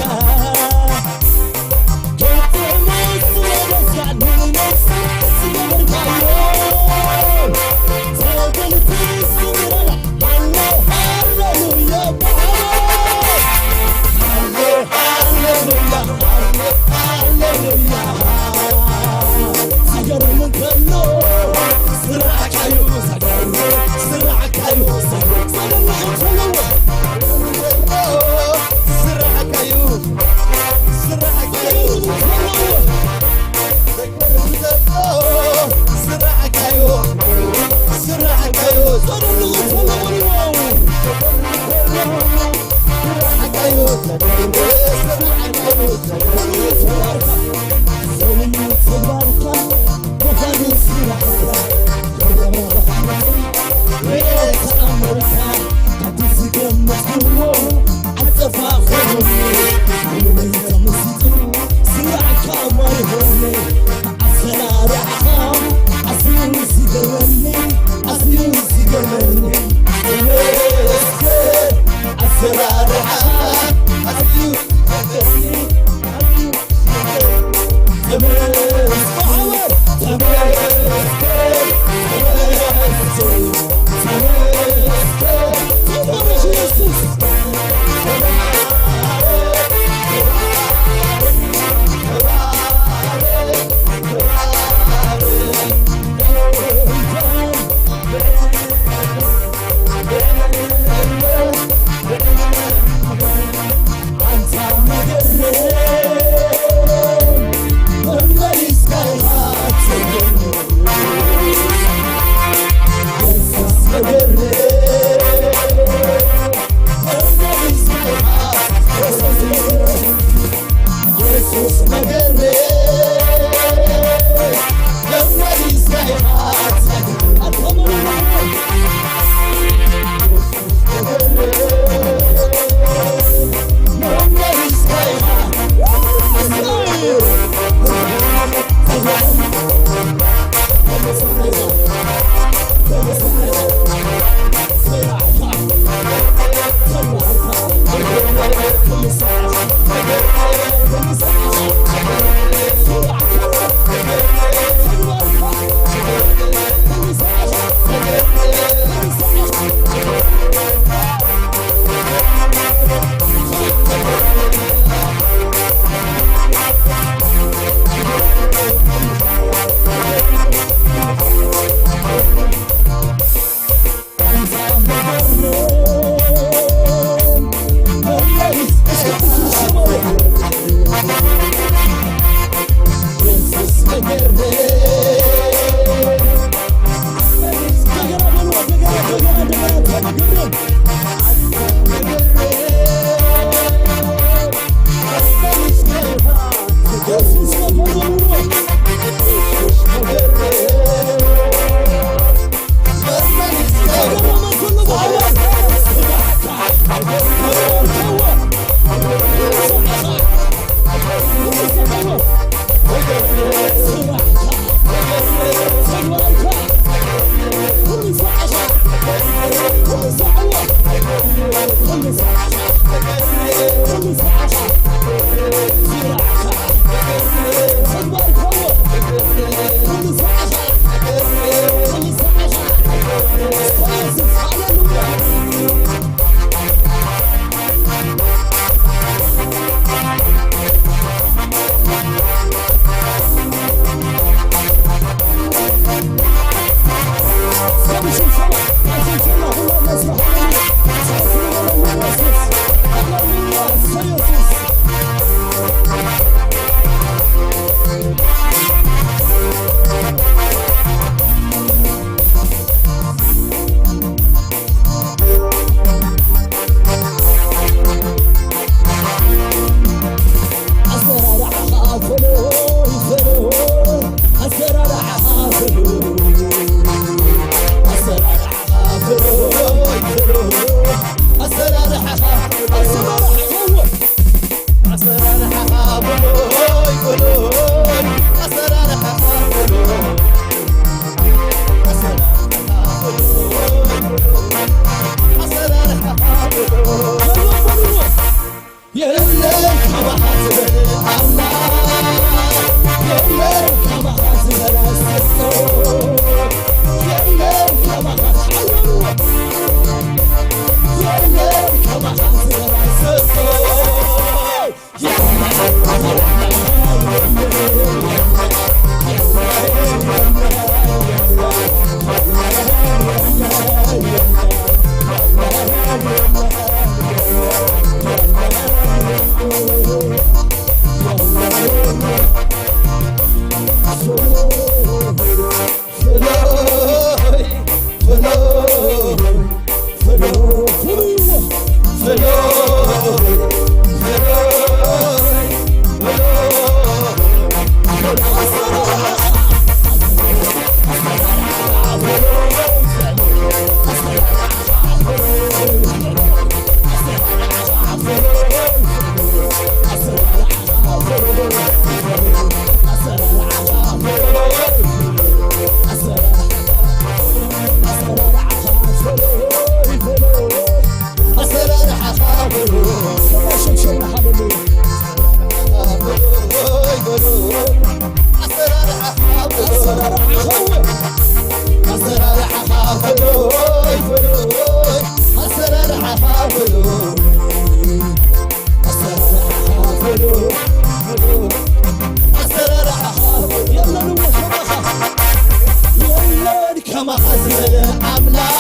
ከማኻ ዝበለ ኣምላኽ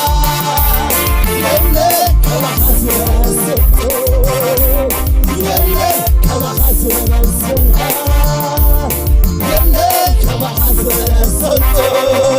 የለ፣ ከማኻ ዝበለ ስልጣን የለ፣ ከማኻ ዝበለ ዝና የለ፣ ከማኻ ዝበለ ስልጣን የለ።